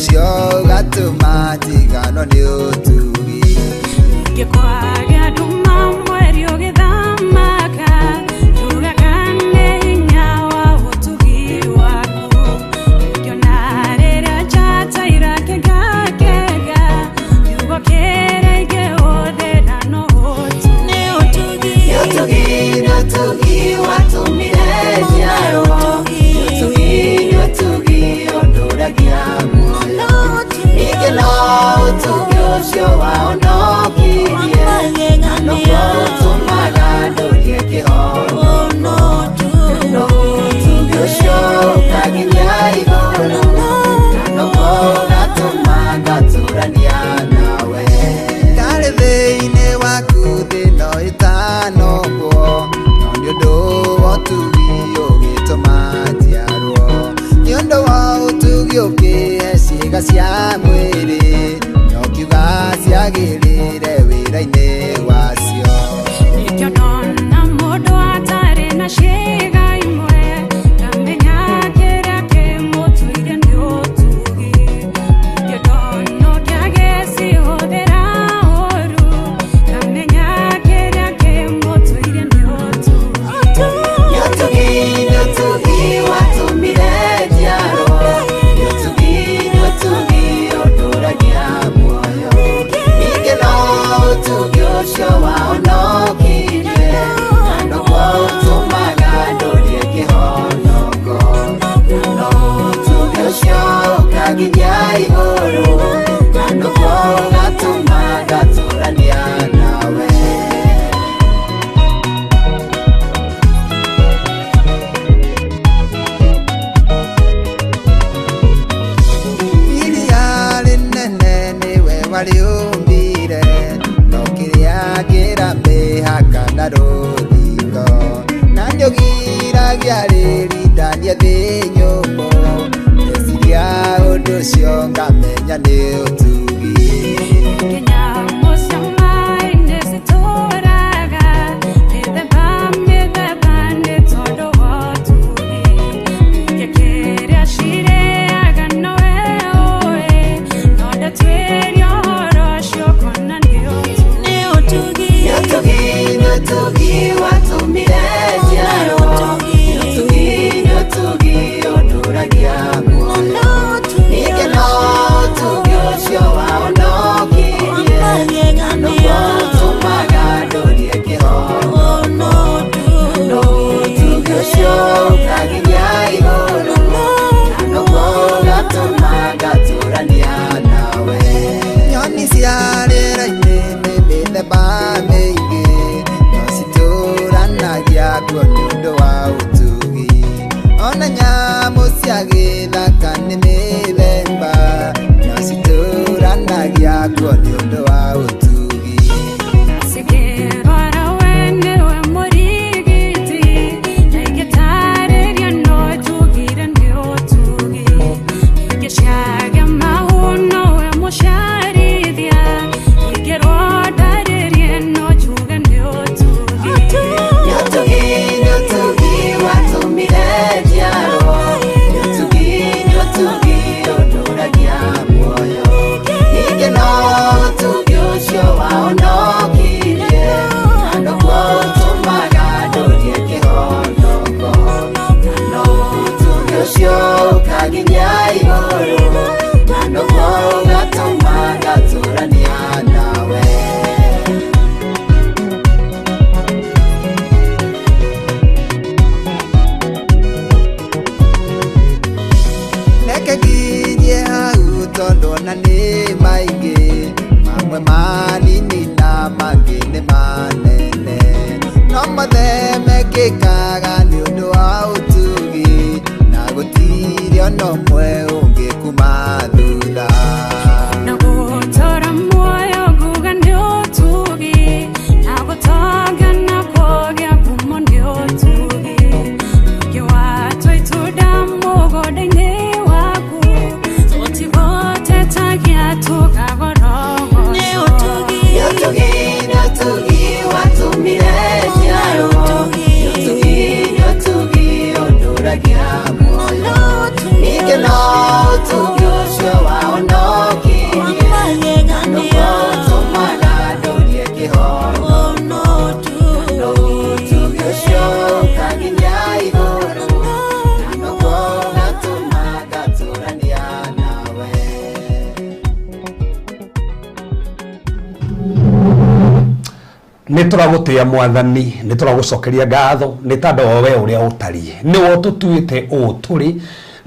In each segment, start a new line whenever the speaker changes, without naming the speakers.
Ũcio ũgatũma njiganwo nĩ ũtugi.
Ngĩkwaga nduma mweri ũgĩthamaka, njugaga nĩ hinya wa ũtugi waku. Ngĩona rĩrĩa njata irakengakenge, kiugo kĩrĩa ingĩhũthĩra no ũtugi.
Nĩ ũtugi.
Nĩ ũtugi, nĩ ũtugi watũmire njiarwo. Nĩ ũtugi, nĩ ũtugi ũndũragia muoyo. Ningĩ no ũtugi ũcio wahonokirie, na noguo ũtũmaga ndũrie kĩhonoko. No ũtugi ũcio ũkanginyia igũrũ, na noguo ũgatũma ngatũrania nawe.
Ndarĩ thĩinĩ waku thĩ no ĩtanokwo, no nĩ ũndũ wa ũtugi ũgĩtũma njiarwo. Nĩ ũndũ wa ũtugi ũkĩhe ciĩga cia mwĩrĩ, na ũkiuga ciagĩrĩre wĩra-inĩ wacio.
Nĩkĩo ndona mũndũ atarĩ na ciĩga imwe, ngamenya kĩrĩa kĩmũtuire nĩ ũtugi. Ningĩ ndona ũngĩ agĩcihũthĩra ũũru, ngamenya kĩrĩa kĩmũtuire nĩ ũtugi.
Nĩ ũtugi, nĩ ũtugi watũmire njiarwo. Nĩ ũtugi, nĩ ũtugi ũndũragia muoyo. Ningĩ no ũtugi ũcio wahonokirie, na noguo ũtũmaga ndũrie kĩhonoko. No ũtugi ũcio ũkanginyia igũrũ, na noguo ũgatũma ngatũrania nawe.
Iria rĩnene nĩwe warĩũmbire, no kĩrĩa kĩra mĩhaka na rũthingo, na nĩũgiragia rĩrindanie thĩ nyũmũ. Ndeciria ũndũ ũcio ngamenya nĩ ũtugi.
Nyamũ cia maĩ-inĩ citũraga mĩthemba mĩthemba nĩ tondũ wa ũtugi. Ningĩ kĩrĩa cirĩaga nowe ũĩ, no ndatuĩria ũhoro ũcio ũkona nĩ ũtugi.
Nĩ ũtugi.
Nĩ ũtugi, nĩ ũtugi watũmire njiarwo. Nĩ ũtugi, nĩ ũtugi ũndũragia muoyo. Ningĩ no ũtugi ũcio wahonokirie, na noguo ũtũmaga ndũrie kĩhonoko. No ũtugi ũcio ũkanginyia igũrũ, na noguo ũgatũma ngatũrania nawe.
Nyoni cia rĩera-inĩ nĩ mĩthemba mĩingĩ, no citũranagia kuo nĩ ũndũ wa ũtugi. Ona nyamũ cia gĩthaka nĩ mĩthemba, no citũranagia kuo nĩ ũndũ wa ũtugi.
Cikĩrwara we nĩwe mũrigiti, na ingĩtarĩria no njugire nĩ ũtugi. Ingĩ ciagĩa mahu nowe mũciarithia, ingĩrwo ndarĩrie no njuge nĩ ũtugi.
Nĩ ũtugi, nĩ ũtugi watũmire njiarwo. Nĩ ũtugi, nĩ ũtugi ũndũragia muoyo. Ningĩ no ũtugi ũcio wahonokirie, na noguo ũtũmaga ndũrie kĩhonoko. Na no ũtugi ũcio ũkanginyia igũrũ, na noguo ũgatũma ngatũrania nawe.
Reke nginyie hau tondũ ona nĩ maingĩ, mamwe manini na mangĩ nĩ manene, no mothe mekĩkaga nĩ ũndũ wa ũtugi, na gũtirĩ ona ũmwe ũngĩ kuma thutha.
Na gũtũra muoyo nguga nĩ ũtugi, na gũtonga na kũgĩa ngumo nĩ ũtugi. Ningĩ watua itunda mũgũnda-inĩ waku, tũtigũtetagia tũkagorogocwo.
Nĩ ũtugi.
Nĩ ũtugi, nĩ ũtugi watũmire njiarwo. Nĩ ũtugi,
Nä tå ragå tä a Mwathani, nä tå ragå cokeria ngatho nä tandå wa we å rä a å tariä, nä we å tå tuä te å tå rä.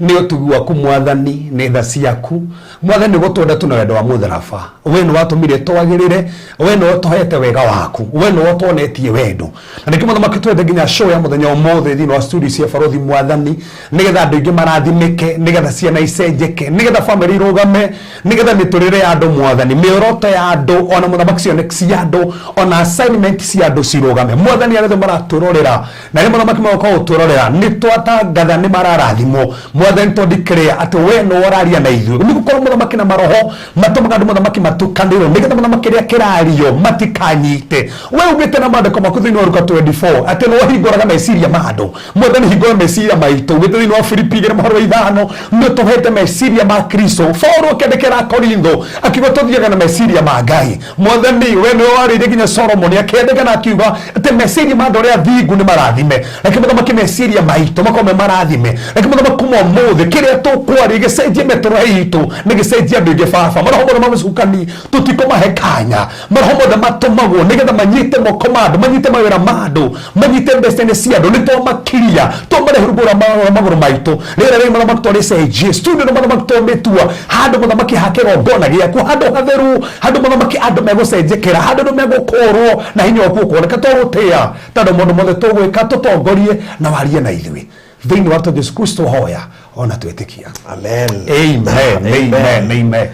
Nä å tugi waku Mwathani, nä tha ciaku Mwathani, gå twenda tu na wendo wa mũtharaba. We nĩ watũmire twagĩrĩre, we nĩ ũtũhete wega waku, we nĩ ũtuonetie wendo, na nĩkĩo Mũthamaki twende nginya show ya mũthenya ũmũthĩ thĩinĩ wa studio cia Barothi Mwathani, nĩgetha andũ aingĩ marathimĩke, nĩgetha ciana icenjeke, nĩgetha family irũgame, nĩgetha mĩtũrĩre ya andũ Mwathani, mĩoroto ya andũ, ona Mũthamaki cioneki cia andũ, ona assignment cia andũ cirũgame Mwathani. Arĩa othe maratwĩrorera na arĩa Mũthamaki magoka gũtwĩrorera, nĩ twatangatha nĩ mararathimwo Mwathani, to declare atĩ we nĩ ũraria na ithuĩ, nĩ gũkorwo Mũthamaki na maroho matũmaga andũ Mũthamaki matukanĩrwo, nĩgetha Mũthamaki kĩrĩa kĩrario matikanyite. We ugĩte na maandĩko maku thĩinĩ wa Luka 24 atĩ nĩ wahingũraga meciria ma andũ. Mwathani, hingũra meciria maitũ. Ugĩte thĩinĩ wa Filipi 2:5 nĩ ũtũhete meciria ma Kristo. Paulo akĩandĩkĩra Korintho akiuga tũthiaga na meciria ma Ngai. Mwathani, we nĩwe warĩirie nginya Solomon akĩandĩka na akiuga atĩ meciria ma andũ arĩa athingu nĩ marathime. Reke Mũthamaki meciria maitũ makorwo me marathime. Reke Mũthamaki kuma ũmũthĩ kĩrĩa tũkwaria gĩcenjie mĩtũrĩre itũ, nĩ gĩcenjie andũ aingĩ. Baba, maroho mothe ma mũcukani tũtikũmahe kanya. Maroho mothe matũmagwo nĩgetha manyite moko ma andũ, manyite mawĩra ma andũ, manyite mbeca-inĩ cia andũ, nĩ twamakiria, twamarehe rungu rwa magũrũ maitũ. Rĩera rĩrĩ Mũthamaki twarĩcenjie, studio nĩ Mũthamaki twamĩtua handũ Mũthamaki ha kĩgongona gĩaku, handũ hatheru, handũ Mũthamaki andũ megũcenjekera, handũ andũ megũkũrwo na hinya waku ũkuoneka. Twagũtĩa tondũ maũndũ mothe tũgwĩka, tũtongorie na warie na ithuĩ thĩinĩ wa Jesu Kristo hoya ona twĩtĩkia.
Amen.
Amen, amen, amen.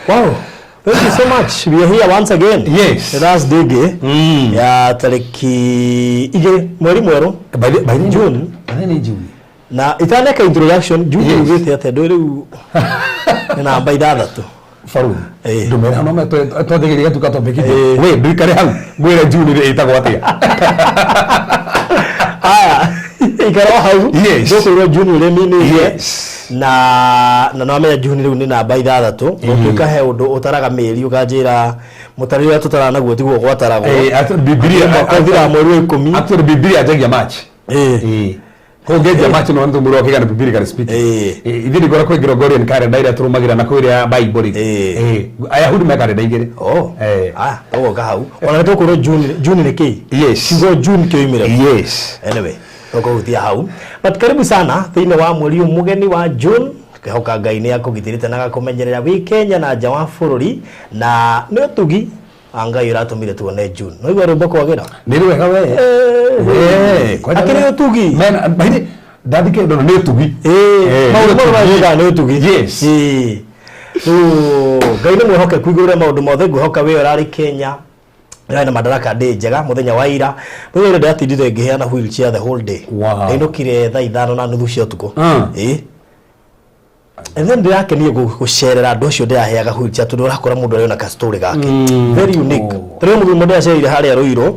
Wow. Thank you so much. We are here once again.
Yes.
Let us dig ya tariki 2 mweri mwerũ.
By the
June.
By the nĩ June.
Na itaneka introduction, June
Yes.
ugĩte atĩa? Ndũĩ rĩu nĩ namba 6.
Baruthi.
Eh.
Ndumere hano me twathigĩria gatuka topic.
Eh.
We ndũikare hau ngwĩre June rĩ ĩtagwo atĩa.
Aya, ikara o hau.
Yes.
Ndũkwĩrwo June ũrĩa minĩte.
Yes.
Na no June rĩu nĩ namba 6. Ũngĩka he ũndũ ũtaraga mĩeri ũkanjĩra mũtarĩre ũrĩa tũtaraga naguo tiguo gwataragwo.
Eh, Bibilia
Mwaka ũthiraga mweri wa 10.
Actually Bibilia njagia March.
Eh.
Eh. Kũngĩnjia March no nĩ mũndũ wakĩgana biblically speaking.
Eh.
Eh, ithuĩ nĩ kwĩ Gregorian calendar ĩrĩa tũrũmagĩrĩra na kwĩ ĩrĩa Bible rĩ.
Eh.
Eh, Ayahudi me calendar igĩrĩ.
Oh.
Eh.
Ah, tũgoka hau. Ona nĩ tũkwĩrwo June, June nĩ kĩĩ?
Yes.
Kiugo June kĩoimire kũ?
Yes.
Anyway, tũkũhutia hau. But karibu sana thĩinĩ wa mweri ũyũ mũgeni wa June. Tũkehoka Ngai nĩ akũgitĩrĩte na agakũmenyerera wĩ Kenya na nja wa bũrũri, na nĩ ũtugi wa Ngai ũratũmire tuone June. Nĩwaigua rwĩmbo kwagĩra?
Nĩ rwega we. Eh, kwanja
Akĩrĩ ũtugi.
Mena baire ndathike ndono nĩ ũtugi.
Eh, maũndũ mothe marĩa nĩ ũtugi.
Yes.
Ĩĩ. Rĩu Ngai nĩ mwĩhokeku igũrũ rĩa maũndũ mothe. Ngwĩhoka wĩ ũrarĩ Kenya ndĩrarĩ na Madaraka Day njega mũthenya wa ira. Mũthenya ũrĩa ndĩratindire ngĩheana wheelchair the whole day.
Wow.
Ndainũkire thaa 5:30 cia ũtukũ. Ĩĩ. And then ndĩrakenire gũcerera andũ acio ndĩraheaga wheelchair, tondũ ũrakora mũndũ arĩ ona ka story gake very unique.
Oh.
Tũrĩ mũthuri ũmwe ndĩracereire harĩa Rũirũ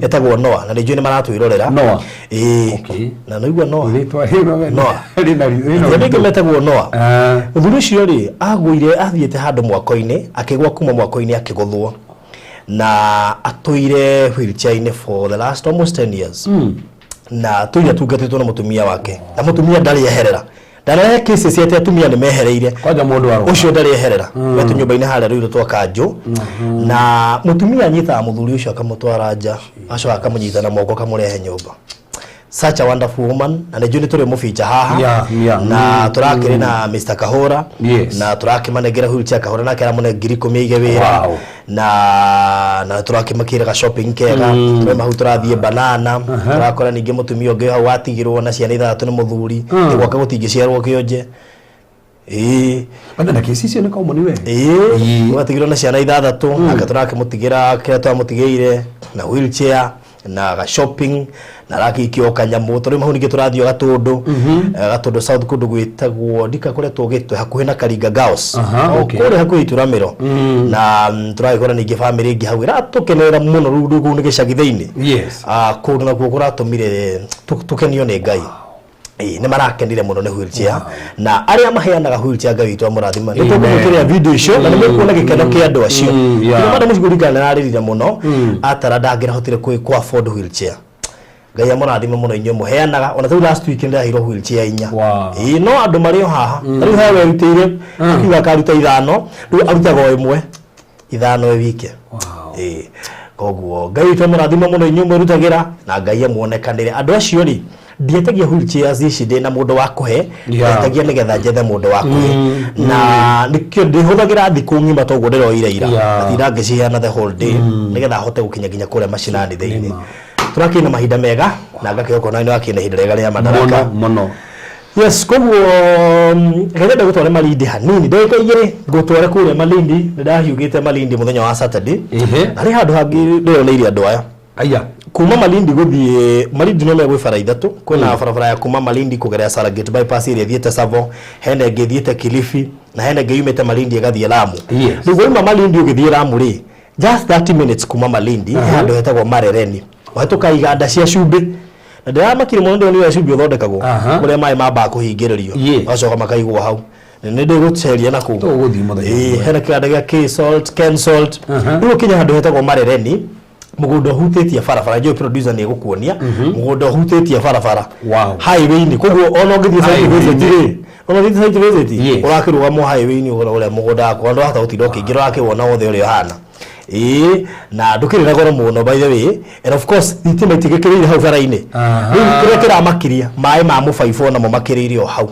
etagwo Noah, na nĩ njũĩ nĩ maratwĩrorera.
Noah.
Ĩĩ.
Okay.
Na naigua Noah.
Rĩtwa rĩno we.
Noah.
Rĩna
Andũ aingĩ metagwo Noah.
Ah.
Mũthuri ũcio rĩ, agũire athiĩte handũ mwako-inĩ, akĩgwa kuma mwako-inĩ akĩgũthwo, na atũire wheelchair-inĩ for the last almost 10 years, na atũire atungatĩtwo na mũtumia wake, na mũtumia ndarĩ eherera, ndanarehe cases atĩ atumia nĩ mehereire.
Kwanja mũndũ arũga.
Ũcio ndarĩ eherera wetũ nyũmba-inĩ harĩa Rũirũ twa Kanjũ, na mũtumia anyitaga mũthuri ũcio akamũtwara nja, acoka akamũnyita na moko akamũrehe nyũmba. Such a wonderful woman, na nĩ njũĩ nĩ tũrĩ mũbicha haha na tũrakĩrĩ na Mr. Kahũra na tũrakĩmanengera wheelchair. Kahũra nake aramũne 10,000 aige wĩra na tũrakĩmakĩra ga shopping kega. Tũrauma hau tũrathiĩ banana, tũrakora ningĩ mũtumia ũngĩ hau watigirwo na ciana 6 nĩ mũthuri. Gwake gũtingĩciarwo kĩonje. Ĩĩ.
Bada na kesi icio nĩ common we.
Ĩĩ, watigirwo na ciana 6, nake tũrakĩmũtigĩra kĩrĩa twamũtigĩire na wheelchair na ga shopping na arakĩikio kanyamũ. Tũrĩ hau ningĩ tũrathiĩ o Gatũndũ, Gatũndũ South, kũndũ gwĩtagwo ndikakoretwo gĩtwe hakuhĩ na Karinga Girls. O kũrĩa hakuhĩ ituramĩro, na tũragĩkora ningĩ bamĩrĩ ĩngĩ hau ĩratũkenerera mũno. Rĩu kũu nĩ gĩcagi thĩinĩ.
Yes.
Ah, kũndũ nakuo kũratũmire tũkenio nĩ Ngai. Ĩĩ, nĩ marakenire mũno nĩ wheelchair, na arĩa maheanaga wheelchair, Ngai witũ amũrathima. Nĩ tũkũmũkĩrĩa video icio na nĩ mũkuona gĩkeno kĩa andũ acio. Kĩrĩa madam Cigũringana nĩ ararĩrire mũno atara ndangĩrahotire kũ afford wheelchair. Ngai amũrathime mũno inyuĩ mũheanaga. Ona rĩu last week nĩndahirwo wheelchair 4.
Wow.
Ĩĩ, no andũ marĩ o haha. Rĩu he werutĩire akiuga akaruta 5, rĩu arutaga o ĩmwe, 5 e wike.
Wow.
Ĩĩ. Koguo Ngai witũ amũrathime mũno inyuĩ mwĩrutagĩra, na Ngai amuonekanĩre. Andũ acio rĩ, ndietagia wheelchairs ici ndĩ na mũndũ wa kũhe, ndetagia nĩgetha njethe mũndũ wa kũhe, na nĩkĩo ndĩhũthagĩra thikũ ng'ima toguo ndĩroire ira. Ngatinda ngĩciheana the whole day nĩgetha hote gũkinya nginya kũrĩa macinani thĩinĩ. Tũrakĩrĩ na mahinda mega, na ngakĩhoka ona nĩ wakĩrĩ na ihinda rĩega rĩa madaraka.
Mũno mũno.
Yes, koguo reke nyambe ngũtware Malindi hanini, ndagĩka 2 ngũtware kũrĩa Malindi. Nĩ ndahiũgĩte Malindi mũthenya wa Saturday. Na harĩ handũ hangĩ ndĩroneire andũ aya.
Aya.
Kuma Malindi gũthiĩ Malindi no megwĩ bara ithatũ. Kwĩna barabara ya kuma Malindi kũgerera Saragate bypass ĩrĩa ĩthiĩte Tsavo, hena ĩngĩ ĩthiĩte Kilifi, na hena ĩngĩ yumĩte Malindi ĩgathiĩ Lamu. Rĩu wauma Malindi ũgĩthiĩ Lamu rĩ, just 30 minutes kuma Malindi, he handũ hetagwo Marereni. Ũhetũka iganda cia cumbĩ, na ndĩramakire mũno ndĩronire ũrĩa cumbĩ ũthondekagwo, kũrĩa maĩ mambaga kũhingĩrĩrio, magacoka makaigwo hau. Nĩ ndĩgũceria na kũu.
Tũgũthiĩ mũthenya
Ĩĩ,
ũmwe.
hena kĩganda gĩa K-Salt, Ken-Salt. Rĩu ũkinya handũ hetagwo Marereni, mũgũnda ũhutĩtie barabara, njũĩ producer nĩ egũkuonia mũgũnda ũhutĩtie barabara highway-inĩ. Koguo ona ũngĩthiĩ site visit rĩ, ona ũngĩthiĩ site visit, ũrakĩrũgama highway-inĩ ũrĩa mũgũnda waku, ona ndũrahota gũtinda ũkĩingĩra, ũrakĩwona wothe ũrĩa ũhana. Ĩĩ, na ndũkĩrĩ na goro mũno, by the way, and of course thitima itigĩkĩrĩire hau bara-inĩ. Rĩu kĩrĩa kĩramakiria, maĩ ma mũbaibũ onamo makĩrĩire o hau.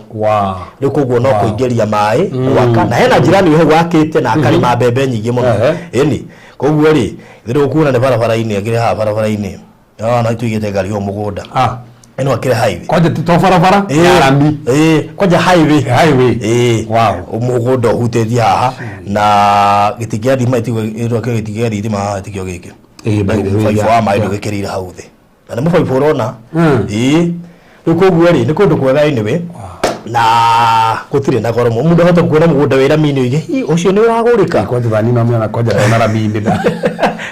Rĩu koguo no kũingĩria maĩ gwaka, na hena njirani wĩ hau wakĩte na akarĩma mbembe nyingĩ mũno. Ĩni koguo rĩ, ithuĩ ndũkuona nĩ barabara-inĩ, akĩrĩ haha barabara-inĩ. Ona tũigĩte ngari o mũgũnda. Ĩno akĩrĩ highway.
Kwanja ti to barabara ya rami.
Ĩĩ, kwanja highway.
Highway.
Ĩĩ. Mũgũnda ũhutĩtie haha na gĩtĩ gĩa thitima ĩtio gĩtĩ gĩa thitima haha tikĩo gĩkĩ.
Ĩĩ, by the way,
Mũbaibũ wa maĩ ndũgĩkĩrĩire hau thĩ. Na nĩ mũbaibũ ũrona. Ĩĩ. Rĩu koguo rĩ, nĩ kũndũ kwega anyway. Na gũtirĩ na goro mũno. Mũndũ ahota kuona mũgũnda wĩ rami-inĩ oige, "Hi, ũcio nĩ ũragũrĩka."
Kwanja thani no mwana kwanja ndona rami-inĩ da.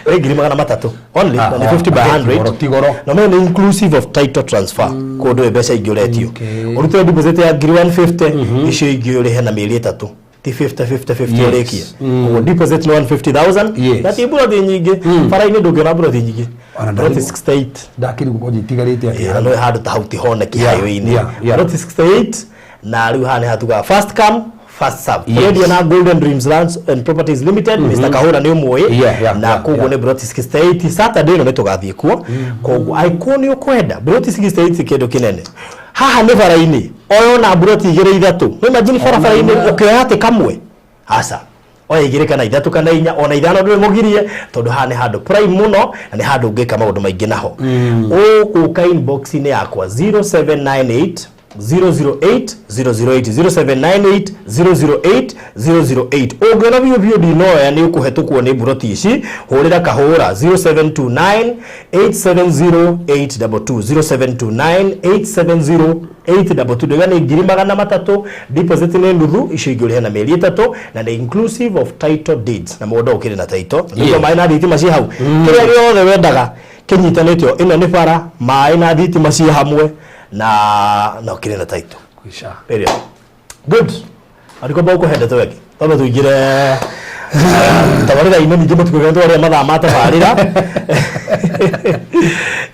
Nĩ 300,000 only, na nĩ 50 by 100.
Goro ti goro.
Na mena nĩ inclusive of title transfer. Kũndũ ndũrĩ mbeca ingĩ ũretio. Ũrute deposit ya 150,000, icio ingĩ ũrĩhe na mĩeri 3. Ti 50 50 50 ũrĩkie. Ũguo deposit nĩ 150,000. Na ti mburoti nyingĩ. Bara-inĩ ndũngĩona mburoti nyingĩ.
Ona
Mburoti 68.
Ndakĩrigwo kwanja itigarĩte atĩa.
Na no handũ ta hau ti honeki highway-inĩ. Mburoti 68, na rĩu haha nĩ hatugaga first come first serve. Tũrendio na Golden Dreams Lands and Properties Limited, Mr. Kahũra nĩ ũmũĩ, na koguo nĩ mburoti 68. Saturday ĩno nĩ tũgathiĩ kuo. Koguo angĩkorwo nĩ ũkwenda mburoti 68, kĩndũ kĩnene haha nĩ bara-inĩ, oya ona mburoti igĩrĩ ithatũ. No imagine barabara-inĩ ũkĩoya atĩ kamwe, aca, oya igĩrĩ kana ithatũ kana inya ona ithano, ndũrĩ mũgirie, tondũ haha nĩ handũ prime mũno na nĩ handũ ũngĩka maũndũ maingĩ naho. Ũgũka inbox-inĩ yakwa 0798 008 008, 0798 008 008. Ũngĩona biũ biũ ndinoya nĩ ũkũhetũkwo nĩ mburoti ici, hũrĩra Kahũra 0729 870 822, 0729 870 822. Ndauga nĩ 300,000, deposit nĩ nuthu, icio ingĩ ũrĩhe na mĩeri 3, na nĩ inclusive of title deeds, na mũgũnda ũkĩrĩ na title. Nĩguo maĩ na thitima ciĩ hau, kĩrĩa gĩothe wendaga kĩnyitanĩtio. Ĩno nĩ bara, maĩ na thitima ciĩ hamwe, na ũkĩrĩ na title.
Kwisha.
Period. Good. Ariko ũkũhe ndeto ĩngĩ twambe tũingĩre tabarĩra-inĩ, ningĩ mũtikũgĩa twarĩa mathaa ma tabarĩra,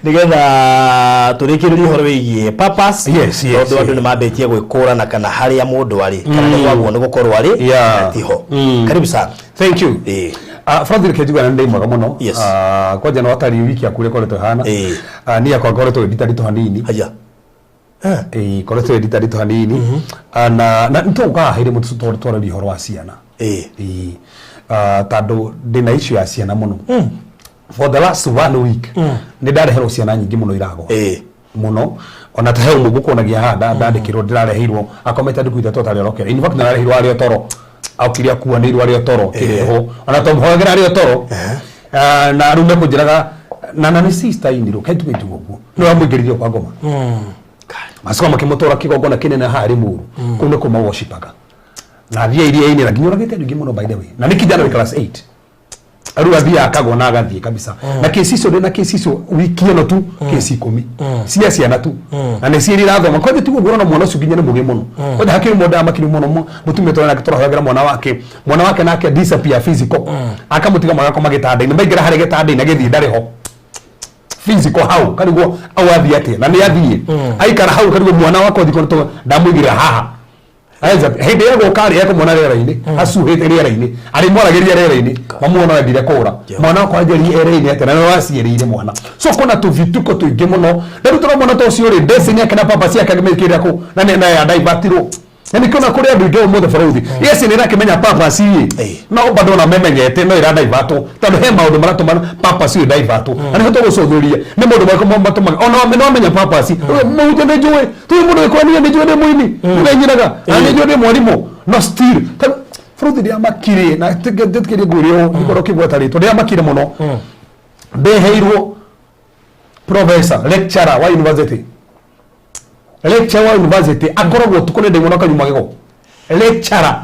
nĩgetha tũrĩkĩrĩrie ũhoro wĩgiĩ purpose, tondũ andũ nĩ mambĩtie gwĩkũrana kana harĩa mũndũ arĩ, kana nĩ kwagwo nĩ gũkorwo arĩ, kana tiho. Karibu sana.
Thank you.
Ĩĩ.
Francis, reke njuge nĩ ndĩ mwega mũno. Kwanja no atari wiki yaku ũrĩa ĩkoretwo ĩhana. Niĩ yakwa ngoretwo ĩ nditandito hanini.
Haya.
Ĩĩ, ngoretwo ĩ nditandito hanini. Na nĩtũgũka haha hĩndĩ ĩmwe twarĩrie ũhoro wa ciana. Ĩĩ. Tondũ ndĩna issue ya ciana mũno. For the last one week nĩ ndareherwo ciana nyingĩ mũno iragwa. Mũno, ona ta he ũmwe ngũkuonagia haha ndandĩkĩrwo, ndĩrareheirwo akomete ndukũ 3 atarĩ orokera. In fact, ndĩrareheirwo arĩ o toro, okire akuanĩirwo arĩ o toro kĩrehwo, ona twamũhoyagĩra arĩ o toro. Na rĩu mekũnjĩraga na nĩ sister inirwo kentuge njuga ũguo nĩwe wamũingĩririe kwa ngoma, macoka makĩmũtwara kĩgongona kĩnene haha Limuru, kũu nĩkuo mawoshipaga na athiĩ iria-inĩ na nginya ũragĩte andũ aingĩ mũno, by the way, na nĩ kijana wĩ class 8. Rĩu athiaga akagwa na agathiĩ kabisa. Na kesi icio, ndĩna kesi icio wiki ĩno tu, kesi 10 cia ciana tu, na nĩ ciĩrĩ irathoma. Kwanja tiguo nguona mwana ũcio nginya nĩ mũgĩ mũno. Kwanja hakĩrĩ mũndũ amakiri mũno mũtumia tũrona nake tũrahoyagĩra mwana wake, mwana wake nake disappear physical, akamũtiga mwana akoma gĩtanda-inĩ, maingĩra harĩ gĩtanda-inĩ, agĩthiĩ ndarĩ ho physical hau, karigwo au athiĩ atĩa, na nĩ athiĩ aikara hau, karigwo mwana wakwa thikũ ndamũigĩrĩra haha. Hĩndĩ ĩyo gũka rĩ ekũmona rĩera-inĩ, acuhĩte rĩera-inĩ, arĩmwaragĩria rĩera-inĩ, mamuona wendire kũra mwana wakwa anjĩrire erĩinĩ atĩa na nĩ waciĩrĩire mwana. So kuna tũvituko tũingĩ mũno. Rĩu tũramona ta ũcio rĩ, destiny yake na papa ciake agĩmĩkĩrĩra kũ na nĩ naye adaivatirwo. Na nĩkĩo na kũrĩ andũ aingĩ ũmũthĩ bũrũri, yes, nĩ ĩrakĩmenya papa ciĩ, no bado ona memenyete no ĩradaivatwo tondũ he maũndũ maratũma papa ciĩ daivatwo, na nĩho tũgũcũthĩrĩria nĩ maũndũ marĩkũ matũmaga ona no amenya papa ci mũhunjia nĩ njũĩ tũĩ mũndũ wĩkũra niĩ nĩ njũĩ ndĩ mũini nĩ nyinaga na nĩ njũĩ ndĩ mwarimũ, no still bũrũri ndĩamakire na njĩtĩkĩrie ngwĩre ũũ, ngorwo kĩgweta rĩtwa, ndĩamakire mũno ndeheirwo professor, lecturer wa university, lecturer wa university akoragwo ũtukũ nĩ ndaimona akanyuma gĩko lecturer.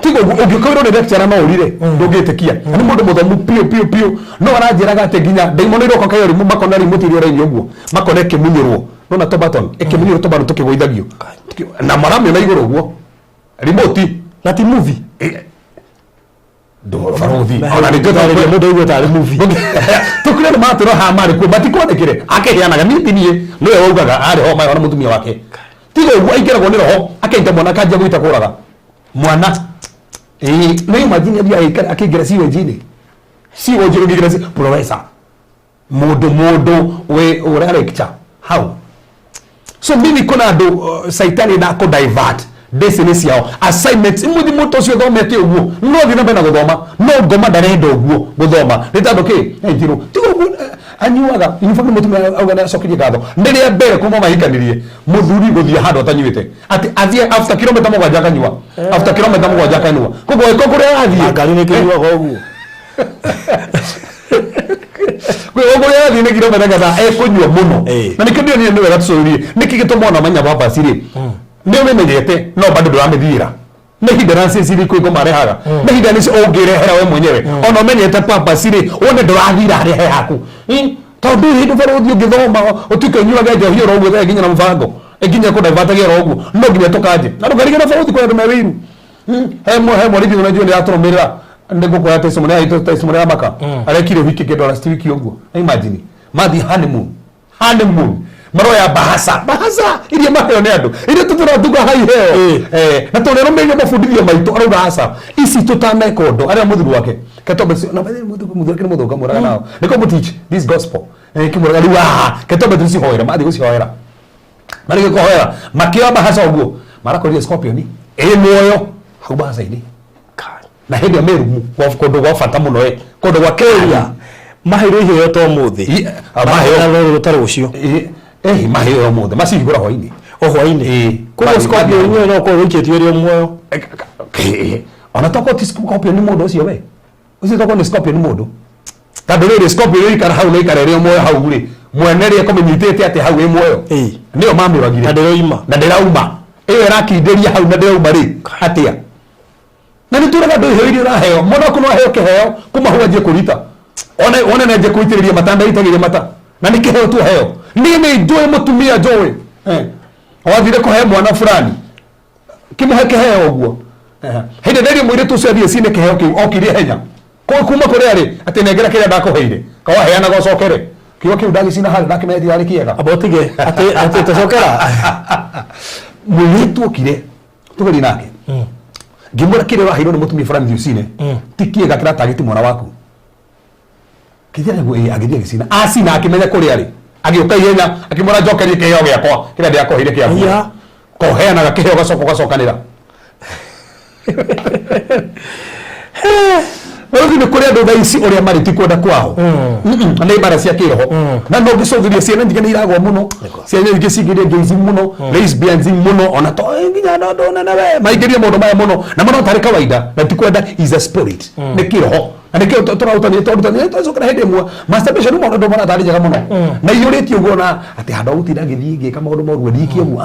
Tiga ũguo ũngĩkorwo nĩ lecturer no ũrire ndũngĩtĩkia, na nĩ mũndũ mũthomu piũ piũ piũ, no aranjĩraga atĩ nginya ndaimono iroka kaĩ ũrimũ, makona remote iria ũraini ũguo, makona ĩkĩmunyũrwo nona to button ĩkĩmunyũrwo to button tũkĩgũithagio na maramĩona igũrũ ũguo remote.
Na ti movie.
Barothi ona nĩ
njũtarĩria mũndũ aigue tarĩ movie.
Tukire nĩ matũra haha marĩ kuo matikwandĩkĩre akĩheanaga niĩ ti niĩ nĩwe waugaga arĩ ho marĩ na mũtumia wake. Tiga ũguo aingĩragwo nĩ roho akaita mwana akanjia gwĩta kũraga mwana. Ĩĩ, no imagine athiĩ agĩikara akĩingĩra siwenji-inĩ, siwenji ũngĩingĩra si professor mundu mundu we ura lecture how. So mimi kuna andu saitani na ku divert destiny ciao, assignments imuthi mutu ucio thomete uguo no thi na mbere na guthoma, no ngoma ndarenda uguo guthoma ni tondu ki njiru tiga uguo anyuaga. In fact, mutumia auga nĩ acokirie ngatho nĩ rĩa mbere kuma mahikanirie muthuri guthie handu atanyuĩte, ati athie after kilomita 7 akanyua, after kilomita 7 akanyua, koguo ĩko kũrĩa arathiĩ.
Ngari nĩ kĩnyuaga ũguo.
Kũrĩa arathiĩ nĩ kilomita kadhaa ekũnyua mũno. Na nĩkĩo ndĩronire nĩ wega tũcũrĩrie nĩkĩ gĩtũma ona menya purpose rĩ, nĩ ũmĩmenyete no bado ndũramĩthiĩra, nĩ hindrances irĩkũ ingoma marehaga, nĩ hindrance ũngĩrehera we mwenyewe ona ũmenyete purpose rĩ, wone ndũrathira harĩa he haku. Tondũ hĩndĩ barũthi ũngĩthoma ũtuĩke ũnyuage njohi oro ũguo ĩtarĩ nginya na mũbango ĩnginya kũndivatagia oro ũguo, no nginya tũkanje na ndũkarigĩra barũthi kwĩ andũ me wĩiru. He mwarithi ũrĩa njũĩ nĩ atũrũmĩrĩra nĩ ngũkũhe testimony ya testimony ya maka arekire ũhiki kĩndũ last week ũguo. Na imagine mathiĩ honeymoon, honeymoon maroya bahasa bahasa iria maheo nĩ andũ iria tũtũratuga haiheo. Na tondũ arũmĩrĩire mabundithio maitũ arauga aca ici tũtaneka ũndũ arĩa mũthuri wake ketombe na mũthuri wake nĩ mũthũka mũraga nao nĩko mũteach this gospel kĩmũraga rĩu haha ketombe tũcihoera mathiĩ gũcihoera marĩkia kũhoera makĩoya bahasa ũguo marakorire scorpion ĩ muoyo hau bahaca-inĩ na hĩndĩ ĩyo mĩrumu kũndũ gwa bata mũno ĩ kũndũ gwa
Kĩria maheirwo iheo to mũthĩ.
Maheo.
Ta rũciũ.
Maheo ũmũthĩ macihingũra hwainĩ.
O hwainĩ. Koguo scorpion ĩyo no ũkorwo ũikĩtio ĩrĩ o muoyo.
Ona tokorwo ti scorpion nĩ mũndũ ũcio we ũcio, tokorwo nĩ scorpion nĩ mũndũ, tondũ rĩrĩ scorpion ĩikara hau na ikara ĩrĩ o muoyo hau rĩ, mwene rĩ ekũmĩnyitĩte atĩ hau ĩ muoyo nĩyo mamĩũragire.
Na ndĩroima.
Na ndĩrauma, ĩyo ĩrakindĩria hau na ndĩrauma rĩ atĩa? Na nĩ tũraga andũ iheo iria ũraheo, mwana waku no aheo kĩheo kuma hau anjie kũrita one one na anjie kũitĩrĩria mata, ndaitagĩrĩria mata na nĩ kĩheo tu aheo. Niĩ nĩ njũĩ mũtumia njũĩ wathire kũhe mwana fulani kĩmũhe kĩheo ũguo. Hĩndĩ nderie mũirĩtu ũcio athiĩ cine kĩheo kĩu okire ihenya kuma kũrĩa rĩ atĩ nengera kĩrĩa ndakũheire kawaheanaga ũcokere kĩo kĩu ndagĩcina harĩa ndakĩmenya gĩtirarĩ kĩega.
Amba ũtige atĩ tũcokera.
Mũirĩtu okire tũgerie nake ngĩmwĩra kĩrĩa ũraheirwo nĩ mũtumia fulani thiĩ ũcine ti kĩega kĩratagĩti mwana waku kĩthia nĩguo. Ĩĩ, agĩthiĩ agĩcina, acina akĩmenya kũrĩa rĩ, agĩũka ihenya akĩmwĩra njokerie kĩheo gĩakwa kĩrĩa ndĩrakũheire kĩa nguo. Koheanaga kĩheo gacoka ũgacokanĩra. Rĩu nĩ kũrĩ andũ thaa ici ũrĩa marĩ ti kwenda kwao. Nĩ mbara cia kĩroho na no ngĩcũthĩria ciana nyingĩ nĩ iragwa mũno, ciana nyingĩ cingĩrie gayism mũno, lesbianism mũno, ona to nginya na ũndũ nene we maingĩrie maũndũ maya mũno na mũno tarĩ kawaida na ti kwenda, is a spirit, nĩ kĩroho. Na nĩkĩo tũrarutania tũrarutania twacokera hĩndĩ ĩmwe masturbation maũndũ andũ mona tarĩ njega mũno na iyũrĩtie ũguo na atĩ handũ ha gũtinda ngĩthiĩ ngĩka maũndũ moru ndikie ũguo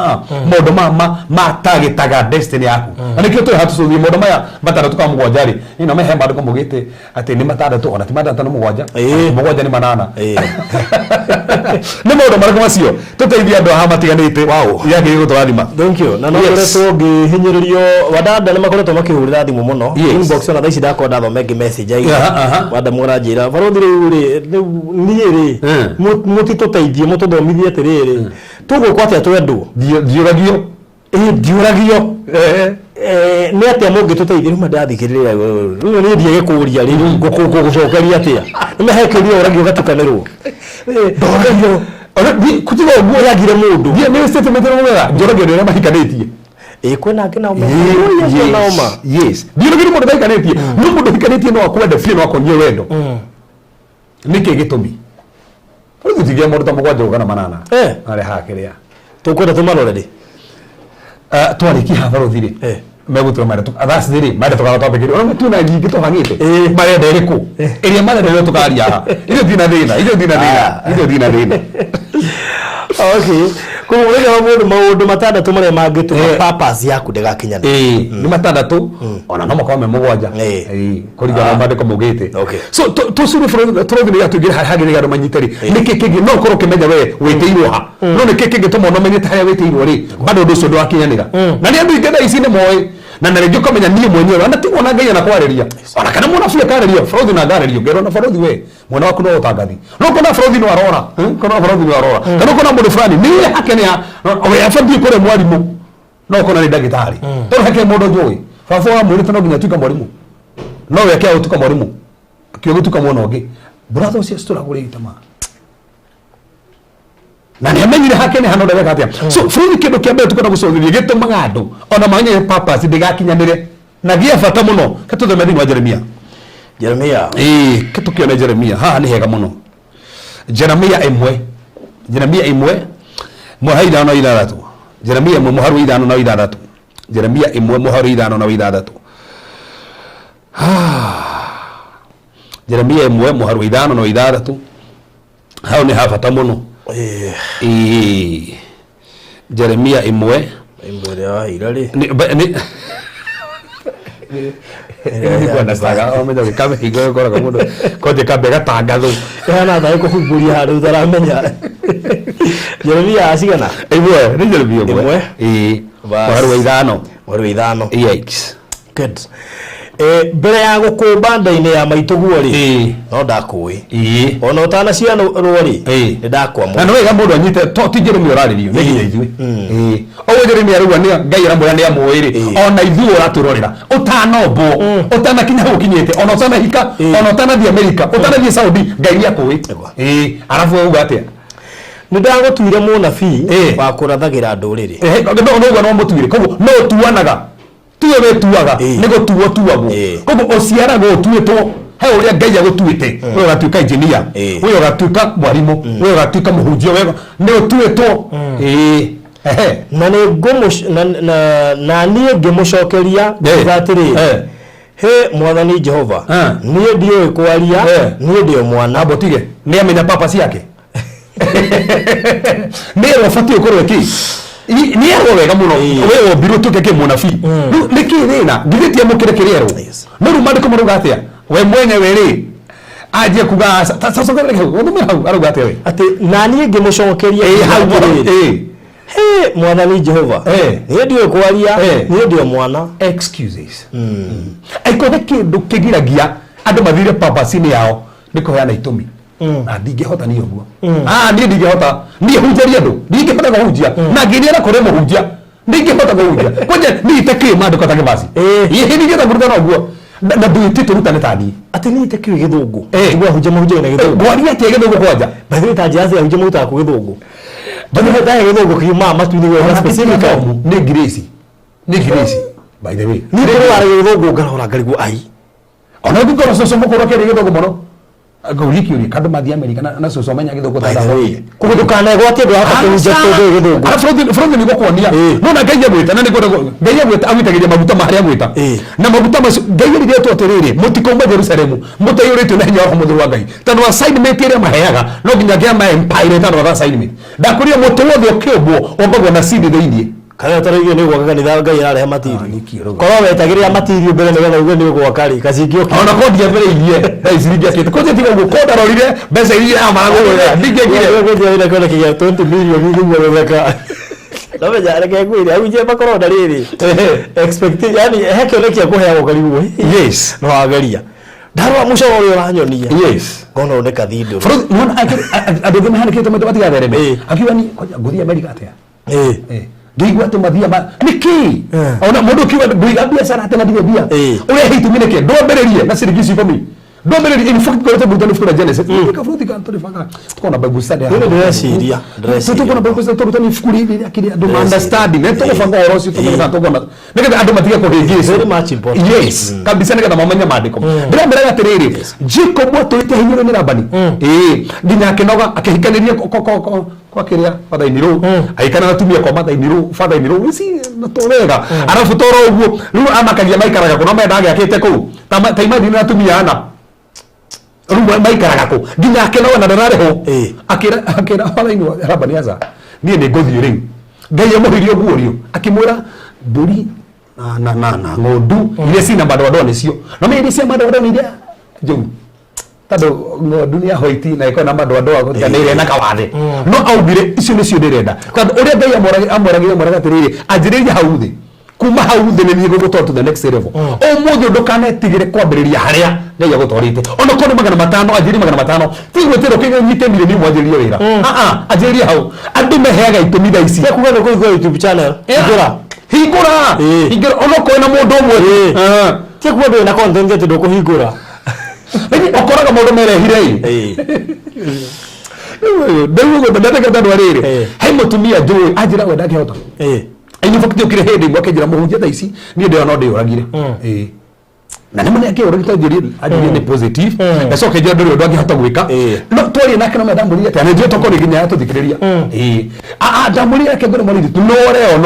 maũndũ ma matagĩtaga destiny yaku. Na nĩkĩo tũrĩ hatũcũthie maũndũ maya matandatũ ka 7 rĩ ĩno mehe maandĩko maugĩte atĩ nĩ matandatũ ona ti matandatũ nĩ 7, 7 nĩ 8. Nĩ maũndũ marĩkũ macio tũteithie andũ haha matiganĩte? Yagĩrĩire gũtũrathima.
Thank you. Na no ngoretwo ngĩhinyĩrĩrio wadada nĩ makoretwo makĩhũrĩra thimũ mũno. Inbox ona thaa ici ndakorwo ndathoma ĩngĩ message aigana. Wanda mũranjĩra barothi rĩu rĩ rĩu niĩ rĩ mũtitũteithie mũtũthomithie atĩrĩrĩ tũgwĩkwo atĩa twendwo.
Thiũragio.
Ĩ, ndiũragio. Nĩ atĩa mũngĩtũteithia? Rĩu mandathikĩrĩria rĩu niĩ ndiĩ gĩkũria rĩu ngũgũcokeria atĩa? Nĩ he kĩũria ũragio ũgatukanĩrwo.
Ndoragio kutiga ũguo.
Nĩagire mũndũ.
Nĩ statement ĩrĩa njoragio nĩ arĩa mahikanĩtie.
Ĩ, kwĩna angĩ nao
Yes,
noma.
Yes, ndiũragio nĩ mũndũ mahikanĩtie, no mũndũ ũhikanĩtie no akwende biũ, no akonie wendo. Nĩkĩ gĩtũmi rĩu tũtingĩa mũndũ ta mũgwanja kana manana arehaga kĩrĩa
Tũkwenda tũmarore rĩ?
Twarĩkia haha barothi rĩ, megũtũra marĩa thaa rĩ marĩa tũkaga twambĩkĩria ona tuona nyingĩ tũhang'ĩte, marenda ĩrĩkũ? Ĩrĩa marenda ĩrĩa tũkaria haha. Ithuĩ tina thĩna, ithuĩ tina thĩna, ithuĩ tina thĩna.
Okay, koguo ũrĩa mũndũ maũndũ matandatũ marĩa mangĩtũma purpose yaku ndĩgakinyanĩre.
Ĩĩ, nĩ matandatũ, ona no makorwo me mũgwanja. Ĩĩ, kũringana na maandĩko maugĩte. So tũcuru tũrothi nĩ gatũingĩre harĩa hagĩrĩire andũ manyite rĩ, nĩkĩ kĩngĩ no ũkorwo ũkĩmenya we wĩtĩirwo ha, no nĩkĩ kĩngĩtũma ona ũmenyete harĩa wĩtĩirwo rĩ, bado ũndũ ũcio ndũrakinyanĩra? Na nĩ andũ aingĩ thaa ici nĩ moĩ, na rĩngĩ ũkamenya niĩ mwenyewe ona tigwo na Ngai anakwarĩria, ona kana mũnabii akarĩria barothi na ngarĩrio ngerwo na barothi, we mwana waku no ũtangathi, no kona barothi no arora, kona barothi no arora, kana kona mũndũ fulani nĩ hake nĩ we abatiĩ kũrĩa mwarimũ, no kona nĩ ndagĩtarĩ, tondũ hake mũndũ njũĩ baba wa mwĩrĩte no nginya atuĩke mwarimũ, no we akĩaga gũtuĩka mwarimũ, akĩũa gũtuĩka mwena ũngĩ. Brother ũcio citũragũrĩte ma na nĩ amenyire hake nĩ hano ndageka atĩa. So bũrũri, kĩndũ kĩa mbere tukwenda gũcũthĩrĩria gĩtũmaga andũ ona mamenye purpose ndĩgakinyanĩre na gĩa bata mũno, ketũthome thĩinĩ wa Jeremia.
Jeremia.
Ĩĩ, tũkĩone Jeremia haha nĩ hega mũno. Jeremia 1, Jeremia 1 mũhari 5 na 6, Jeremia 1 mũhari 5 na 6, Jeremia 1 mũhari 5 na 6, Jeremia 1 mũhari 5 na 6, hau nĩ ha bata mũno. Ĩĩ, Jeremia 1.
Imwe ĩrĩa waheire rĩ.
Nĩ omenya gĩkambe hingo ĩkoraga mũndũ konje kambe gatangathwo.
Ĩhana tarĩ kũhumbũria handũ ũtaramenya. Jeremia acigana?
1 nĩ Jeremia 1.
1.
Ĩĩ.
Bas.
Mũhari wa 5.
Mũhari wa 5.
Yes.
Good. Mbere ya gũkũmba nda-inĩ ya maitũguo rĩ, no ndakũĩ. Ona ũtanaciarwo rĩ, nĩ ndakwamũra.
Na nĩ wega mũndũ anyite to ti Jeremia ũrarĩrio, nĩ nginya ithuĩ. Ĩĩ, ũguo Jeremia arauga nĩ Ngai aramwĩra nĩ amũĩ rĩ, ona ithuĩ ũratũrorera, ũtanombwo, ũtanakinya hau ũkinyĩte, ona ũtanahika, ona ũtanathiĩ Amerika, ũtanathiĩ Saudi, Ngai nĩ akũĩ. Ĩĩ, arabu auga atĩa?
Nĩ ndagũtuire mũnabii wa kũrathagĩra ndũrĩrĩ.
Ehe, no no no mũtuire, koguo no ũtuanaga, tiwe wĩtuaga. Nĩ gũtuo tuagwo. Koguo ũciaragwo ũtuĩtwo he ũrĩa Ngai agũtuĩte. We ũgatuĩka engineer, we ũgatuĩka mwarimũ, we ũgatuĩka mũhunjia, we nĩ ũtuĩtwo. Ĩĩ, ehe.
Na nĩ ngũmũ na niĩ ngĩmũcokeria ngiuga atĩrĩ, "Hĩ, Mwathani Jehova, niĩ ndiũĩ kwaria, niĩ ndĩ o mwana."
Amba ũtige, nĩ amenya papa ciake, nĩ erwo ũbatiĩ ũkorwo ĩkĩ, nĩ erwo wega mũno, we wombirwo ũtuĩke kĩ mũnabii. Rĩu nĩ kĩ thĩna githĩ ti amũkĩre kĩrĩa erwo? No rĩu maandĩko marauga atĩa? We mwenyewe rĩ, anjie kuga aca. Cokerere hau, ũthome hau, arauga atĩa we?
Atĩ na niĩ ngĩmũcokeria
Ĩĩ, hau
ngiuga atĩrĩrĩ,
ĩĩ.
"Hĩ, Mwathani Jehova, niĩ ndiũĩ kwaria, niĩ ndĩ o mwana."
Excuses. Angĩkorwo he kĩndũ kĩgiragia andũ mathire purpose-inĩ yao, nĩ kũheana itũmi. Na ndingĩhota niĩ ũguo. Ah, niĩ ndingĩhota, niĩ hunjaria andũ, ndingĩhota kũhunjia, na ngĩria na kũrĩ mũhunjia, ndingĩhota kũhunjia kwanja niĩ itakĩũĩ maandĩko ta kĩbaci. Ĩĩ, ndingĩhota kũrutana ũguo na ndwĩtĩtwo rutane ta niĩ.
Atĩ niĩ itakĩũĩ gĩthũngũ.
Njigua
hunjia mahunjagia na gĩthũngũ.
Ngwaria atĩa gĩthũngũ kwanja?
By the way, ta njĩra cia hunjia marutaga kũ gĩthũngũ? By the way, ta gĩthũngũ kiumaga matu-inĩ wega specifically.
Nĩ grace, nĩ grace, by the way.
Niĩ kũrĩ waragia gĩthũngũ ngarora ngarigwo ai.
Ona ũngĩkorwo cũcũ mũkũrũ akĩaria gĩthũngũ mũno, ngũria kĩũria, kandũ mathiĩ Amerika na cũcũ amenya gĩthũngũ ta
By the
ndawa.
way, koguo ndũkanegwatie ndwahota kũhunjia tondũ ũĩ gĩthũngũ.
Arabu bũrũri nĩ gũkuonia no na Ngai agwĩta na nĩngwenda Ngai agwĩta agwĩtagĩria maguta ma harĩa agwĩta, na maguta macio Ngai erire atũ atĩrĩrĩ, mũtikauma Jerusalemu mũtaiyũrĩtio na hinya wa Roho Mũtheru wa Ngai, tondũ assignment ĩrĩa maheaga no nginya ngĩa maempire, tondũ other assignment ndakwĩrire mũtĩ wothe ũkĩũmbwo ũmbagwo na seed thĩinĩ.
Kana ũtarauge nĩ ũgwaka kanitha, Ngai ararehe matirio. Korwo wetagĩrĩra matirio mbere nĩgetha uge nĩ ũgwaka rĩ, kacingi ũkĩ.
Ona ko ndiambĩrĩirie thaa ici ndingĩakĩte kwanza, tiga ũguo, ko ndarorire mbeca iria amaragũrĩra ndingĩakire.
Kwendia wĩra kĩoneki gĩa 20 million nĩguo gũtheka. No menya reke ngwĩre ahunjia makoragwo na rĩrĩ expect, yani he kĩoneki akũheagwo ũkarigwo. No wageria ndarora mũcoro ũrĩa ũranyonia, ngona ũyũ nĩ kathindũrũ.
Bũrũri nĩwona andũ angĩ mahanĩkĩte maitũ matigathereme, akiuga ni kwanja ngũthiĩ Amerika atĩa? Ngĩigua atĩ mathia ma nĩkĩ ona mũndũ ũkiuga ngũiga biacara atĩ na ndirĩ mbia, ũrehe itũmi nĩkĩ ndwambĩrĩrie na ciringi ici 10? Ndwambĩrĩrie. In fact, ngorete ngũruta ibuku rĩa Genesis. Kaburuti ka tũrĩbanga tukona Bible study.
Rĩu ndĩreciria, ndĩreciria.
Tukona Bible study, tũrutani ibuku rĩrĩ rĩa kĩrĩa andũ
Ndĩreciria.
understanding nĩ tũgũbanga ũhoro ũcio, tũmenye tũkona nĩgetha andũ matige kũhĩngĩcwo.
Very much important.
Yes, kabisa, nĩgetha mamenye maandĩko. Ndĩrameraga atĩrĩrĩ, Jacob atũrĩte hinyĩrwo nĩ Labani, ĩĩ, nginya akĩnoga akĩhikanĩria kwa kĩrĩa father-in-law, agĩikara na atumia kwa mother-in-law, father-in-law ici na to wega. Arabu toro ũguo rĩu amakagia maikaraga kũ? No menda agĩakĩte kũu ta imagine na atumia ana rĩu maikaraga kũ nginya akĩnoga na ndararĩhwo. Akĩra father-in-law Labani, aca, niĩ nĩ ngũthiĩ rĩu. Ngai amũhirie ũguũrio, akĩmwĩra mbũri na ng'ondu iria cina madoadoa nĩcio, no menya iria cia madoadoa nĩ iria njũru, tondũ ng'ondu nĩ ya white na ĩkorwo na madoadoa gũtiga nĩ ĩrĩa na kawathe. No augire icio nĩcio ndĩrenda, tondũ ũrĩa Ngai amwĩragĩra atĩrĩrĩ, anjĩrĩria hau thĩ, kuma hau thĩ nĩ niĩ ngũgũtwara to the next level. Ũmũthĩ ndũkanetigĩre kwambĩrĩria harĩa Ngai agũtwarĩte, ona korwo nĩ 500, anjĩrĩrie 500. Ti gwĩtĩrwo kĩngĩ nyite milioni 1 anjĩrĩrie wĩra. Ah ah, anjĩrĩrie hau. Andũ meheaga itũmi thaa ici.
Kuga nĩ kũhingũra YouTube channel. Hingũra.
Hingũra. Hingũra ona korwo na mũndũ ũmwe.
Ti kuga ndũrĩ na content atĩ ndũkũhingũra.
Ĩni, ũkoraga maũndũ merehire ĩ. Ndauga ndatekera tondũ rĩrĩ, he mũtumia njũĩ anjĩra we ndangĩhota. In fact, ũkire hĩndĩ ĩmwe akĩnjĩra, mũhunjia, thaa ici niĩ ndĩrona no ndĩyũragire. Na nĩ mũne akĩũragĩte, anjĩrie nĩ positive, ngacoka njĩra ndũrĩ ũndũ angĩhota gwĩka. No twarie nake, no ndamũrire atĩa, na njũĩ tokorwo nginya yatũthikĩrĩria. Ndamũrire ake ngoro mũriri no reo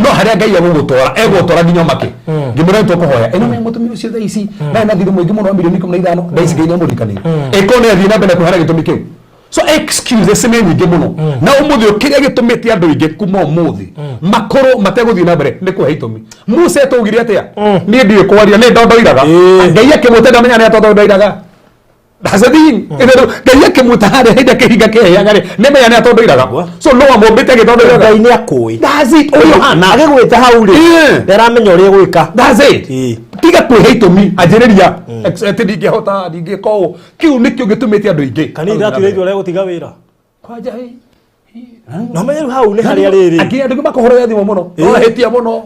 no harĩa Ngai egũgũtwara, egũgũtwara nginya ũmake. Ngĩmwĩra nĩ tũkũhoya ĩno nĩ mũtumia ũcio thaa ici naĩ na thirĩ mũingĩ mũno wa milioni 15. Thaa ici Ngai nĩ amũririkanire ĩkorwo nĩ athiĩ na mbere na kũheana gĩtũmi kĩu. So excuses nĩ nyingĩ mũno, na ũmũthĩ ũyũ kĩrĩa gĩtũmĩte andũ aingĩ kuma ũmũthĩ makorwo mategũthiĩ na mbere nĩ kũhe itũmi. Musa etũgire atĩa? Niĩ ndiũĩ kwaria, nĩ ndondoiraga. Ngai akĩmwĩta, ndamenya nĩ atondondoiraga. That's the thing. Ngai akĩmwĩta harĩa hĩndĩ akĩhinga kĩheaga rĩ, nĩ menya nĩ atondoiraga. So no amũmbĩte agĩtondoiraga.
Ngai nĩ akũĩ.
That's it. Ũyũ hana.
Agĩgwĩta hau rĩ, ndaramenya ũrĩa gwĩka.
That's it. Tiga kwĩhe itũmi, anjĩrĩria. Atĩ ndingĩhota, ndingĩka ũũ. Kĩu nĩkĩo gĩtũmĩte andũ aingĩ.
Kanitha atuire itua rĩa gũtiga wĩra.
Kwanja ĩ.
No menye rĩu hau nĩ harĩa rĩrĩ.
Angĩ andũ makũhũrĩra thimũ mũno. Ũrahĩtia mũno.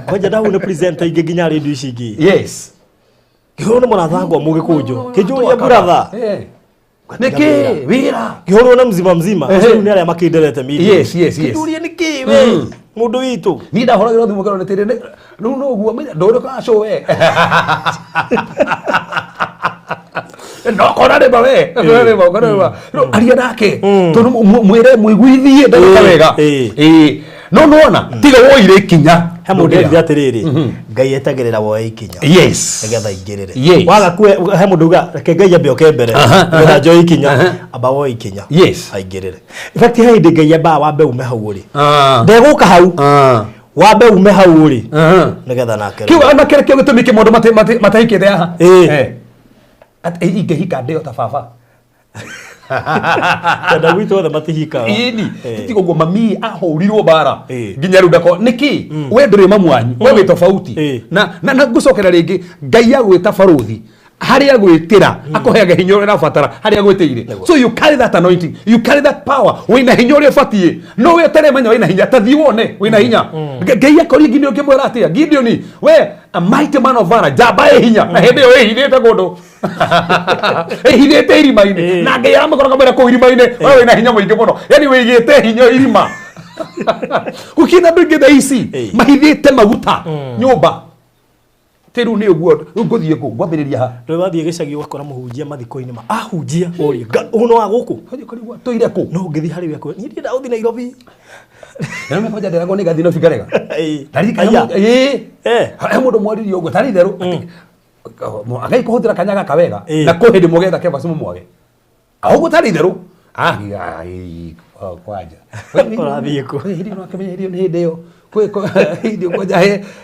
Kwanja ndahau nĩ presenter ingĩ nginya radio ici ingĩ. Kĩhũrwo nĩ mũratha wakwa mũgĩkũnjũ. Kĩnjũria brother.
Nĩkĩ wĩra?
Kĩhũrwo na mzima mzima. Acio nĩ arĩa makĩnderete media.
Yes.
Kĩnjũria nĩkĩ we mũndũ witũ.
Niĩ ndahũragĩrwo thimũ kĩrore tĩrĩ rĩu no ũguo menya ndũrĩ kacũ we. No kona rĩma we, kona rĩma, kona rĩma. Rĩu aria nake. Tondũ mwĩre mũiguithie ndagĩka wega. Ĩĩ. No nĩwona tiga woire ikinya.
He mũndũ erire atĩrĩrĩ, Ngai etagĩrĩra woe ikinya. Nĩgetha aingĩrĩre. Waga kue he mũndũ uga reke Ngai ambe oke mbere nĩgetha njoe ikinya, amba woe ikinya. Aingĩrĩre. In fact, he hĩndĩ Ngai ambaga wambe ume hau ũrĩ. Ndegũka hau. Wambe ume hau ũrĩ. Nĩgetha nake.
Kĩu ona kĩrĩa kĩo gĩtũmi kĩmwe andũ matahikĩte haha. Atĩ ingĩhika ndĩo ta baba.
Tondũ gwitũ othe matihikaga.
Ĩni, titiga ũguo mami ahũrirwo mbara nginya rĩu ndako nĩkĩ we ndũrĩ mamu wanyu, we wĩ tofauti na ngũcokera rĩngĩ. Ngai agwĩta barũthi harĩa agwĩtĩra, akũheaga hinya ũrĩa ũrabatara harĩa agwĩtĩire. So you carry that anointing, you carry that power, wĩna hinya ũrĩa ũbatiĩ. No we ũtaremenya wĩna hinya, ta thiĩ wone wĩna hinya. Ngai akoria Gideon, ũkĩmwĩra atĩa, Gideon, we a mighty man of valor, njamba ĩ hinya, na hĩndĩ ĩyo ĩhithĩte kũndũ, ĩhithĩte irima-inĩ, na Ngai aramũkora kamwĩra kũu irima-inĩ we wĩna hinya mũingĩ mũno, yani wĩigĩte hinya irima. Gũkĩna andũ aingĩ thaa ici mahithĩte maguta nyũmba. Ti rĩu nĩ ũguo, rĩu ngũthiĩ kũ, ngwambĩrĩria ha?
Rĩu wathiĩ gĩcagi ũgakora mũhunjia mathiko-inĩ ma ahunjia ũrie ũũ no wa gũkũ.
Tũire kũ?
No ũngĩthiĩ harĩ we akwĩra niĩ ndienda gũthiĩ Nairobi.
Na nĩ kwanja ndĩragwo nĩ gathiĩ Nairobi ngarega. Ndarikana
Aya.
Ĩĩ. He mũndũ mwaririe ũguo tarĩ itherũ agai kũhũthĩra kanya gaka wega, na kwĩ hĩndĩ mũgetha kebasi mũmwage ũguo tarĩ itherũ. Ah, ai, kwanja
Ũrathiĩ kũ?
Hĩndĩ ĩno akĩmenya hĩndĩ ĩyo nĩ hĩndĩ ĩyo hĩndĩ ĩyo kwanja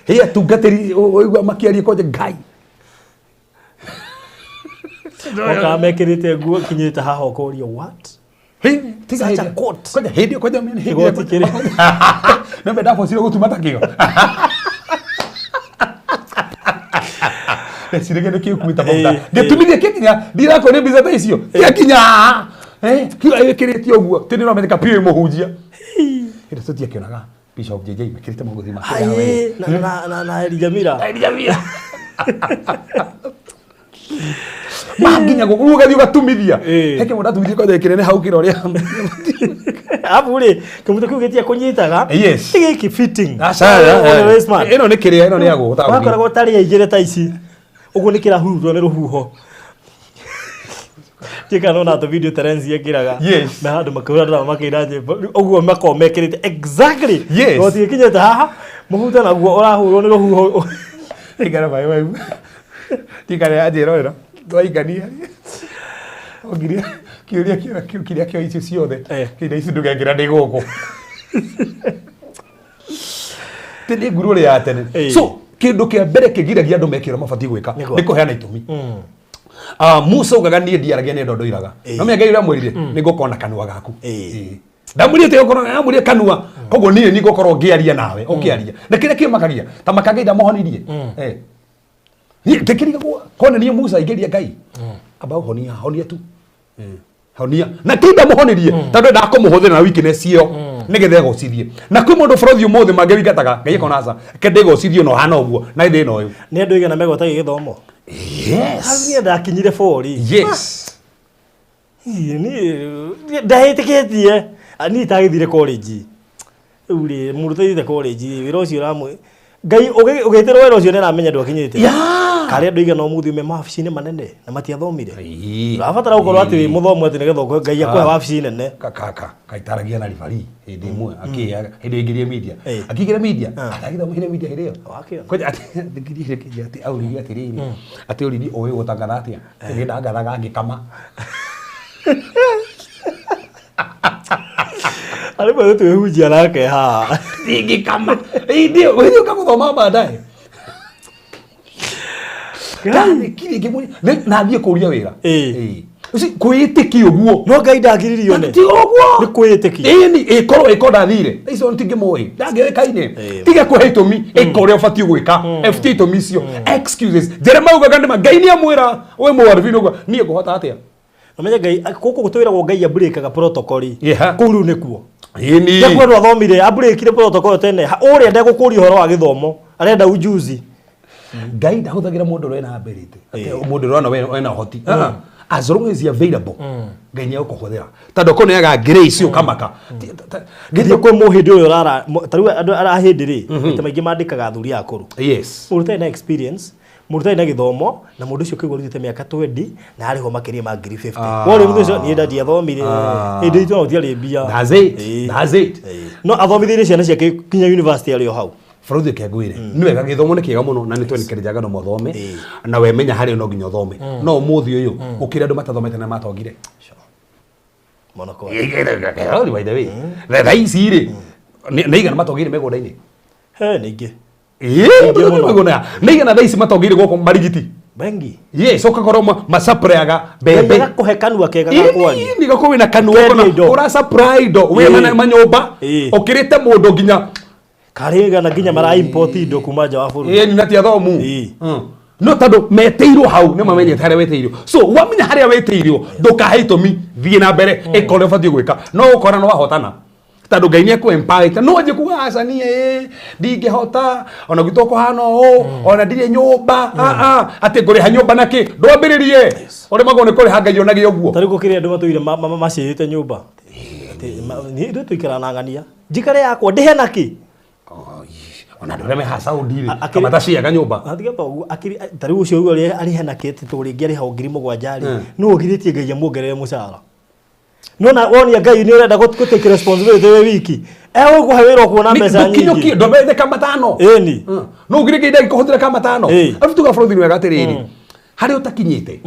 he atungatĩri ũigua makĩaria kwanja Ngai.
Okaga mekĩrĩte nguo kinyĩte haha ũkoria what?
Hey, tiga
Such a
hĩndĩ-
coat.
Kwanja hĩndĩ ĩyo, kwanja hĩndĩ ĩyo-
Kĩgoti kĩrĩ.
Nĩmbe ndabocire gũtuma ta kĩo. Ndeciragia nĩ kĩkuĩte maguta. Ngĩtumithia kĩkinya, ndirakuonia mbica ta icio. Kĩakinya haha. Kĩo ĩkĩrĩte ũguo. Ti nĩramenyeka piũ ĩ mũhunjia. Hĩndĩ tũtiakĩonaga. Bishop JJ mekĩrĩte mũgũthi
Aĩ, na Elijah Mira.
Manginya gũkũ ũgathiĩ ũgatumithia.
Ĩĩ.
He kĩmwe ndatumithia kwanja kĩnene hau kĩra ũrĩa.
Arabu rĩ, kĩmũtĩ kĩu gĩtia kũnyitaga.
Yes.
Nĩ gĩkĩ fitting.
Aca,
All the smart.
ĩno nĩ kĩrĩa, ĩno nĩ ya gũkũ taũni.
Wakoragwo ũtarĩ aigĩre ta ici. Ũguo nĩ kĩrahurutwo nĩ rũhuho. Ndiũĩ kana ona tũ video Terence ekĩraga.
Yes.
Na handũ makĩhũra drama makĩina nyĩmbo. Rĩu Ũguo makoragwo mekĩrĩte exactly.
Yes.
No tigĩkinyĩte haha. Mũhuto naguo ũrahũrwo nĩ rũhuho.
Ikara maĩ mau. Tikare anjĩrorera. Twaikania. Ongirie kĩũria kĩo kĩu kĩrĩa kĩo icio ciothe.
Eh.
Kĩrĩa ici ndũgekĩra ndĩ gũkũ. Tĩ nĩ nguru ĩrĩa ya tene.
Eh.
So kĩndũ kĩa mbere kĩgiragia andũ meke ũrĩa mabatiĩ gwĩka
Nĩguo.
nĩ kũheana itũmi. Ah, Musa augaga niĩ ndiaragia nĩ ndondoiraga. No menya Ngai ũrĩa amwĩrire nĩ ngũkorwo na kanua gaku.
Ĩĩ.
Ĩĩ. Ndamwĩrire atĩ ũkorwo ndamwĩrire kanua koguo niĩ nĩ ngũkorwo ngĩaria nawe ũkĩaria. Na kĩrĩa kĩmakagia ta maka Ngai ndamuhonirie. Eh. Niĩ ngĩkĩrigagwo kona niĩ Musa aingĩria Ngai. Amba ũhonia honia tu. Honia. Na ti ndamuhonirie tondũ endaga kũmũhũthĩra na weakness ĩyo nĩgetha egocithie. Na kwĩ mũndũ bũrũri ũmũthĩ mangĩwingataga Ngai akona aca ke ndĩgocithio na ũhana ũguo na thĩna ũyũ.
Nĩ andũ aigana megwatagia gĩthomo?
Yes.
Hau niĩ ndakinyire bori.
Yes.
Ii, niĩ ndahĩtĩkĩtie. Ah, Niĩ itagĩthire college. Rĩu rĩ, mũndũ ũtathiĩte college wĩra ũcio ũramwĩ Ngai ũgĩtĩrwo wĩra ũcio nĩ aramenya ndwakinyĩte.
Yeah.
Karĩ andũ aigana ũmũthĩ me mawabici-inĩ manene na matiathomire.
Ĩĩ.
Ũrabatara gũkorwo atĩ wĩ mũthomu atĩ nĩgetha ũkũhe Ngai akũhe
Ah.
wabici nene.
Kaka kaitaragia na ribari hĩndĩ ĩmwe akĩaga hĩndĩ aingĩrie media.
Ĩĩ.
Akĩingĩra media
Ah.
atagĩthomire media hĩndĩ ĩyo.
Wakĩona.
Kwanja atĩ thikĩrĩria kĩnja atĩ auririe atĩrĩrĩ atĩ ũririe ũĩ gũtangatha atĩa. Niĩ ndangathaga ngĩkama.
Arĩ mwega twĩhunjia nake haha.
Ingĩkama. Ĩndĩ wĩthiĩ ũkamũthoma baadaye. Ndarĩkirie ngĩmũria na thiĩ kũria wĩra.
Ĩĩ.
Ĩĩ. Ũcio kwĩĩtĩkia ũguo.
No Ngai ndagiririo nĩ.
Ti ũguo.
Nĩ kwĩĩtĩkia.
Ĩni ĩkorwo ĩko ndathire. Thaa icio ntingĩmũĩ. Ndangĩũĩkaine.
Ĩĩ.
Tiga kũhe itũmi ĩka ũrĩa ũbatiĩ gwĩka. FT itũmi icio. Excuses. Jeremiah augaga nĩma Ngai nĩamwĩra wĩ mũwaribini ũguo. Niĩ ngũhota atĩa?
Ũmenye Ngai gũkũ twĩragwo Ngai aburĩkaga protocol.
Yeah.
Kũu rĩu nĩkuo.
Ĩni.
Jakuo andũ athomire aburĩkire protocol tene. Ũrĩa ndegũkũria ũhoro wa gĩthomo arenda ujuzi.
Ngai ndahũthagĩra mũndũ ũrĩa wĩna ability. Atĩ mũndũ ũrĩa wona wĩna ũhoti. Ah, As long as you available, Ngai nĩegũkũhũthĩra. Tondũ kũneaga grace ũkamaka.
Githĩ kwĩ mũhĩndĩ ũyũ ũrara ta rĩu andũ a hĩndĩ rĩ maita maingĩ mandĩkaga athuri aya akũrũ.
Yes.
Mũndũ ũtarĩ na experience mũndũ ũtarĩ na gĩthomo na mũndũ ũcio ũkĩigua arutĩte mĩaka 20 na arĩhwo makĩria ma ngiri 50.
Ah.
Wona mũndũ ũcio niĩ ndiathomire
Ah.
hĩndĩ itũ no gũtiarĩ mbia.
That's it.
Ĩĩ.
That's it.
Ĩĩ. No athomithĩirie ciana ciake kinya university arĩ o hau.
Bũrũri ũrĩa ngwĩre nĩ wega gĩthomo nĩ kĩega mũno na nĩ twenikerejaga andũ mathome
Ĩĩ.
na wemenya harĩa no nginya ũthome no ũmũthĩ ũyũ gũkĩrĩ andũ matathomete na matongire
Mũno kwa.
By the way thaa ici rĩ nĩ igana matongire mĩgũnda-inĩ
He ningĩ.
Ĩĩ, mĩgũnda nĩ igana thaa ici matongire gũkũ marigiti
Bengi.
Yes, ũgakorwo macaprayaga mbembe
Ngai agakũhe kanua kega ga kwaria.
Ĩĩ, nĩgakorwo wĩna kanua
Ũkendia
ũkona
indo.
ũra supply indo wĩna
Ĩĩ.
manyũmba
Ĩĩ.
ũkĩrĩte mũndũ nginya
Karĩ gana nginya mara import indo kuma nja wa bũrũri.
ĩni na ti athomu
Ĩĩ.
No tondũ metĩirwo hau nĩ mamenyete harĩa wetĩirwo so wamenya harĩa wetĩirwo ndũkahe itũmi thiĩ na mbere ĩka ũrĩa ũbatiĩ gwĩka no ũkona nĩ wahotana tondũ Ngai nĩ ekũ-empower no anjie kuga aca niĩ ĩ, ndingĩhota ona gwitũ kũhana ũũ ona ndirĩ nyũmba ah, ah, atĩ ngũrĩha nyũmba nakĩ ndwambĩrĩrie ũremagwo nĩ kũrĩha Ngai onage ũguo
Ta rĩu gũkĩrĩ andũ matũire macĩĩte nyũmba. Atĩ niĩ ithuĩ tũikaraga na ng'ania. Njikare yakwa ndĩhe nakĩ?
Ona andũ arĩa me haha Saudi rĩ
Akĩrĩ-
mataciaga nyũmba
Atiga pa ũguo akĩrĩ ta rĩu ũcio ũguo arĩhe nakĩ atĩ tondũ rĩngĩ arĩhagwo 7,000 rĩ
Mm.
nũ ũgirĩtie Ngai amuongerere mũcara. Nona wonia Ngai nĩ ũrenda gũ take responsibility wĩ wiki. Egũkũhe wĩra ũkuona mbeca
kinyũkie
nyingĩ.
ndwambete kama tano
Ĩni.
No ũgire ngai ndangĩkũhũthĩra kama tano
Ĩĩ.
arabu tuga bũrũri nĩ wega atĩrĩrĩ harĩa ũtakinyĩte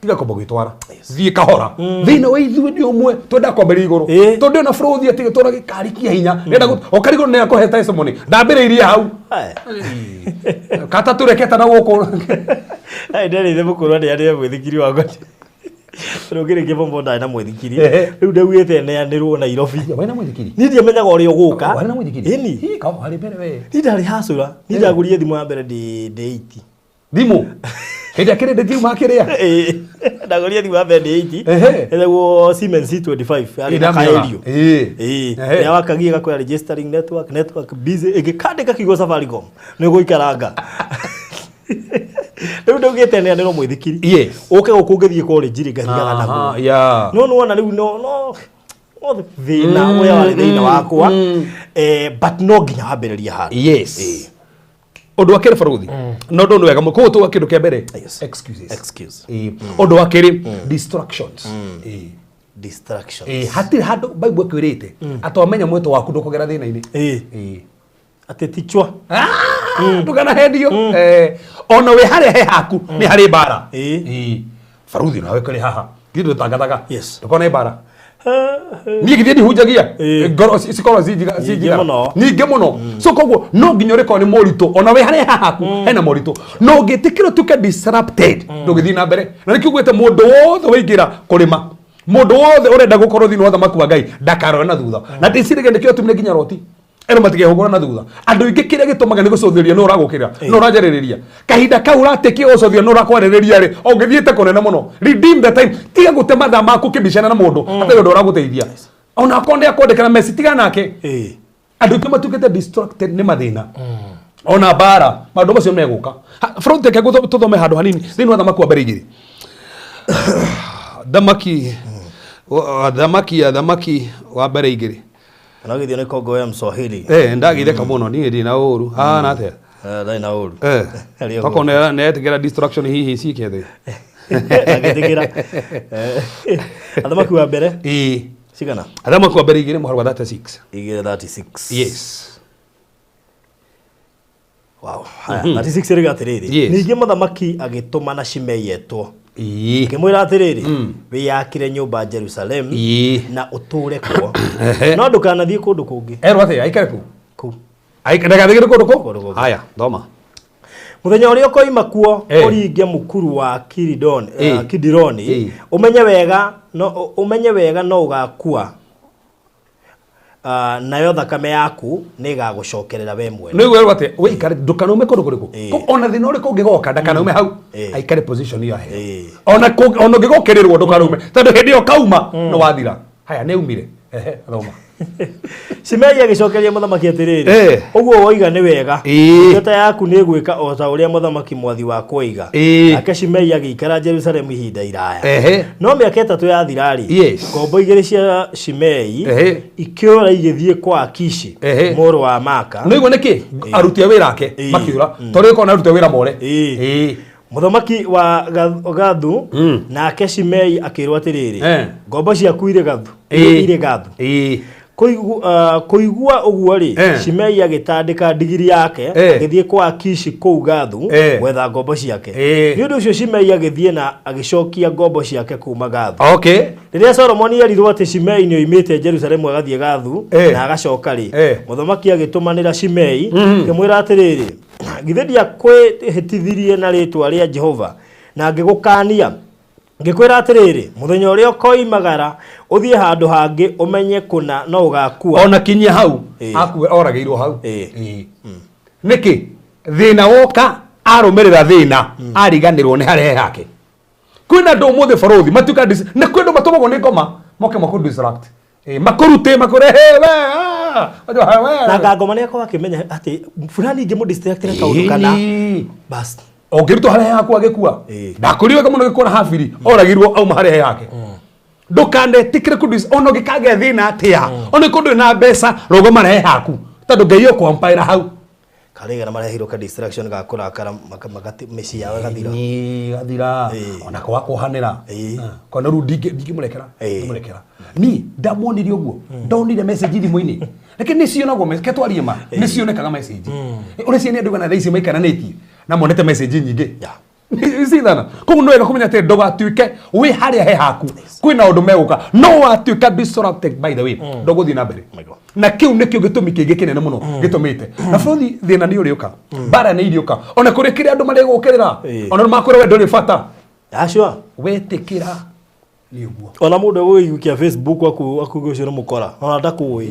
tiga kwamba gwĩtwara thiĩ kahora thĩna wa ithuĩ nĩ ũmwe twendaga kwambĩrĩria igũrũ
Ĩĩ.
tondũ ona bũrũri atĩ tũra gĩkari kĩa hinya nĩenda ũkarigwo nĩ akũhe testimony ndambĩrĩirie hau
Aya.
kata tũreketa na gũkũ
Ai nderĩire mũkũrũ aneanĩre mwĩthikiri wakwa. Rĩu ngĩrĩkia bombo ndarĩ na mwĩthikiri.
Ehe.
Rĩu ndaugĩte neanĩrwo Nairobi.
Warĩ na mwĩthikiri
Niĩ ndiamenyaga ũrĩa ũgũka.
warĩ na mwĩthikiri
Ĩni.
Ĩ, kaũ harĩ mbere we
Niĩ ndarĩ hacũra. Niĩ ndagũrire thimũ ya mbere ndĩ 80.
thimũ hĩndĩ ya kĩrĩndĩ tiuma kĩrĩa
Ĩĩ. Ndagũrire thimũ ya Ben 8.
Ehe.
Ĩtagwo Siemens C25 yarĩ na
Ĩĩ,
kaerio.
Ĩĩ.
Ĩĩ.
Ehe.
Ĩrĩa wakagia ĩgakwĩra registering network, network busy, ĩngĩkandĩka kiugo Safaricom nĩ ũgũikaranga. Rĩu ndaugĩte neanĩrwo mũithikiri.
Yes.
Ũke gũkũ ũngĩthiĩ college rĩ ngathiaga
Aha,
naguo.
yeah.
No nĩwona rĩu no no no thĩna ũrĩa warĩ thĩinĩ wakwa. Eh, but no nginya wambĩrĩrie handũ.
Yes. Ũndũ wa kerĩ baruthi no ũndũ nĩ wega mũno. Koguo tuga kĩndũ kĩa mbere
Yes.
excuses.
Excuse.
Ĩĩ. Ũndũ wa kerĩ distractions. Ĩĩ.
Distractions.
Ĩĩ, hatirĩ handũ Bible ĩkwĩrĩte atĩ wamenya mwĩto waku ndũkũgera thĩna-inĩ.
Ĩĩ.
Ĩĩ.
Atĩ ti chwa.
Ndũkanahendio. Eh, ona wĩ harĩa he haku nĩ harĩ mbara.
Ĩĩ.
Ĩĩ. Baruthi nawe kũrĩ haha githĩ ndũtangathaga
Yes.
ndũkona mbara niä githä ndihunjagia
Ĩĩ.
ngoro cikorwo
Nyingĩ
cinjiga
mũno.
nyingä må no so koguo no nginya å rä korwo nä moritå ona wä harä hahaku hena moritå no å ngä tä kä rwo tuke disrupted ndå gä thiä na mbere na nä kä ugä te må ndå wothe waingä ra kå rä ma må ndå wothe å renda gå korwo thä inä wa thamaki wa ngai ndakarore na thutha na ndä cirä nä kä o tumire nginya roti ero matigehũgũra na thutha andå aingä kä rä a gä tåmaga nä gå cåthä ria nä å ragå kä ra nä å ranjarä rä ria kahinda kau ratä kä å cåthia nä å rakwarä rä ria rä å ngä thiä te kå nene må no redeem the time tiga gå te mathaa maku kä bicana na må ndå hatarä å ndå å ragå teithia ona akorwo nä akwandä kana meci tiga nake
Ĩĩ.
andå aingä matuä kä te distracted nä mathä na ona mbara maå ndå macio megå ka reke tå thome handå hanini thä inä wa thamaki wa mbere igä rä thamaki thamaki ya thamaki wa mbere igä rä
Na githĩ nĩ Kongo ya Mswahili.
Eh, ndagitheka mũno niĩ ndirĩ na ũru hana atĩa
Eh, ndarĩ na ũru.
Eh,
Harĩ ũguo.
tokorwo nĩ etĩkĩra distraction hihi ciike thĩ
Agĩtĩkĩra. Eh, Athamaki wa mbere
ĩĩ
cigana?
athamaki wa mbere igĩrĩ mũhari wa 36
2:36.
yes
Wow. Haya, 36 ĩrĩga atĩrĩrĩ.
Yes.
Ningĩ mũthamaki agĩtũmana Shimei etwo.
ĩĩ
Akĩmwĩra atĩrĩrĩ, wĩyakĩre nyũmba Jerusalemu
Ĩĩ.
na ũtũũre kuo.
Ehe.
No ndũkanathiĩ kũndũ kũngĩ.
erwo atĩa aikare kũ
Kũu.
ndagathigĩre kũndũ
Kũndũ
kũ
kũngĩ.
haya thoma
Mũthenya ũrĩa ũkoima kuo
Eh.
ũringe mũkuru wa Kiridoni,
Eh.
Kidironi
Eh.
ũmenye wega no ũmenye wega no ũgakua. Ah, nayo thakame yaku nĩ ĩgagũcokerera we mwene.
nĩ werwo atĩa wĩikare ndũkanaume kũndũ kũrĩkũ
Ĩĩ.
ona thĩna ũrĩkũ ũngĩgoka ndakanaume hau
Ĩĩ.
aikare position ĩyo aheo
Ĩĩ.
ona ona ũngĩgokĩrĩrwo ndũkanaume tondũ hĩndĩ ĩyo kauma no wathira haya nĩ umire ehe thoma
Shimei agĩcokeria mũthamaki atĩrĩrĩ,
Eh.
ũguo woiga nĩ wega.
Ĩĩ.
Ndungata yaku nĩ ĩgwĩka o ta ũrĩa mũthamaki mwathi wakwa oiga.
Ĩĩ.
Nake Shimei agĩikara Jerusalemu ihinda iraya.
Ehe.
No mĩaka ĩtatũ yathira-rĩ,
Yes.
ngombo igĩrĩ cia Shimei
Ehe.
ikĩũra igĩthiĩ kwa Akishi
Ehe.
mũrũ wa Maaka.
nä igua nä kä aruti a wä ra ake
Ĩĩ.
makä å ra tondå ä na aruti a wä ra more
Ĩĩ.
Ĩĩ.
Mũthamaki wa Gathu nake Shimei akĩrwo atĩrĩrĩ,
Eh.
ngombo ciaku irĩ Gathu,
Ĩĩ.
irĩ Gathu.
Ĩĩ.
Kũigua ũguo rĩ,
Eh.
Shimei agĩtandĩka ndigiri yake
Eh.
agĩthiĩ kwa Akishi kũu Gathu
Eh.
gwetha ngombo ciake.
Eh.
Nĩ ũndũ ũcio Shimei agĩthiĩ na agĩcokia ngombo ciake kuuma Gathu.
okay
Rĩrĩa Solomoni eerirwo atĩ Shimei nĩoimĩte Jerusalemu agathiĩ Gathu
Eh.
na agacoka rĩ,
Eh.
mũthamaki agĩtũmanĩra Shimei akĩmwĩra atĩrĩrĩ, githĩ ndiakwĩhĩtithirie na rĩĩtwa rĩa Jehova na ngĩgũkaania ngĩkwĩra atĩrĩrĩ, mũthenya ũrĩa ũkoimagara ũthiĩ handũ hangĩ ũmenye kũna no ũgakua.
ona kinyia hau
Ĩĩ.
akue oragä irwo hau
Ĩĩ.
Ĩĩ. nĩkĩ thĩna woka arũmĩrĩra thĩna ariganĩrwo nĩ harĩa he hake kwĩna andũ ũmũthĩ borothi matuĩka nĩ kwĩ andũ matũmagwo nĩ ngoma moke makũ disrupt Ĩĩ, makũrute makũrehe we ah, wajua, we.
Na ngangoma nĩakorwo akĩmenya atĩ fulani ingĩmũ distract na kaũndũ kana
Ĩĩ.
bas.
ũngĩrutwo harĩa haku agĩkua
Ĩĩ.
ndakũrire wega mũno gĩkuona habiri oragirwo auma harĩa he yake ndũkanetĩkĩre kũndũ ona ũngĩkagĩa thĩna atĩa ona kũndũ na mbeca rũgama harĩa he haku tondũ ngai ũkwampaĩra hau
Karĩgana marehirwo ka distraction ga kũrakara mĩciĩ yao ĩgathira.
Ĩĩ, gathira
Ĩĩ.
ona kwaga kuohanĩra
Ĩĩ.
kona rĩu ndingĩmũrekera
Ĩĩ.
ndingĩmũrekera ni ndamuonirie ũguo ndonire message thimũ-inĩ reke nĩ cionagwo ke twarie ma nĩ cionekaga message ũrĩa ciana andũ gana thaa ici maikaranĩtie na monete message nyingĩ
Yeah.
cithana koguo nĩ wega kũmenya atĩ ndũgatuĩke wĩ harĩa he haku kwĩna ũndũ megũka no watuĩka disrupted by the way ndũgũthiĩ na mbere
My God.
na kĩu nĩkĩo gĩtũmi kĩngĩ kĩnene mũno gĩtũmĩte na bũrũri thĩna nĩ ũrĩũka mbara nĩ iriũka ona kũrĩ kĩrĩa andũ marĩgũkĩrĩra
Ĩĩ.
ona makwĩra we ndũrĩ bata
Acio.
wetĩkĩra nĩ ũguo
Ona mũndũ egũgĩikia Facebook aku akuge ũcio nĩ mũkora. Ona ndakũĩ.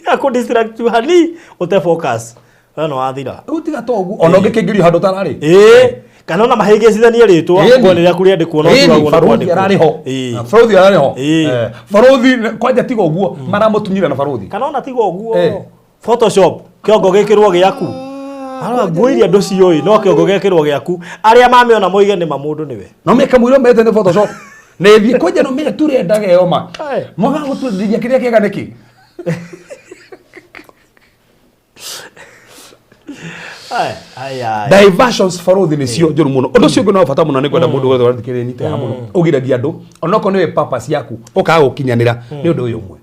Akũ distract you hani ũte focus. We no wathira.
rĩu tiga to ũguo ona ũngĩkĩingĩrio handũ ũtararĩ
Ĩĩ. Kana ona mahĩngĩcithanie rĩtwa
Ĩni.
ngo nĩ rĩaku rĩandĩkwo no
Ĩni,
turagwo nĩ
baruthi
kwandĩkwo.
ararĩ ho
Ĩĩ.
baruthi ararĩ ho
Ĩĩ.
Eh, baruthi kwanja tiga ũguo maramũtunyire na baruthi
Kana ona tiga
Eh.
ũguo Photoshop kĩongo gĩkĩrwo gĩaku. Arora nguo iria ndũciũĩ no kĩongo gĩkĩrwo gĩaku. Arĩa mamĩona moige nĩ ma mũndũ nĩwe.
No meka mũiro mete nĩ Photoshop na ĩthiĩ kwanja no menya turendaga ĩyo ma
Aye.
mwaga gũtwenderia kĩrĩa kĩega nĩkĩ.
Ai ai ai.
Diversions baruthi nĩcio njũru mũno. Ũndũ ũcio ũngĩ no bata mũno nĩ kwenda mũndũ wothe ũrathikĩrĩria nyite haha mũno ũgiragia andũ onokorwo nĩwe purpose yaku ũkaga gũkinyanĩra nĩ ũndũ ũyũ ũmwe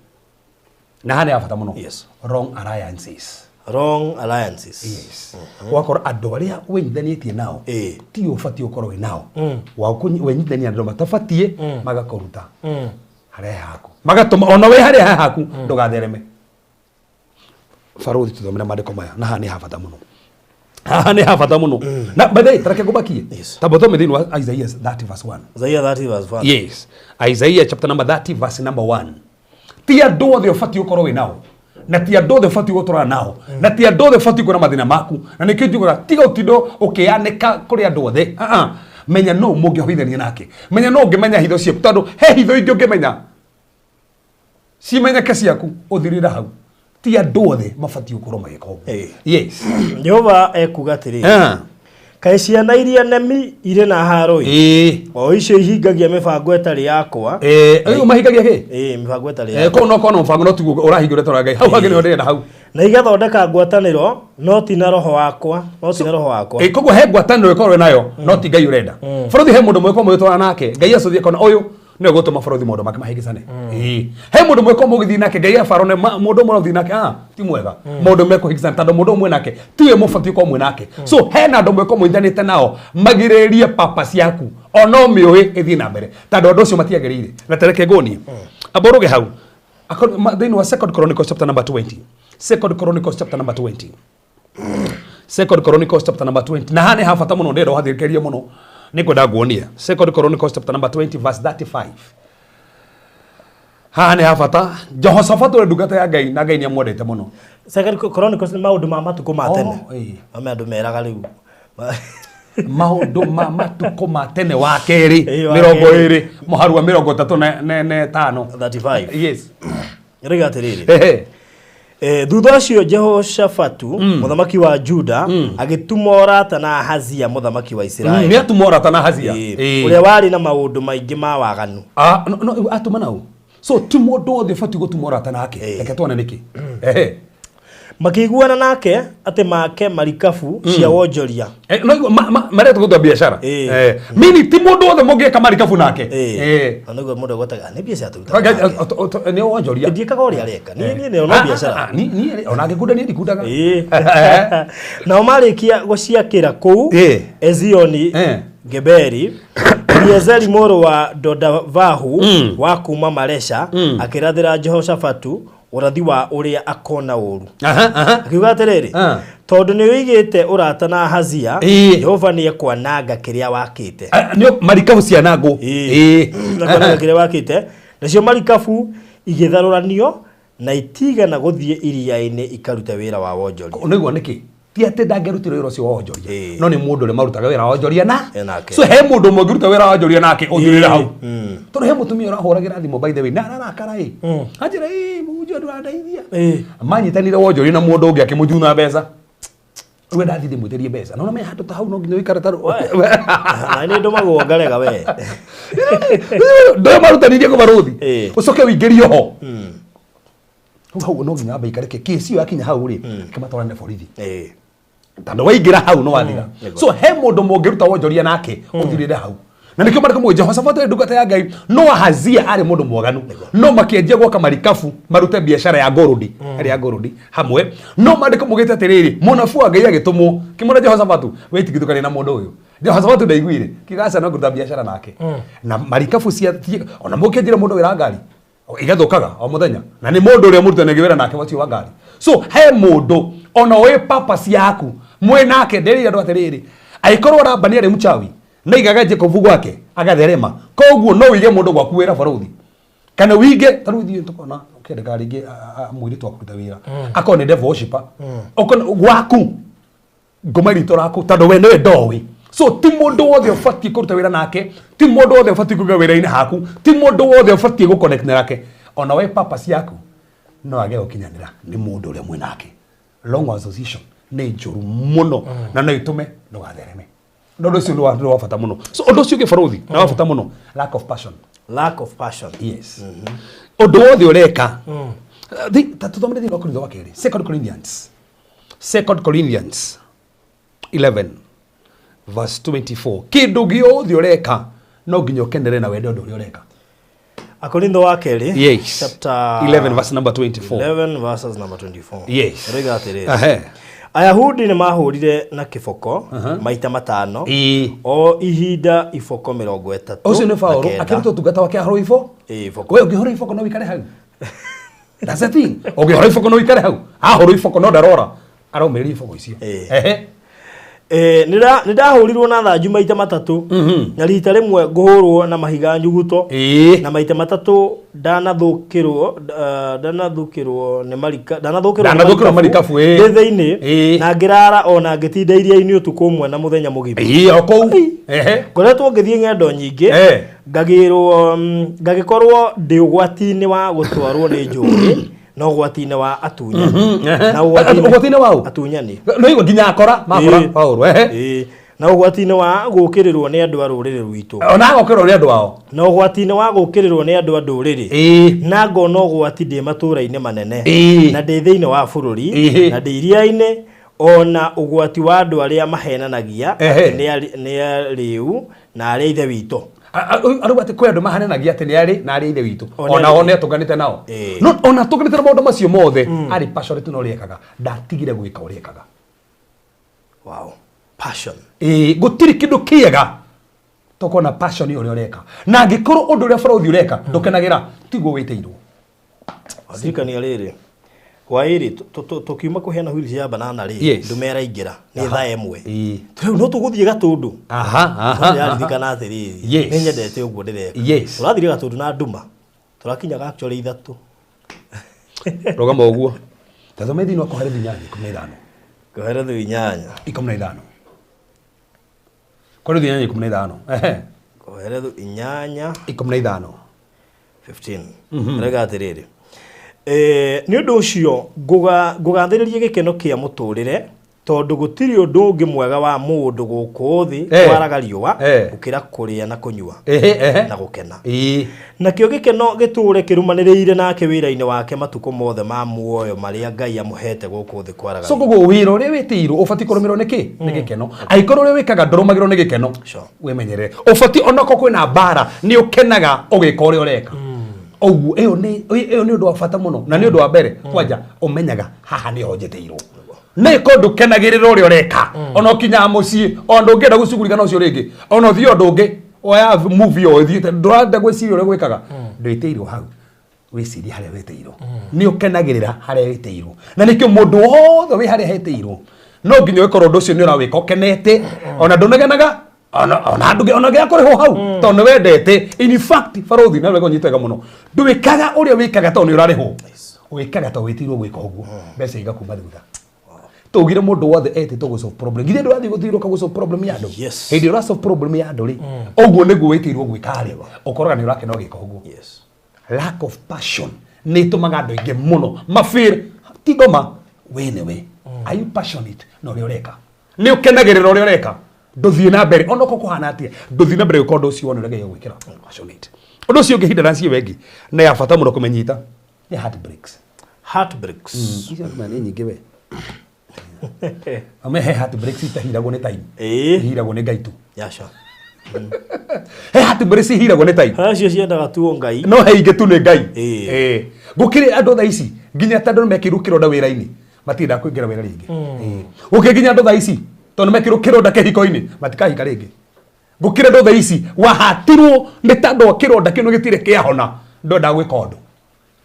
na haha nĩ ha bata mũno.
Yes.
Wrong alliances.
Wrong alliances.
Yes. Ũgakorwo andũ arĩa wĩnyithanĩtie nao
Ĩĩ.
ti ũbatiĩ ũkorwo wĩ nao. Wenyithania na andũ matabatiĩ magakũruta harĩa he haku magatũma ona wĩ harĩa he haku ndũgathereme. Baruthi tũthomere maandĩko maya na haha nĩ ha bata mũno, haha nĩ ha bata mũno. Na by the way tareke ngũmakie.
Yes.
Tamba ũthome thĩinĩ wa Isaiah 30 verse 1.
Isaiah 30 verse 1.
Yes, Isaiah chapter number 30 verse number 1. Ti andũ othe ũbatiĩ ũkorwo wĩ nao na ti andũ othe ũbatiĩ gũtũrana nao na ti andũ othe ũbatiĩ kuona mathĩna maku na nĩkĩo njugaga tiga ũtindo ũkĩanĩka kũrĩ andũ othe. Ah, ah. Menya no mũngĩhoithania nake, menya no ũngĩmenya hitho ciaku tondũ he hitho ingĩ ũngĩmenya cimenyeke ciaku ũthirĩra hau. Ti andũ othe mabatiĩ gũkorwo magĩka ũguo.
Ĩĩ.
Yes.
Jehova ekuga atĩrĩ.
Ah.
Kaĩ ciana iria nemi irĩ na haro ĩ.
Ĩĩ.
O icio ihingagia mĩbango ĩtarĩ yakwa.
Ĩĩ, ũyũ mahingagia kĩ?
Ĩĩ, mĩbango ĩtarĩ
Eh,
yakwa.
kũu no korwo na mũbango no tiguo ũrahingũra toro Ngai hau hangĩ nĩho ndĩrenda hau.
Na igathondeka ngwatanĩro no ti na roho wakwa, no ti na roho wakwa.
Ĩ, koguo he ngwatanĩro ĩkorwo nayo no ti Ngai ũrenda. Baruthi he mũndũ mwĩko mũgĩtwarana nake Ngai acũthie akona ũyũ nĩwe gũtũma baruthi maũndũ make mahĩngĩcane. Ĩĩ. He mũndũ mwĩko mũgĩthiĩ nake Ngai abarone mũndũ ũmwe ũrathiĩ nake ah ti mwega maũndũ mekũhĩngĩcana tondũ mũndũ ũmwe nake tiwe mũbatiĩ gũkorwo mwĩ nake. So hena andũ mwĩko mũnyitanĩte nao magirĩrĩrie papa ciaku ona ũmĩũĩ ĩthiĩ na mbere tondũ andũ acio matiagĩrĩire. Na tereke nguonie amba ũrũge hau. Thĩinĩ wa Second Chronicles chapter number 20. Second Chronicles chapter number 20. Second Chronicles chapter number 20. Na haha nĩ ha bata mũno ndĩrenda ũhathĩrĩrie mũno nĩ kwenda nguonie. Second Chronicles chapter number 20 verse 35. Haha nĩ ha bata. Jehoshaphat ũrĩa ndungata ya Ngai na Ngai nĩ amwendete mũno.
Second Chronicles nĩ maũndũ ma matukũ ma tene.
Oh, ĩĩ.
Mame andũ meraga rĩu.
Maũndũ ma matukũ ma tene wa kerĩ
Ĩĩ, wa
mĩrongo
kerĩ.
ĩrĩ mũharu wa 35.
35.
Yes.
Rĩga atĩrĩrĩ.
Ehe.
Thutha ũcio Jehoshafatu mũthamaki wa Juda agĩtuma ũrata na Ahazia mũthamaki wa Isiraeli.
Nĩ atuma ũrata na Ahazia.
Ĩĩ.
Ĩĩ.
Ũrĩa warĩ na maũndũ maingĩ ma waganu.
Ah, no, no, atuma nau. So ti mũndũ wothe ũbatiĩ gũtuma ũrata nake.
Ĩĩ.
Reke tuone nĩkĩ. Ehe.
Makĩiguana nake atĩ make marikabu cia wonjoria.
Eh, no mareta gũtua biacara.
Ĩĩ.
Eh, mini ti mũndũ wothe mũngĩka marikabu nake.
Ĩĩ.
Eh.
Na nĩguo mũndũ agwetaga nĩ biacara tũrutaga nake.
Nĩ wonjoria.
Ndiĩkaga ũrĩa areka. Niĩ niĩ nĩ no biacara.
Niĩ ona ngĩkunda niĩ ndikundaga.
Ĩĩ. Nao marĩkia gũciakĩra kũu
Ĩĩ.
Ezioni
Eh.
Geberi Eliezeri mũrũ wa Dodavahu wa kuma Maresha akĩrathĩra Jehoshafatu ũrathi wa ũrĩa akona ũru.
Aha, aha.
Akiuga atĩrĩrĩ,
Ah.
tondũ nĩ ũigĩte ũrata na Ahazia,
Ĩĩ.
Jehova nĩ ekwananga kĩrĩa wakĩte.
Ah, nĩ marikabu cianangwo.
Ĩĩ.
Ĩĩ.
Ekwananga kĩrĩa wakĩte. Nacio marikabu igĩtharũranio na itigana gũthiĩ iria-inĩ ikarute wĩra wa wonjoria.
Nĩguo nĩkĩ ti atĩ ndangĩarutire wĩra ũcio wa wonjoria
Ĩĩ.
no nĩ mũndũ ũrĩa marutaga wĩra wa wonjoria na
E nake.
so he mũndũ ũmwe ũngĩruta wĩra wa wonjoria nake ũthirĩre hau
Mm.
tondũ he mũtumia ũrahũragĩra thimũ by the way na ararakara ĩ anjĩra ĩ mũhunjia ndũrandeithia
Ĩĩ.
manyitanire wonjoria na mũndũ ũngĩ akĩmũjuna mbeca rĩu ndathiĩ ndĩmwĩtĩrie mbeca no me handũ ta hau no nginya ũikare ta
Na nĩ ndũmagwo ngarega we.
ndoyo marutanirie kũ barũthi
Ĩĩ.
ũcoke ũingĩrio ho Rĩu hau no nginya wambe ikare kĩsi ĩyo yakinya hau rĩ kĩmatwarane borithi
Ĩĩ.
tondũ waingĩra hau no wathira. So he mũndũ mũngĩruta wonjoria nake ũthirĩre hau na nĩkĩo marĩko mũgĩ Jehoshaphat arĩ ndungata ya Ngai no Ahazia arĩ mũndũ mwaganu no makĩanjia gwaka marikabu marute biacara ya ngorodi harĩ ya ngorodi hamwe no maandĩko mugĩte atĩrĩrĩ mũnabii wa Ngai agĩtũmwo kĩmwĩra Jehoshaphat wĩtigithũkanie na mũndũ ũyũ. Jehoshaphat ndaiguire kiuga aca no ngũruta biacara nake na marikabu cia ona mũkĩanjĩra mũndũ wĩra ngari igathũkaga o mũthenya na nĩ mũndũ ũrĩa mũrutanagia wĩra nake wacio wa ngari. So he mũndũ ona ũĩ purpose yaku mwĩ nake ndĩrĩire andũ atĩrĩrĩ angĩkorwo Labani arĩ mchawi na igaga Jacob gwake agatherema koguo no wĩige mũndũ gwaku wĩra barũthi kana wĩige ta rĩu ithuĩ tũkona ũkĩandĩka rĩngĩ mũirĩtu wa kũruta wĩra akorwo nĩ devil worshipper okorwo gwaku ngoma ritũ raku tondũ we nĩwe ndoĩ So ti mũndũ wothe ũbatiĩ kũruta wĩra nake, ti mũndũ wothe ũbatiĩ kũiga wĩra-inĩ haku, ti mũndũ wothe ũbatiĩ gũ-connect nake. Ona we purpose yaku no age gũkinyanĩra nĩ mũndũ ũrĩa mwĩ nake. Wrong association nĩ njũru mũno na no ĩtũme ndũgathereme. Na ũndũ ũcio nĩ wa bata mũno. So ũndũ ũcio ũngĩ barũthi nĩ wa bata mũno, lack of passion.
Lack of passion.
Yes, ũndũ wothe ũreka. Ta tũthomere thĩinĩ wa Korintho wa kerĩ, Second Corinthians 11 verse 24. Kĩndũ gĩothe ũreka no nginya ũkenere na wende ũndũ ũrĩa ũreka.
Akorintho wa kerĩ,
Yes.
chapter
11 verse number 24.
11 verses number 24.
Yes.
Ĩroiga atĩrĩrĩ, Ayahudi nĩ mahũrire na kĩboko maita 5, o ihinda iboko 39.
Ũcio nĩ Paũlũ akĩruta ũtungata wake, ahũrwo iboko.
Ĩĩ, iboko.
We ũngĩhũrwo iboko no wĩikare hau? That's the thing, ũngĩhũrwo iboko no wĩikare hau? Ahũrwo iboko no ndarora, araumĩrĩria iboko icio.
Nĩ ndahũrirwo na thanju maita 3, na rita rĩmwe ngũhũrwo na mahiga nyuguto, na maita 3 ndanathũkĩrwo nĩ marika, ndanathũkĩrwo nĩ
Ndanathũkĩrwo marikabu, ĩĩ.
ndĩ thĩinĩ, na ngĩrara ona ngĩtinda iria-inĩ ũtukũ ũmwe na mũthenya mũgima.
Ĩĩ, o kũu.
Ngoretwo ngĩthiĩ ng'endo nyingĩ, ngagĩrwo ngagĩkorwo ndĩ ũgwati-inĩ wa gũtwarwo nĩ njũĩ, na ũgwati-inĩ wa atunyani, na
Ũgwati-inĩ wa ũ?
Atunyani.
No igua nginya akora makora. Paũlũ.
Ĩĩ. Na ũgwati-inĩ wa gũũkĩrĩrwo nĩ andũ a rũrĩrĩ rwitũ.
Ona agokĩrwo nĩ andũ ao.
Na ũgwati-inĩ wa gũũkĩrĩrwo nĩ andũ a ndũrĩrĩ, na ngona ũgwati ndĩ matũũra-inĩ manene, na ndĩ thĩinĩ wa bũrũri, na ndĩ iria-inĩ, ona ũgwati wa andũ arĩa mahenanagia atĩ nĩ arĩu na arĩa ithe witũ.
Arauga atĩ kwĩ andũ mahananagia atĩ nĩ arĩ na arĩ ithe witũ.
O nĩ
Ona o
arĩ.
nĩ atũnganĩte nao. No ona atũnganĩte na maũndũ macio mothe, arĩ passionate na ũrĩa ekaga, ndatigire gwĩka ũrĩa ekaga.
Wow, passion.
Ĩĩ, gũtirĩ kĩndũ kĩega tokona passion ya ũrĩa ũreka, na angĩkorwo ũndũ ũrĩa barũthi ũreka ndũkenagĩra, tiguo wĩtĩirwo.
Ndirikania rĩrĩ, hwaĩ-rĩ tũkiuma kũheana wheel cia banana rĩ, ndũme araingĩra nĩ thaa 1. Rĩu no tũgũthiĩ Gatũndũ. Ndĩraririkana atĩrĩrĩ, nĩ nyendete ũguo ndĩreka. Tũrathire Gatũndũ na nduma, tũrakinyaga actually 3.
Rũgama ũguo, tathome thĩinĩ wa Koherethu 8:15.
Koherethu 8.
15, Koherethu 8:15.
Koherethu 8
15.
15. Rega atĩrĩrĩ, nĩ ũndũ ũcio ngũgathĩrĩria gĩkeno kĩa mũtũrĩre, tondũ gũtirĩ ũndũ ũngĩ mwega wa mũndũ gũkũ thĩ kwaraga riũa gũkĩra kũrĩa na kũnyua
Ehe, ehe.
na gũkena. Nakĩo gĩkeno gĩtũũre kĩrũmanĩrĩire nake wĩra-inĩ wake matukũ mothe ma muoyo marĩa Ngai amũhete gũkũ thĩ kwaraga
So
riũa.
koguo wĩra ũrĩa wĩtĩirwo ũbatiĩ kũrũmĩrĩrwo nĩ kĩ? Nĩ gĩkeno. Angĩkorwo ũrĩa wĩkaga ndũrũmagĩrwo nĩ gĩkeno, wĩmenyerere. Ũbatiĩ onakorwo kwĩna mbara, nĩ ũkenaga ũgĩka ũrĩa ũreka. Ũguo ĩyo nĩ ũndũ wa bata mũno, na nĩ ũndũ wa mbere kwanja ũmenyaga haha nĩho njĩtĩirwo. Nĩ ko ndũkenagĩrĩra ũrĩa ũreka, ona ũkinyaga mũciĩ ona ndũngĩenda gũcugurika na ũcio rĩngĩ, ona ũthiĩ ũndũ ũngĩ, oya movie o ũthiĩte, ndũrenda gwĩciria ũrĩa gwĩkaga. Ndwĩtĩirwo hau, wĩcirie harĩa wĩtĩirwo. Nĩ ũkenagĩrĩra harĩa wĩtĩirwo, na nĩkĩo mũndũ wothe wĩ harĩa hetĩirwo no nginya ũkorwo ũndũ ũcio nĩ ũrawĩka ũkenete, ona ndũnegenaga, ona ndũngĩ ona ngĩaga kũrĩhwo hau, tondũ nĩ wendete. In fact, barũthi, na wega ũnyite wega mũno, ndwĩkaga ũrĩa wĩkaga tondũ nĩ ũrarĩhwo, wĩkaga tondũ wĩtĩirwo gwĩka ũguo, mbeca igakuma thutha. Tugire mũndũ wothe etĩtwo gũ solve problem, githĩ ndũrathiĩ gũthiũrũrũka gũ solve problem ya andũ?
Yes.
Hĩndĩ ĩrĩa ũra solve problem ya andũ rĩ, ũguo nĩguo wĩtĩirwo gwĩka rĩ, ũkoraga nĩ ũrakena ũgĩka ũguo. Lack of passion nĩ ĩtũmaga andũ aingĩ mũno mafeel ti ngoma. We nĩwe, are you passionate na ũrĩa ũreka? Nĩ ũkenagĩrĩra ũrĩa ũreka? Ndũthiĩ na mbere ona okorwo kũhana atĩa, ndũthiĩ na mbere gwĩka ũndũ ũcio wona ũrĩa Ngai agwĩkĩra passionate. Ũndũ ũcio ũngĩ, hindrance ĩyo ĩngĩ na ya bata mũno kũmenyita nĩ heartbreaks.
Heartbreaks.
Icio nĩ nyingĩ we. Ame he heartbreaks itahiragwo nĩ time. Ihiragwo nĩ Ngai tu.
Yaca.
He heartbreaks ihiragwo nĩ time.
Acio ciendaga tu Ngai.
No he ingĩ tu nĩ Ngai. Gũkĩrĩ andũ thaa ici nginya tondũ nĩ mekĩirwo kĩronda wĩra-inĩ, matiendaga kũingĩra wĩra rĩngĩ. Gũkĩrĩ nginya andũ thaa ici tondũ nĩ mekĩirwo kĩronda kĩhiko-inĩ, matikahika rĩngĩ. Gũkĩrĩ andũ thaa ici wahatirwo nĩ tondũ wa kĩronda kĩu gĩtirĩ kĩahona, ndwendaga gwĩka ũndũ.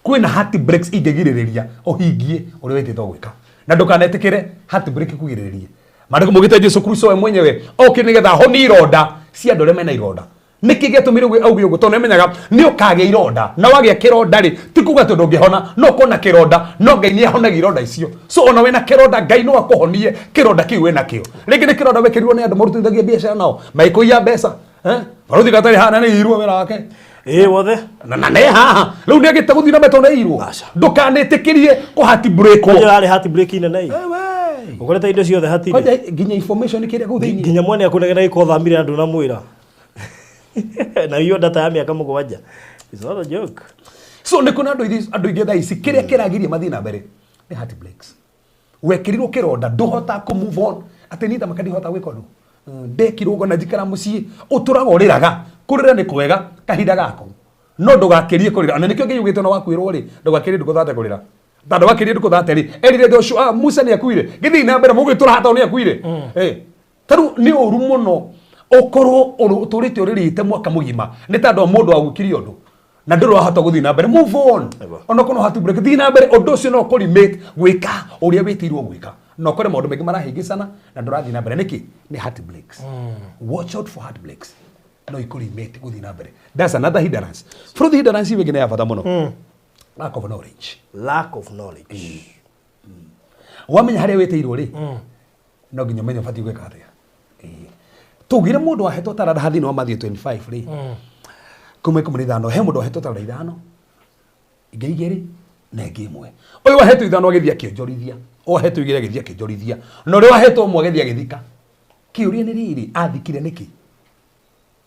Kwĩna heartbreaks ingĩgirĩrĩria ũhingie ũrĩa wĩtĩtwo gwĩka, na ndũkanetĩkĩre heartbreak kũgirĩrĩrie. Maandĩko maugĩte Jesu Kristo we mwenyewe okire nĩgetha ahonie ironda cia andũ arĩa mena ironda. Nĩkĩ gĩatũmire auge ũguo? Tondũ nĩamenyaga nĩ ũkagĩa ironda, na wagĩa kĩronda rĩ, ti kuga atĩ ndũngĩhona, no ũkorwo na kĩronda, no Ngai nĩ ahonagia ironda icio. So ona wĩna kĩronda, Ngai no akũhonie kĩronda kĩu wĩna kĩo. Rĩngĩ nĩ kĩronda wekĩrirwo nĩ andũ marutithagia biacara nao, magĩkũiya mbeca. Eh? Barũthi gatarĩ haha na nĩ irwo wĩra wake.
Ĩĩ wothe.
Na nĩ haha. Rĩu nĩ agĩte gũthiĩ na mbere tondũ nĩ irwo.
Aca.
Ndũkanĩtĩkĩrie kũ heartbreakwo.
Kwanja yarĩ heartbreak nene ĩ.
Ewe.
Ũkorete indo ciothe hatirĩ.
Kwanja nginya information kĩrĩa kũu thĩinĩ.
Nginya mwene akunegena gĩko thamire andũ na mwĩra. Na hiyo data ya mĩaka 7. It's not a joke.
So nĩ kuna andũ aingĩ thaa ici kĩrĩa kĩragiria mathiĩ na mbere nĩ heartbreaks. Wekĩrirwo kĩronda ndũhota kũ move on. Atĩ niĩ thamaka ndihota gwĩka ũndũ. Ndekirwo ũguo na njikara mũciĩ ũtũraga ũrĩraga. Kũrĩra nĩ kwega kahinda gako. No ndũgakĩrie kũrĩra. Na nĩkĩo Ngai augĩte ona wakuĩrwo rĩ, ndũgakĩrie ndukũ thate kũrĩra. Tondũ wakĩrie ndukũ thate rĩ, erire Joshua, Musa nĩ akuire. Gĩthiĩ na mbere mũgĩtũra haha tondũ nĩ akuire. Tarĩu nĩ ũru mũno ũkorwo ũtũrĩte ũrĩrĩte mwaka mũgima nĩ tondũ wa mũndũ wagwĩkire ũndũ na ndũrĩ wahota gũthiĩ na mbere. Move on. Ona okorwo no heartbreak, thiĩ na mbere. Ũndũ ũcio no ũkũlimit gwĩka ũrĩa wĩtĩirwo gwĩka. Na ũkore maũndũ maingĩ marahĩngĩcana na ndũrathiĩ na mbere. Nĩkĩ? Nĩ heartbreaks. Watch out for heartbreaks. No ikũlimit gũthiĩ na mbere. That's another hindrance. Fourth hindrance ĩyo ĩngĩ nĩ ya bata mũno. Lack of knowledge.
Lack of knowledge.
Wamenya harĩa wĩtĩirwo rĩ, no nginya ũmenye ũbatiĩ gwĩka atĩa. Tũgire mũndũ wahetwo taranda haha thĩinĩ wa Matthew 25 rĩ, kuma 15, he mũndũ wahetwo taranda 5, ingĩ 2 na ĩngĩ 1. Ũyũ wahetwo 5 agĩthiĩ akĩonjorithia, ũyũ wahetwo 2 agĩthiĩ akĩonjorithia, na ũrĩa wahetwo 1 agĩthiĩ agĩthika. Kĩũria nĩ rĩrĩ, athikire nĩkĩ?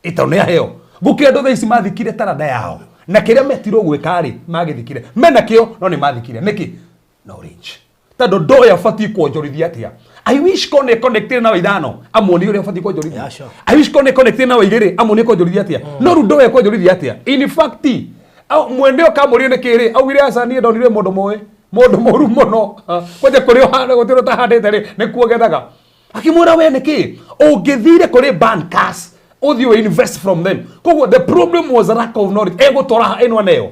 Ĩtondũ nĩ aheo. Gũkĩra andũ thaa ici mathikire taranda yao, na kĩrĩa metirwo gwĩka rĩ, magĩthikire. Mena kĩo, no nĩ mathikire. Nĩkĩ? Knowledge. Tondũ ndoĩ abatiĩ kuonjorithia atĩa. I wish ko nĩ connected na wa 5, amuonie ũrĩa abatiĩ kuonjorithia.
Yeah, sure.
I wish ko nĩ connected na wa 2, amuonie kuonjorithia atĩa. No rĩu ndoĩ kuonjorithia atĩa. In fact, mwene ũkamũria nĩ kĩrĩ, augire aca niĩ ndonire mũndũ mũĩ, mũndũ mũru mũno. Kwanja kũrĩa ũhana, gũtirĩ ũtahandĩte rĩ, nĩkuo gethaga. Akĩmwĩra we nĩkĩ? Ũngĩthire kũrĩ bankers, ũthiĩ ũ invest from them. Koguo the problem was a lack of knowledge. Egũtwara ĩno aneo.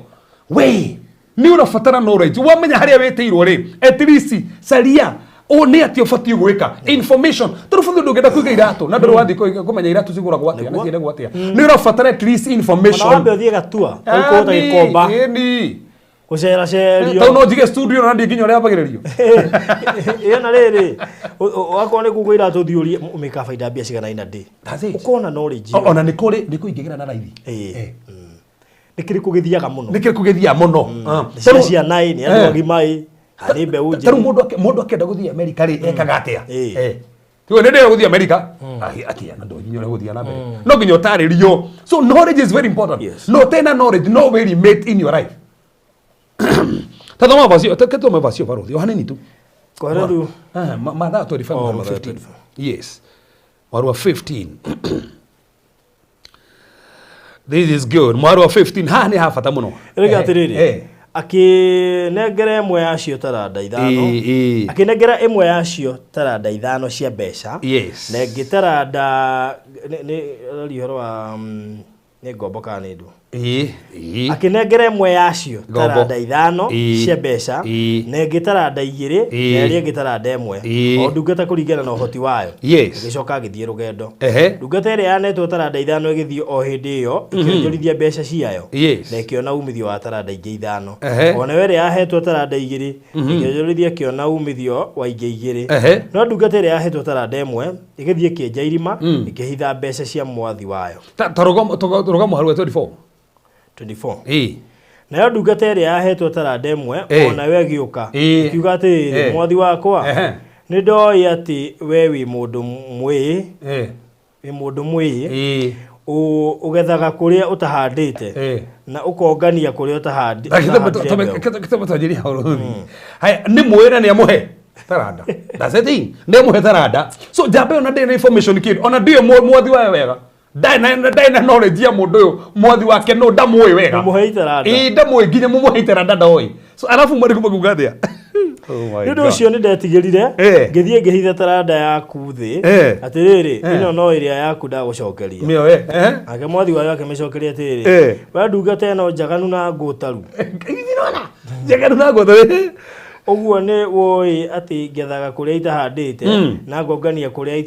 We, nĩ ũrabatara knowledge. Wamenya harĩa wĩtĩirwo rĩ, at least caria ũ nĩ atĩa ũbatiĩ gwĩka. Information. Tondũ bũrũri ndũngĩenda kũiga iratũ, na ndũrĩ wathiĩ kũmenya iratũ cigũragwo atĩa, na ciendagwo atĩa. Nĩ ũrabatara at least information.
Ona wambe ũthiĩ gatua, ũkũhota gĩkomba.
Ĩni.
Gũceracerio.
Tondũ no njige studio na ndiĩ nginya ũrĩa yambagĩrĩrio.
Ĩyo na rĩrĩ, wakorwo nĩ kũgũra iratũ ũthiĩ ũrie ũmĩkaga baida mbia cigana ina ndĩ.
That's it.
Ũkona knowledge.
Ona nĩ kũrĩ, nĩ kũ ingĩgĩra na raithi.
Nĩ kĩrĩkũ gĩthiaga mũno?
Nĩ kĩrĩkũ gĩthiaga mũno?
Nĩ cia ciana ĩ, nĩ andũ agima ĩ, kana nĩ mbeũ
Tarĩu
njĩthĩ.
mũndũ akĩenda gũthiĩ Amerika rĩ, ekaga atĩa? Tiwe nĩ ndĩrenda gũthiĩ Amerika. Ahi, atĩa, na ndũĩ nginya ũrĩa gũthiĩ na mbere. No nginya ũtarĩrio. So knowledge is very important. No tena knowledge, no will mate in your life. Tathoma verse, tũthome verse ĩyo barũthi, o hanini tu.
Kohelethu.
Mathayo 25,
Oh,
Marũa
Mathayo
15.
25.
Yes. Marũa 15. This is good. Marũa 15. Haha nĩ ha bata mũno.
Rĩu atĩrĩrĩ, akĩnengera ĩmwe yacio taranda 5. Akĩnengera ĩmwe yacio taranda 5 cia mbeca.
Yes.
Na ĩngĩ taranda nĩ ũraria ũhoro wa, nĩ ngombo kana nĩ ndũ? Akĩnengera ĩmwe yacio
Ngombo.
taranda 5 cia mbeca, na ĩngĩ taranda 2, na ĩrĩa ĩngĩ taranda 1. O ndungata kũringana na ũhoti wayo.
Yes.
Ĩgĩcoka agĩthiĩ rũgendo. Ndungata ĩrĩa yanetwo taranda 5 ĩgĩthiĩ o hĩndĩ ĩyo, ĩkĩonjorithia mbeca ciayo.
Yes.
Na ĩkĩona umithio wa taranda ingĩ 5. O nayo ĩrĩa yahetwo taranda 2, ĩkĩonjorithia ĩkĩona umithio wa ingĩ 2. No ndungata ĩrĩa yahetwo taranda 1, ĩgĩthiĩ ĩkĩenja irima, ĩkĩhitha mbeca cia mwathi wayo.
Ta rũgamo harua 24.
24. Nayo ndungata ĩrĩa yahetwo taranda 1, o nayo ĩgĩũka, ĩkiuga atĩrĩrĩ, mwathi wakwa, nĩ ndoĩ atĩ we wĩ mũndũ mwĩĩ, wĩ mũndũ mwĩĩ, ũgethaga kũrĩa ũtahandĩte, na ũkongania kũrĩa ũtahandire mbeũ.
Kĩtũma twanjĩrie hau rũthi. Haya, nĩ mwĩĩ na nĩ amũhe taranda. That's the thing. Nĩ amũhe taranda. So njamba ĩyo na ndĩrĩ na information kĩndũ, ona ndiũĩ mwathi wayo wega. Ndarĩ na knowledge ya mũndũ ũyũ, mwathi wake no ndamũĩ wega.
Mũmũhei taranda.
Ĩĩ, ndamũĩ nginya mũmũhei taranda ndoĩ. So arabu marĩ kumakuga atĩa? Oh my
Nĩ ũndũ
God.
ũcio nĩ ndetigĩrire, ngĩthiĩ ngĩhitha taranda yaku thĩ, atĩrĩrĩ, ĩno no ĩrĩa yaku ndagũcokeria.
Mĩoe,
Nake mwathi wayo akĩmĩcokeria atĩrĩrĩ, we ndungata ĩno njaganu na ngũtaru.
Njaganu na ngũtaru.
Ũguo nĩ wũĩ atĩ ngethaga kũrĩa itahandĩte na ngongania kũrĩa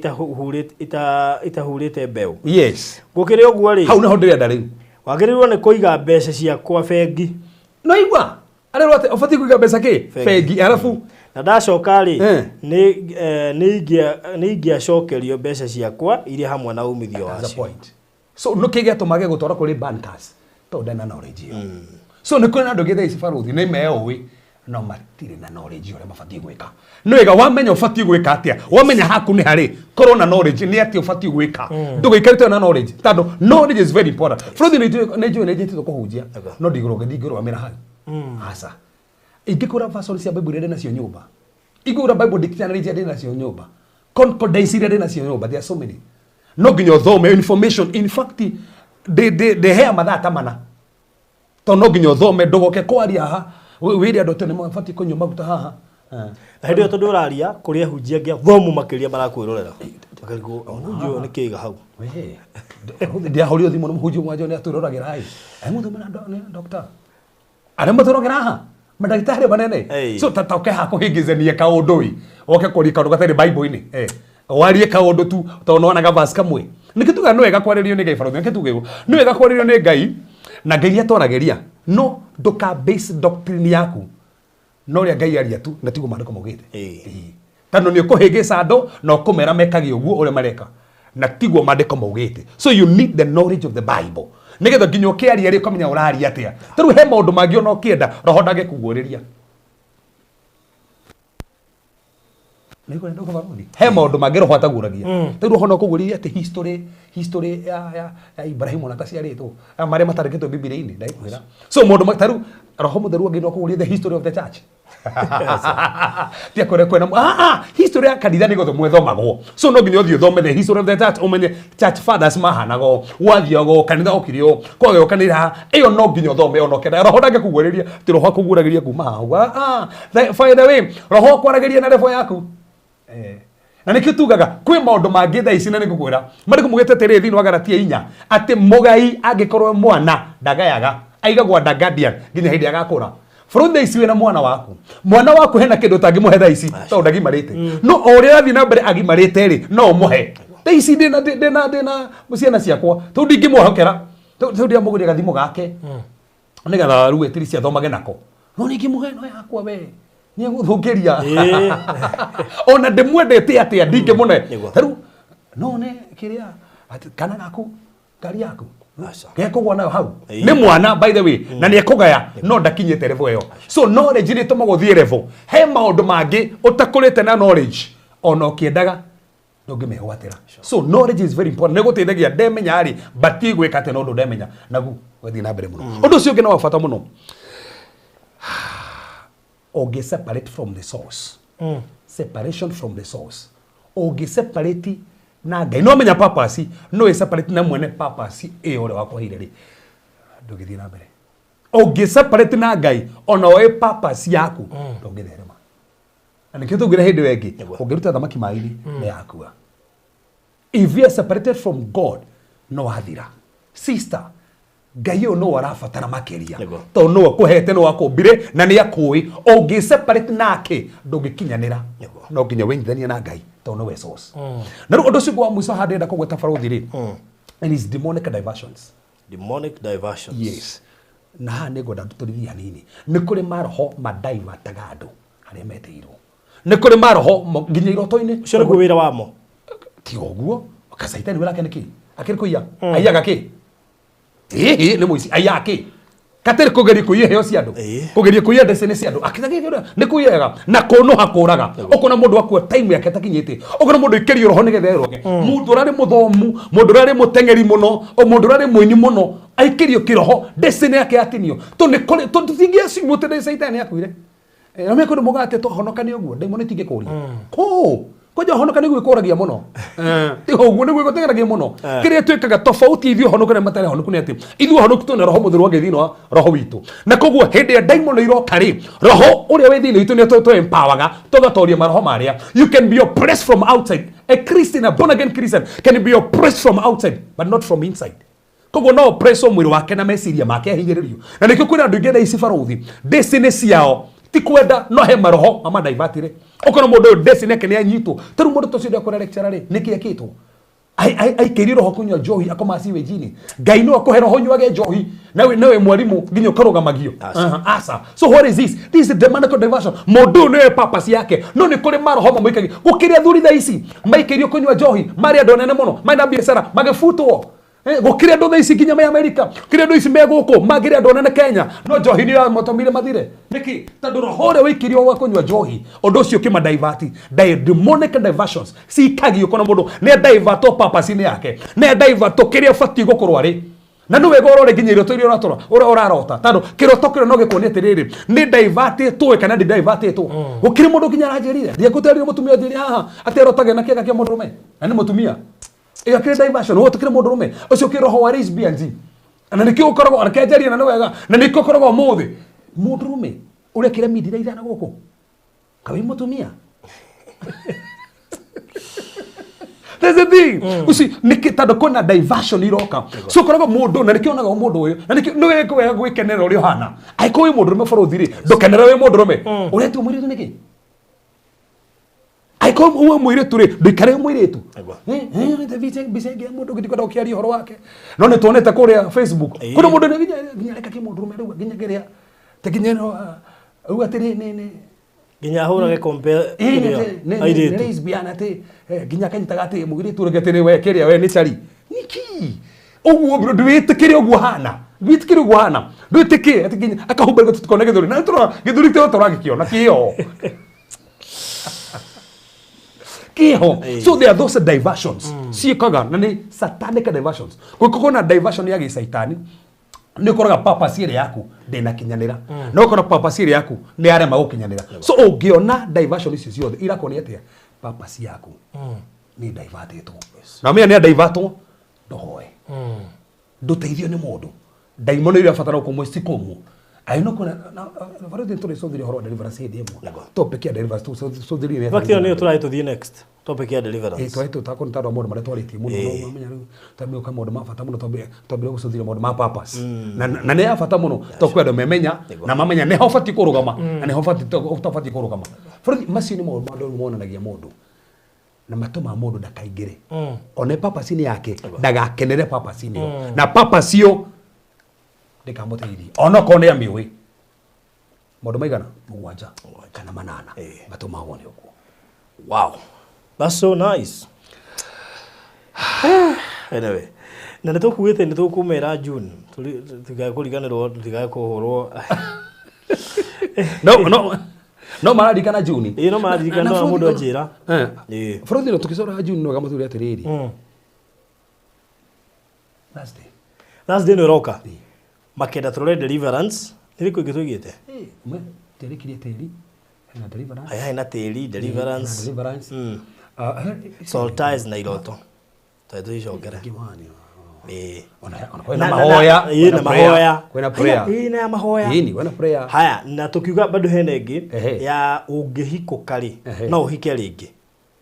itahurĩte mbeũ.
Yes.
Gũkĩrĩ ũguo rĩ,
Hau naho ndĩrenda rĩu.
Wagĩrĩirwo nĩ kũiga mbeca ciakwa bengi.
No igua arerwo atĩ ũbatiĩ kũiga mbeca kĩ? Bengi. Arabu
Na ndacoka rĩ,
Eh.
nĩ ingĩacokerio mbeca ciakwa irĩ hamwe na umithio
That's the
wacio.
point. So nä kä gä atå mage gå twara kå rä bankers tondå ndena knowledge ĩyo. So nä kå rä na andå ngä thaa ici barũthi nä meũĩ no matirĩ na knowledge ũrĩa mabatiĩ gwĩka. Nĩ wega wamenya ũbatiĩ gwĩka atĩa, wamenya haku nĩ harĩ, korwo na knowledge nĩ atĩa ũbatiĩ gwĩka. Ndũgĩikarĩte na knowledge tondũ knowledge is very important. Barũthi nĩ njũĩ nĩ njĩtĩtwo kũhunjia no ndingĩrũgamĩra hau. Aca. Ingĩkũra version cia Bible iria ndĩ nacio nyũmba, ingĩgũra Bible dictionary iria ndĩ nacio nyũmba, concordance iria ndĩ nacio nyũmba, there are so many. No nginya ũthome information. In fact, ndĩhea mathaa ta mana tondũ no nginya ũthome ndũgoke kwaria haha wĩre andũ atĩ nĩ mabatiĩ kũnyua maguta haha.
Na hĩndĩ ĩyo tondũ ũraria kũrĩ ahunjia angĩ athomu makĩria marakwĩrorera makarigwo mũhunjia ũyũ nĩ kĩiga hau.
We, ndiahũrire thimũ nĩ mũhunjia ũmwe nĩ atwĩroragĩra ĩ ai mũthome na nĩ doctor arĩa matwĩroragĩra haha mandagĩtarĩ manene.
Ĩĩ.
So ta toke haha kũhĩngĩcania kaũndũ ĩ oke kũria kaũndũ gatarĩ Bible-inĩ, warie kaũndũ tu tondũ nĩwonaga verse kamwe. Nĩkĩ tugaga nĩ wega kwarĩrio nĩ Ngai barũthi, nĩkĩ tuge ũguo nĩ wega kwarĩrio nĩ Ngai na Ngai nĩ atwaragĩria, no ndũka base doctrine yaku no ũrĩa Ngai aria tu na tiguo maandĩko maugĩte.
Ĩĩ.
Ĩĩ. Tondũ nĩ ũkũhĩngĩca andũ na ũkũmera mekage ũguo ũrĩa mareka na tiguo maandĩko maugĩte. So you need the knowledge of the Bible nĩgetha nginya ũkĩaria rĩ ũkamenya ũraria atĩa. Ta rĩu he maũndũ mangĩ ona ũkĩenda roho ndangĩkuguũrĩria. Nĩngwenda kũbarũthi. He maũndũ mangĩ roho ataguũragia. Ta rĩu roho no akũguũrĩrie atĩ history ya Ibrahimu ona ataciarĩtwo, marĩa matandĩkĩtwo Bibilia-inĩ ndagĩkwĩra. So maũndũ ta rĩu roho mũtheru angĩ no akũguũrĩrie the history of the church. Tia kwenda kwenda history ya kanitha nĩ gũthomwo ĩthomagwo. So no nginya ũthiĩ ũthome the history of the church ũmenye church fathers mahanaga ũũ, gwathiaga ũũ, kanitha okire ũũ, kwagĩũkanĩra haha. Ĩyo no nginya ũthome ona ũkĩenda. Roho ndangĩkũguũrĩria, ti roho akũguũragĩria kuma haha ũguo. By the way, roho akwaragĩria na level yaku. Na nĩkĩo tugaga kwĩ maũndũ mangĩ thaa ici na nĩngũkwĩra marĩkũ mugĩte atĩrĩrĩ thĩinĩ wa Galatia 4 atĩ mũgai angĩkorwo mwana ndagayaga aigagwo under guardian nginya hĩndĩ agakũra. Bũrũri thaa ici wĩna mwana waku, mwana waku hena kĩndũ ũtangĩmũhe thaa ici tondũ ndagimarĩte, no o ũrĩa ũrathiĩ na mbere agimarĩte rĩ no ũmũhe. Thaa ici ndĩna ciana ciakwa tondũ ndingĩmwĩhokera tondũ ndĩramũgũrĩra gathimũ gake nĩgetha rĩu at least athomage nako, no ningĩmũhe no yakwa we nĩegũthũkĩria ona ndĩmwendete atĩa ndingĩmũne.
Nĩguo.
Ta rĩu no nĩ kĩrĩa atĩ kana gaku ngari yaku
Aca.
gekũgwa nayo hau
Ĩĩ.
nĩ mwana by the way na nĩ ekũgaya no ndakinyĩte level ĩyo. So knowledge nĩ ĩtũmaga ũthiĩ level. He maũndũ mangĩ ũtakũrĩte na knowledge ona ũkĩendaga ndũngĩmegwatĩra. So knowledge is very important, nĩ gũteithagia ndemenya rĩ batiĩ gwĩka atĩa na ũndũ ndemenya naguo ũgathiĩ na mbere mũno. Ũndũ ũcio ũngĩ nĩ wa bata mũno, ũngĩ separate from the source. Separation from the source, ũngĩ separate na Ngai no menya purpose, no ĩ separate na mwene purpose ĩyo ũrĩa wakũheire rĩ ndũngĩthiĩ na mbere. Ũngĩ separate na Ngai ona oĩ purpose yaku ndũngĩtherema. Na nĩkĩo tũngĩra hĩndĩ ĩyo ĩngĩ ũngĩruta thamaki maĩ-inĩ nĩ yakua. If you are separated from God no wathira. Sister, Ngai ũyũ no arabatara makĩria
Nĩguo.
tondũ nĩwe ũkũhete, nĩwe akũmbire na nĩ akũĩ. Ũngĩ separate nake ndũngĩkinyanĩra.
Nĩguo.
No nginya wĩnyitithanie na Ngai tondũ nĩwe source. Na rĩu ũndũ ũcio ũngĩ wa mũico haha ndĩrenda kũgweta barũthi rĩ, and is demonic diversions.
Demonic diversions.
Yes. Na haha nĩ ngwenda tũtũrithie hanini. Nĩ kũrĩ maroho madivataga andũ harĩa metĩirwo. Nĩ kũrĩ maroho nginya iroto-inĩ.
Ũcio nĩguo wĩra wamo.
Ti ũguo kacaitani wĩra wake nĩ kĩ? Akĩrĩ kũiya aiyaga kĩ? Ĩhĩ nĩ mũici aiyaga kĩ? Katirĩ kũgeria kũiya iheo cia andũ,
Ĩĩ.
kũgeria kũiya destiny cia andũ. Akĩgeria nĩ kũiyaga na kũnũha kũraga. Ũkona mũndũ akua time yake ĩtakinyĩte, ũkona mũndũ aikĩrio roho nĩgetha erũge. Mũndũ ũrarĩ mũthomu, mũndũ ũrarĩ mũteng'eri mũno, mũndũ ũrarĩ mũini mũno aikĩrio kĩroho, destiny yake yatinio. Tondũ nĩ kũrĩ tũtingĩassume atĩ caitani nĩ akuire. Na mekũndũ muga atĩ twahonoka nĩ ũguo, ndaimono itingĩkũria kũ kwanja honoka nĩ gwĩkũragia mũno. Ti ũguo nĩ gwĩgũteng'eragia mũno. Kĩrĩa twĩkaga tofauti ithuĩ honoku na matarĩ honoku nĩ atĩ ithuĩ honoku twĩna roho mũtheru wa Ngai thĩinĩ wa roho witũ, na koguo hĩndĩ ĩrĩa ndaimono iroka rĩ, roho ũrĩa wĩ thĩinĩ witũ nĩ tũ empowerga tũgatoria maroho marĩa. You can be oppressed from outside. A Christian, a born again Christian can be oppressed from outside but not from inside. Koguo no oppress mwĩrĩ wake na meciria make ahinyĩrĩrio. Na nĩkĩo kwĩna andũ aingĩ thaa ici barũthi destiny ciao Ti kwenda no he maroho mama daivatire. Okorwo mundu uyu destiny yake ni anyitwo. Taru mundu tucio ndekora lecturer ri niki ekitwo? Aikĩrio roho kũnyua njohi akoma siwejini. Ngai no akũhe roho nyuage njohi nawe nawe mwarimu nginya ũkarũgamagio. Asa. So what is this? This is demonic diversion. Mũndũ ũyũ nĩwe purpose yake. No nĩ kũrĩ maroho mamũikagia. Gũkĩrĩ athuri thaa ici maikĩrio kũnyua njohi marĩ andũ anene mũno marĩ na biacara magĩbutwo. Gũkĩrĩ andũ thaa ici nginya me Amerika, gũkĩrĩ andũ ici me gũkũ mangĩrĩ andũ anene Kenya no njohi nĩyo yamũtũmire mathire. Nĩkĩ? Tondũ roho ũrĩa wĩikĩrio wa kũnyua njohi ũndũ ũcio ũkĩmadivert. Demonic diversions cikagio kona mũndũ nĩ divertwo purpose-inĩ yake, nĩ divertwo kĩrĩa ũbatiĩ gũkorwo arĩ. Na nĩ wega ũrore nginya iroto iria ũratũra, ũrĩa ũrarota. Tondũ kĩroto kĩrĩa no gĩkuonie atĩrĩrĩ, nĩ divertĩtwo kana ndĩ divertĩtwo. Gũkĩrĩ mũndũ nginya aranjĩrire, ndiekũtarĩria mũtumia anjĩrire haha atĩ arotaga na kĩega kĩa mũndũrũme na nĩ mũtumia. Ĩyo kĩrĩ diversion, ũũ tũkĩrĩ mũndũrũme ũcio kĩ roho wa lesbians. Na nĩkĩo ũkoragwo, reke njarie na nĩ wega, na nĩkĩo ũkoragwo ũmũthĩ mũndũrũme ũrĩa kĩrĩa mindira ithano gũkũ kaĩ mũtumia. That's the thing. Uci nĩkĩ tondũ kwĩna diversion iroka. So ũkoraga mũndũ na nĩkĩo onaga mũndũ ũyũ na nĩkĩo nĩ wega wega gwĩkenera ũrĩa ũhana. Angĩkorwo wĩ mũndũrũme bũrũthi rĩ, ndũkenere wĩ mũndũrũme. Ũretwo mũirĩtu nĩkĩ? Angĩkorwo wĩ mũirĩtu rĩ, ndũikare wĩ mũirĩtu. Mbica ĩngĩ ya mũndũ ũngĩ ndikwenda gũkĩaria ũhoro wake. No nĩ tuonete kũrĩa Facebook. Kũrĩ mũndũ nginya reka kĩ mũndũrũme rĩu nginya kĩrĩa ta nginya ĩno, rĩu atĩ nĩ
nginya ahũrage compare airĩtu.
Lesbian atĩ nginya akanyitaga atĩ mũirĩtu ũrĩa atĩ nĩ we kĩrĩa we nĩ cari. Nĩkĩ? Ũguo ndwĩtĩkĩre ũguo hana. Ndwĩtĩkĩre ũguo hana. Ndwĩtĩkĩre atĩ nginya akahumba tũtikone gĩthũri. Na tũrona gĩthũri tĩo tũragĩkĩona kĩo. Kĩho. So there are those diversions. Ciĩkaga na nĩ satanic diversions. Gũkorwo na diversion ya gĩcaitani nĩ ũkoraga purpose ĩrĩa yaku ndĩnakinyanĩra. No ũkora purpose ĩrĩa yaku nĩ yarema gũkinyanĩra. So ũngĩona diversion icio ciothe irakuonia atĩa? Purpose yaku nĩ divertĩtwo. Na ũmenye nĩ divertwo, ndũhoe. Ndũteithio nĩ mũndũ. Ndaimono iria batara gũkũmwo cikũmwo. Ayo no kuna na bado tũrĩ cũthĩria ũhoro wa deliverance hĩndĩ ĩmwe. Topic ya deliverance tũcũthĩrie.
In fact ĩyo nĩyo tũrathiĩ tũthiĩ next. Topic ya deliverance.
Twari tũtakũ nĩ tondũ wa maũndũ marĩa twarĩtie mũno. No ũmenya rĩu twambire gũka maũndũ ma bata mũno, twambire gũcũthĩria maũndũ ma purpose. Na nĩ ya bata mũno tondũ kwĩ andũ memenya na mamenya nĩho ũbatiĩ kũrũgama na nĩho ũtabatiĩ kũrũgama. Bũrũri macio nĩ maũndũ andũ monanagia mũndũ na matũmaga mũndũ ndakaingĩre. One purpose-inĩ yake ndagakenere purpose-inĩ ĩyo. Na purpose ĩyo ndĩkamũteithia. Onokorwo nĩ amĩũĩ. Maũndũ maigana? 7 kana 8 matũmaga wone ũguo.
Wow. That's so nice. Anyway, na nĩ tũkuĩte nĩ tũkũmera June. Tũtigae kũriganĩrwo, tũtigae kũhũrwo.
No mararirikana June.
Ĩĩ, no mararirikana, no mũndũ anjĩra. Ĩĩ.
Bũrũri no tũkĩcora June no gamathure atĩrĩrĩ. Thursday.
Thursday nĩ ĩroka. Makenda tũrore deliverance. Nĩ rĩkũ ĩngĩ tũigĩte?
Tĩrĩkirie tĩri. Hena deliverance.
Haya, hena tĩri, deliverance.
Deliverance.
Soul ties na iroto. Twari tũcicokere. Ĩĩ.
Ona kwĩna mahoya.
Ĩĩ, na mahoya.
Kwĩna prayer.
Ĩĩ, na ya mahoya.
Ĩĩ, kwĩna prayer.
Haya, na tũkiuga bado hena ĩngĩ ya ũngĩhikũka rĩ, no ũhike rĩngĩ.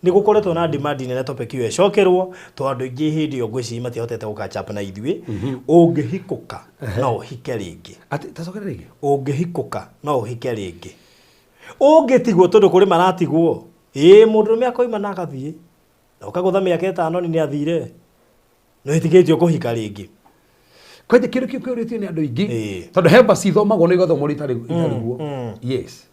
Nĩ gũkoretwo na demand nene topic ĩyo ĩcokerwo tondũ andũ aingĩ hĩndĩ ĩyo ngwĩciria matiahotete gũ catch up na ithuĩ. Ũngĩhikũka no ũhike rĩngĩ.
Atĩ tacokere rĩngĩ?
Ũngĩhikũka no ũhike rĩngĩ. Ũngĩtigwo tondũ kũrĩ maratigwo. Ĩĩ, mũndũrũme akoima na agathiĩ. Na ũkagũtha mĩaka 5 nĩ athire. Nĩ wĩtĩkĩtio kũhika rĩngĩ.
Kwanja kĩndũ kĩu kĩũrĩtio nĩ andũ aingĩ. Tondũ he mbaci ithomagwo na igathomwo rita rĩguo. Yes.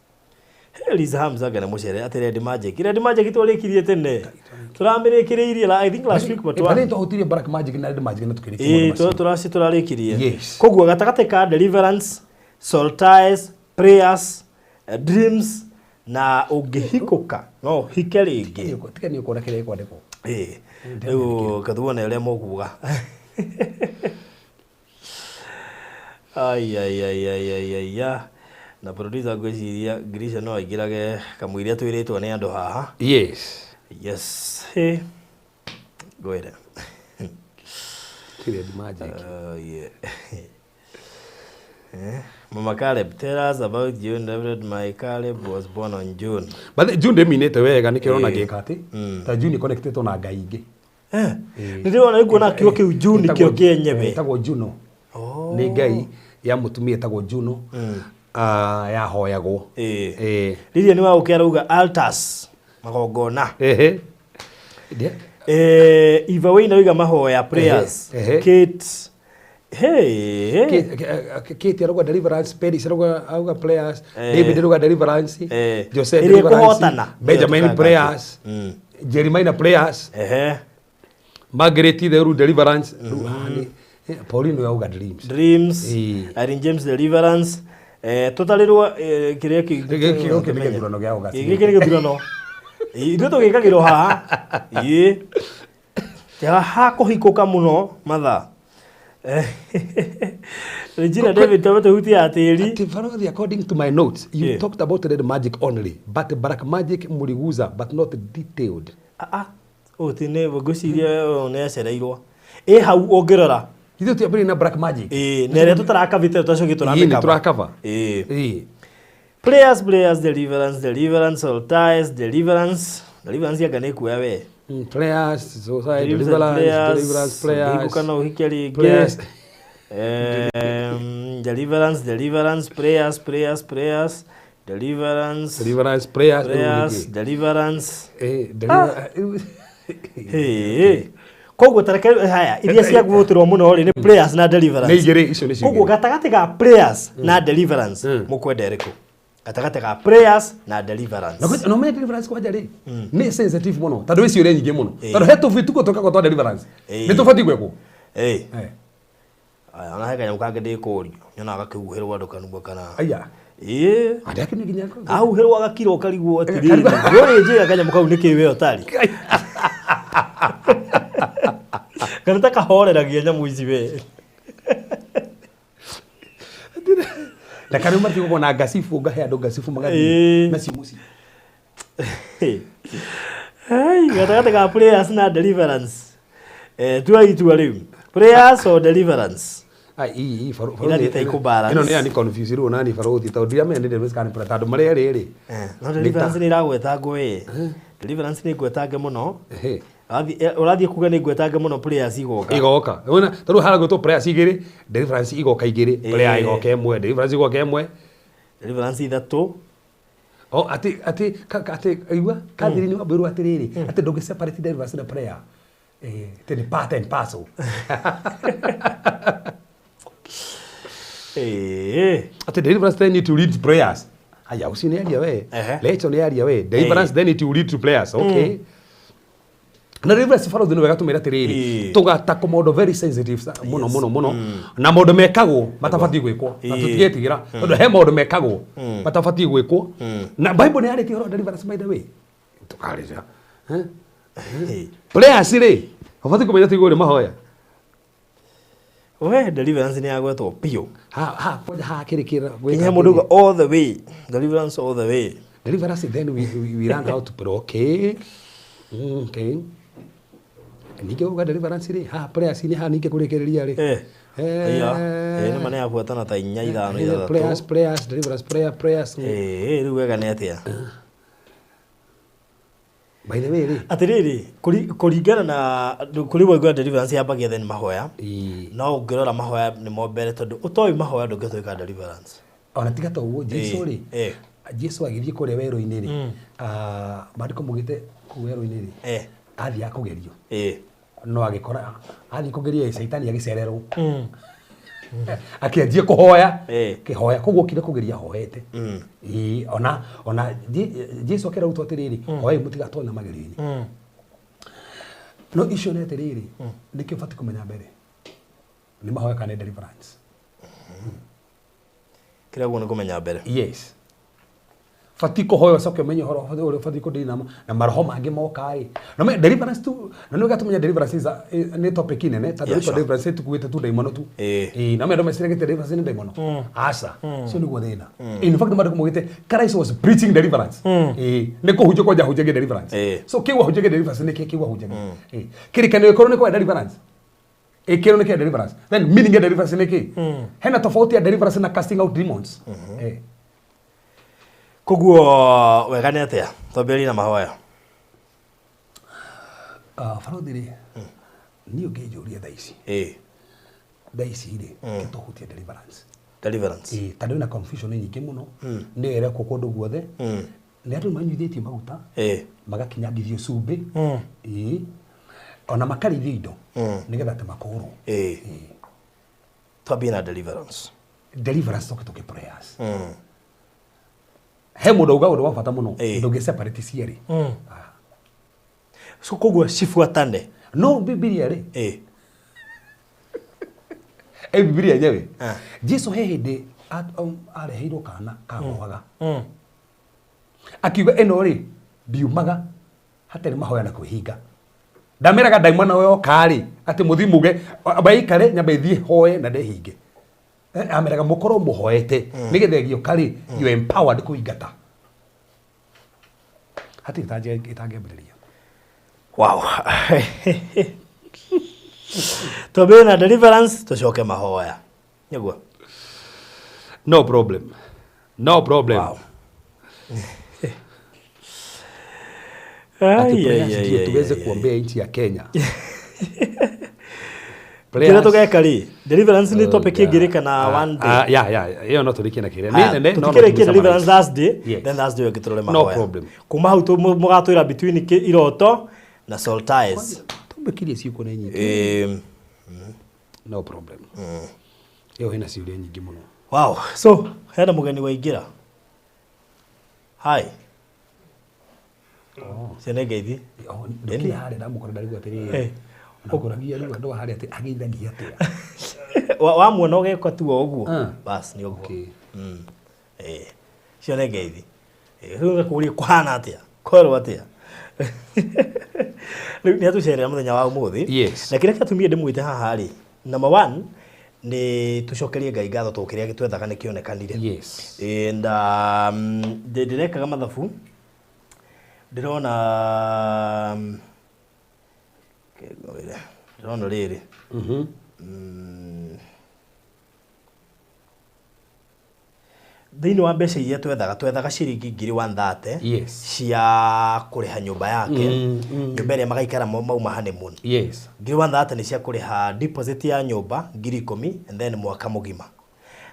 Liz Hamza ngana mucere ati Red Magic. Red Magic twarikirie tene. Turamirikiriirie I think last week but
one. Twahutirie Black Magic na Red Magic na tukirikia.
Ĩĩ, turaci turarikirie. Yes. Koguo gatagatĩ ka deliverance, soul ties, prayers, dreams na ũngĩhikũka no ũhike rĩngĩ.
Tiga nĩ ũkuona kĩrĩa gĩkwandĩkwo.
Ĩĩ. Rĩu kathuone ũrĩa mũkuga. Ai ai ai ai ai ai ya. Na producer ngwĩciria Grisha no aingĩrage kamũira twĩrĩtwo nĩ andũ haha.
Yes.
Yes. Hey. Ngwĩre.
Red Magic.
Yeah. Mama Caleb, tell us about June. Reverend, my Caleb was born on June.
But June ndĩminĩte wega nĩkĩo ũrona ngĩka atĩ. Ta June connected na Ngai ingĩ.
Nĩndĩrona nĩnguona kiugo kĩu June kĩo kĩenyewe.
Ĩtagwo Juno. Nĩ Ngai ya mũtumia ĩtagwo Juno. Ah, yahoyagwo.
Ĩĩ.
Ĩĩ.
Lilian wa ũkĩ arauga altars, magongona.
Ehe.
Eva Wayne arauga mahoya, prayers.
Ehe, ehe.
Kate, hey.
Kate arauga deliverance, Peris arauga prayers,
Eh.
David arauga deliverance,
Eh.
Jose
Ĩrĩa
deliverance,
ĩkũhotana.
Benjamin
Nĩyo
prayers,
Mm.
Jeremiah prayers,
Ehe.
Margaret Theru deliverance. Rĩu haha nĩ- Pauline auga dreams.
Dreams.
Ĩĩ.
Irene James deliverance. Tũtarĩrwo kĩrĩa
Gĩkĩ gĩkĩ nĩ gĩthurano gĩa August.
Gĩkĩ nĩ gĩthurano. Ithuĩ tũgĩkagĩrwo haha. Ĩĩ. Tiga ha kũhikũka mũno mathaa. Regina David tũhutia tĩri.
Ati Farodhi, according to my notes, you
Yeah.
talked about red magic only, but black magic muriguza, but not detailed.
Ah, ah. Ũyũ ti nĩ ngwĩciria ũyũ nĩ acereirwo. Ĩ hau ũngĩrora.
Ithuĩ tũtiambĩrĩirie na black magic.
Ĩĩ, na ĩrĩa tũtarakabĩte tũcoke
Ĩĩ, nĩ
tũramĩkaba.
tũrakaba.
Ĩĩ.
Ĩĩ.
Prayers, prayers, deliverance, deliverance, altars, deliverance. Deliverance anga nĩ kuoya we.
Prayers, society,
Dreams and
deliverance,
prayers,
deliverance, prayers.
ũngĩhingũka no ũhike rĩngĩ.
Prayers.
Deliverance, deliverance, prayers, prayers, prayers, deliverance,
Deliverance, prayers,
prayers,
rĩu nĩkĩ?
deliverance.
Deliver-
Hey. Koguo tareke haya iria cia gutirwo mũno rĩ nĩ prayers na deliverance.
Nĩ igĩrĩ, icio nĩcio
Koguo
igĩrĩ.
gatagatĩ ga prayers na deliverance mũkwenda ĩrĩkũ? Gatagatĩ ga prayers na deliverance.
Na kwĩ- na ũmenye deliverance kwanja rĩ nĩ sensitive mũno tondũ ĩ ciũria nyingĩ mũno
Ĩĩ.
tondũ he tũbituko tũkagwo twa deliverance
Ĩĩ.
nĩ tũbatiĩ gwĩkwo.
Ĩĩ.
Eh,
Aya, ona he kanyamũ kangĩ ndĩkũrio. Nyonaga gakĩhuhĩrwo andũ kanua kana.
Aya.
Ĩĩ.
Andũ ake nĩ nginya
Ahuhĩrwo agakira ũkarigwo atĩrĩrĩ. Wewe njĩra kanyamũ kau nĩkĩ we ũtarĩ. Kana ta kahoreragia nyamũ ici we.
Na karĩu matigũkorwo na ngacibu ngahe andũ ngacibu magathiĩ
Ĩĩ.
nacio mũciĩ.
Hey, gatagatĩ ga prayers na deliverance. Tua itua rĩu. Prayers or deliverance?
Ai, ii, ii,
Irathiĩ ta ikũbalance.
ĩno nĩ yani confuse rĩu nani barothi tondũ ndiramenya nĩ deliverance kana nĩ prayer tondũ marĩa rĩrĩ
No deliverance nĩ ĩragwetangwo ĩ. Deliverance nĩ ngwetange mũno.
Ehe.
Ũrathiĩ kuga nĩ ngwetange mũno prayers igoka.
Igoka. Wona tondũ haragwĩtwo prayers igĩrĩ, deliverance igoka igĩrĩ, prayer
Ĩĩ.
igoka ĩmwe, deliverance igoka ĩmwe.
Deliverance ithatũ.
O atĩ atĩ atĩ igua Catherine wambĩrwo atĩrĩrĩ atĩ ndũngĩ separate deliverance na prayer. Atĩ nĩ part and parcel.
Ĩĩ.
Atĩ deliverance then it will lead to prayers. Aya ũcio nĩ aria we.
Ehe.
Lecho nĩ aria we. Deliverance then it will lead to prayers. Okay. Na deliverance barothi nĩ wega tũmĩre atĩrĩrĩ
Ĩĩ.
tũgatakwo maũndũ very sensitive mũno mũno mũno na maũndũ mekagwo matabatiĩ gwĩkwo na
Ĩĩ.
tũtigetigĩra tondũ he maũndũ mekagwo matabatiĩ gwĩkwo na Bible nĩ yarĩtie ũhoro wa deliverance by the way tũkarĩra.
Ĩĩ.
Prayers rĩ ũbatiĩ kũmenya tiguo ũrĩ mahoya.
We deliverance nĩ yagwetwo biũ.
Ha ha kwanja ha kĩrĩ kĩra
Nginya mũndũ uga all the way. Deliverance all the way.
Deliverance then we learn how to pray. Okay. Okay. Ningĩ uga deliverance rĩ ha prayers nĩ ha ningĩ kũrĩkĩrĩria rĩ.
Eh. Aya. Nĩ ma nĩ yabuatana ta inya ithano ithathatũ.
Prayers, prayers, deliverance, prayer, prayers.
Ĩĩ, rĩu wega nĩ atĩa?
By the way rĩ.
Atĩrĩrĩ, kũringana na kũrĩ waigua deliverance yambagia then mahoya.
Ĩĩ.
No ũngĩrora mahoya nĩmo mbere tondũ ũtoĩ mahoya ndũngĩhota deliverance.
Ona tiga ta ũguo Jesu rĩ.
Ĩĩ.
Jesu agĩthiĩ kũrĩa werũ-inĩ rĩ. Maandĩko maugĩte kũu werũ-inĩ rĩ. Athiĩ akũgerio. No agĩkora athiĩ kũgerio caitani agĩcererwo. Akĩanjia kũhoya. Kĩhoya koguo okire kũgeria ahoete. Ĩĩ, ona Jesu akĩra arutwo atĩrĩrĩ, hoyai mũtigatonyie magerio-inĩ. No icio nĩ atĩrĩrĩ, nĩkĩo ũbatiĩ kũmenya mbere. Nĩ mahoya kana nĩ deliverance.
Kĩrĩa ũguo nĩ kũmenya mbere.
Yes. Batiĩ kũhoya ũcoke ũmenye ũhoro ũrĩa ũbatiĩ kũdeal namo na maroho mangĩ moka ĩ. Na deliverance tu, na nĩ wega tũmenye deliverance is nĩ topic nene tondũ
Yeah,
rĩtwa
sure.
deliverance tukuĩte tu ndaimono tu.
Ĩĩ.
Ĩĩ, na andũ meciragia deliverance nĩ ndaimono. Aca. Ũcio nĩguo thĩna. In fact maandĩko maugĩte Christ was preaching deliverance. Ĩĩ, nĩ kũhunjia kwanja ahunjagia deliverance.
Ĩĩ.
So kĩu ahunjagia deliverance nĩ kĩ kĩu ahunjagia. Ĩĩ. Kĩrĩkanĩro gĩkorwo nĩ kwa deliverance. Ĩkĩrwo nĩ kĩa deliverance. Then meaning ya deliverance nĩ kĩ? Hena tofauti ya deliverance na casting out demons. Ĩĩ.
Koguo wega nĩ atĩa? Twambĩrĩrie na mahoya.
Barothi rĩ, niĩ ũngĩnjũria thaa ici.
Ĩĩ.
Thaa ici rĩ, kĩtũhutie deliverance.
Deliverance.
Ĩĩ, tondũ ĩna confusion nyingĩ mũno nĩyo ĩrekwo kũndũ guothe nĩ andũ manyuithĩtio maguta magakinyangithio cumbĩ ĩĩ ona makarĩithio indo nĩgetha atĩ makũrwo.
Twambie na deliverance.
Deliverance tũke tũke prayers. He mũndũ auga ũndũ wa bata mũno. Ndũngĩ separate cierĩ.
So koguo cibuatane.
No Bibilia rĩ, ĩ Bibilia yenyewe, Jesu he hĩndĩ areheirwo kana kagoaga, akiuga ĩno rĩ ndiumaga hatarĩ mahoya na kwĩhinga. Ndameraga ndaimana yoka rĩ atĩ mũthiĩ muge maikare nyambe thiĩ hoe na ndehinge. Ameraga mũkorwo mũhoete nĩgetha ĩgĩũka rĩ, you are empowered kũingata. Hatirĩ ĩtangĩambĩrĩria.
Wow. Twambie na deliverance tucoke mahoya. Nĩguo.
No problem, no problem.
Wow.
Ati
Ai,
prayers
ai,
ndio
ai,
tuweze
ai, ai.
kuombea nchi ya Kenya.
Kĩrĩa tũgeka rĩ, deliverance nĩ
Oh,
topic
God.
ĩngĩrĩka na one day.
Ah, yeah, ĩyo no tũrĩkie na kĩrĩa. Nĩ
Haya,
nene, no
tũtikĩrĩkie
tũmĩ
deliverance
summarize.
Thursday,
Yes.
then Thursday ĩngĩ tũrore
No
mahoya.
problem.
Kuma hau mũgatwĩra between iroto na soul ties.
Tũmbĩkirie ciugo nĩ nyingĩ. No problem. Ĩyo ĩna ciũria nyingĩ mũno.
Wow. So, hena mũgeni waingĩra. Hi. Ciana ngeithi.
Oh, ndũkĩrĩ harĩa ndamũkora ndarigwo atĩrĩrĩ. Nakũragia rĩu andũ a harĩa atĩ ageithania atĩa.
Wamuona ũgeka tu o ũguo.
Ah.
Bas nĩ ũguo.
Okay.
Ciana ngeithi. Rĩu ngakũria kũhana atĩa? Kwerwo atĩa? Rĩu nĩ atũcerera mũthenya wa ũmũthĩ.
Yes.
Na kĩrĩa gĩatũmire ndĩmwĩte haha rĩ, number one nĩ tũcokerie Ngai ngatho tondũ kĩrĩa twethaga nĩ kĩonekanire.
Yes.
And ndĩrekaga mathabu, ndĩrona ndĩrona rĩrĩ. Thĩinĩ wa mbeca iria twethaga ciringi ngiri 130
Yes.
cia kũrĩha nyũmba yake, nyũmba ĩrĩa magaikara mauma honeymoon.
Yes.
Ngiri 130 nĩ cia kũrĩha deposit ya nyũmba ngiri 10 and then mwaka mũgima,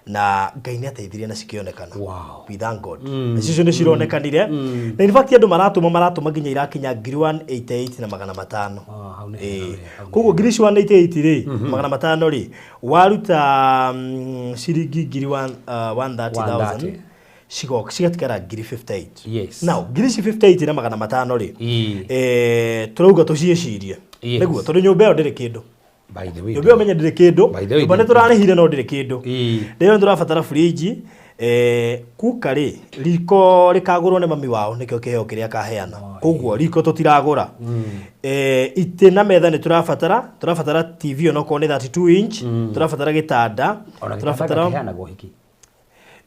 na Ngai nĩ ateithirie na cikĩonekana.
Wow.
We thank God. Na cicio nĩ cironekanire, na in fact andũ maratũma nginya irakinya ngiri 188 na magana matano.
Ah, hau nĩ
Ĩĩ.
hega we, hau nĩ.
Koguo ngiri ici 188 rĩ, magana matano rĩ, waruta ciringi ngiri 130,000
130.
cigatigara ngiri 58.
Yes.
Now ngiri ici 58 na magana matano rĩ,
Ĩĩ.
tũrauga tũciĩcirie.
Yes.
Nĩguo, tondũ nyũmba ĩyo ndĩrĩ kĩndũ.
By the way.
Nyũmba ĩyo menye ndĩrĩ kĩndũ.
By the way,
Nyũmba nĩ tũrarĩhire no ndĩrĩ kĩndũ.
Ĩĩ.
Rĩo nĩ tũrabatara fridge, kuka rĩ, riko rĩkagũrwo nĩ mami wao, nĩkĩo kĩheo kĩrĩa akaheana, koguo riko tũtiragũra. Itĩ na metha nĩ tũrabatara TV onokorwo nĩ 32 inch, tũrabatara gĩtanda,
Ona gĩtanda
tũrabatara
kĩheanagwo hiki.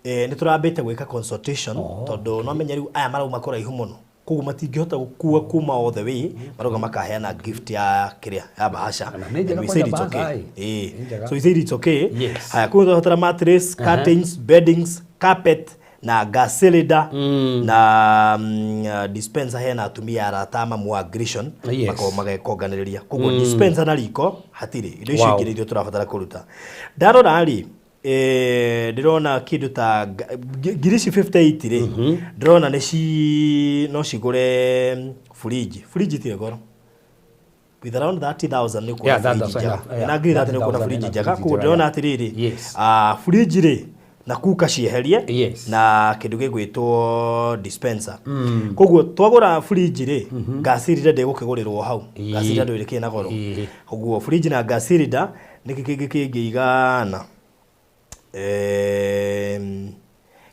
Nĩ tũrambĩte gwĩka consultation tondũ no menye rĩu aya marauma kũraihu mũno, koguo matingĩhota gũkua kuma all the way, marauga makaheana gift ya kĩrĩa ya bahasha.
Na nĩ njega
And we said
kwanja
it's okay.
bahasha, ĩ.
Ĩĩ.
Nĩ njega.
So we said it's okay.
Yes.
Haya, koguo tũrabatara mattress, curtains, beddings, carpet na gas cylinder na dispenser. Hena atumia arata mamu aggression
Yes.
makoragwo magekonganĩrĩria, koguo dispenser na riko hatirĩ. Indo icio
Wow.
ingĩ nĩ iria tũrabatara kũruta. Ndarora rĩ, ndĩrona kĩndũ ta ngiri ici 58 rĩ, ndĩrona nĩ ci no cigũre fridge. Fridge itirĩ goro, with around 30,000 nĩ ũkuona
Yeah,
fridge
that's
njega.
enough. Yeah,
Na ngiri 30 nĩ ũkuona
30,000
fridge
ena
njega.
fridge
Koguo
njega,
ndĩrona
yeah.
atĩrĩrĩ,
Yes.
fridge rĩ na kuka cieherie
Yes.
na kĩndũ gĩgwĩtwo dispenser. Koguo twagũra fridge rĩ, gas cylinder ndĩgũkĩgũrĩrwo hau.
Ĩĩ.
Gas cylinder ndũrĩ kĩ na goro.
Ĩĩ.
Koguo fridge na gas cylinder nĩkĩ kĩngĩ kĩngĩigana,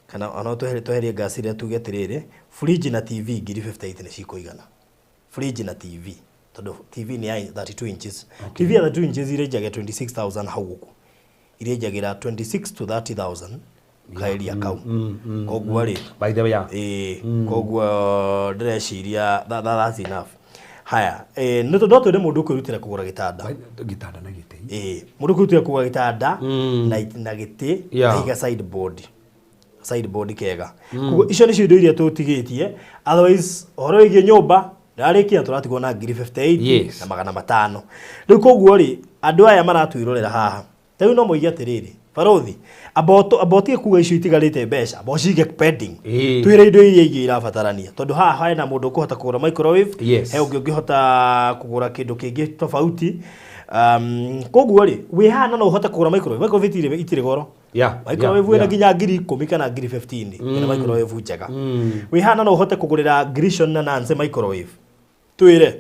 kana ona tweherie gas cylinder, tuge atĩrĩrĩ, fridge na TV ngiri 58 nĩ cikũigana, fridge na TV, tondũ TV nĩ ya 32 inches. TV ya 32 inches irĩnjagia 26,000 hau ũguo, irĩnjagĩra 26 to 30,000 kaeria kau. Koguo rĩ,
By the way, yeah.
Ĩĩ, koguo ndĩreciria that's enough. Haya, no twende mũndũ ũkwĩrutĩra kũgũra gĩtanda.
Gĩtanda na gĩtĩ.
Ĩĩ, mũndũ ũkwĩrutĩra kũgũra gĩtanda na gĩtĩ na higa sideboard kega. Koguo icio nĩcio indo iria tũtigĩtie. Otherwise ũhoro wĩgiĩ nyũmba ndarĩkia, tũratigwo na ngiri 58
Yes.
na magana matano. Rĩu koguo rĩ, andũ aya maratwĩrorera haha ta rĩu no moige atĩrĩrĩ, Barothi, amba ũtige kuga icio itigarĩte mbeca, amba ũcige pending.
Ĩĩ.
Twĩre indo iria ingĩ irabatarania tondũ haha hena mũndũ ũkũhota kũgũra microwave,
Yes.
he ũngĩ ũngĩhota kũgũra kĩndũ kĩngĩ tofauti. Koguo rĩ, wĩ haha na no ũhote kũgũra microwave. Microwave itirĩ goro. Microwave wĩna nginya 10,000 kana 15,000 ĩna microwave njega. Wĩ haha na no ũhote kũgũrĩra Grishon na Nancy microwave. Twĩre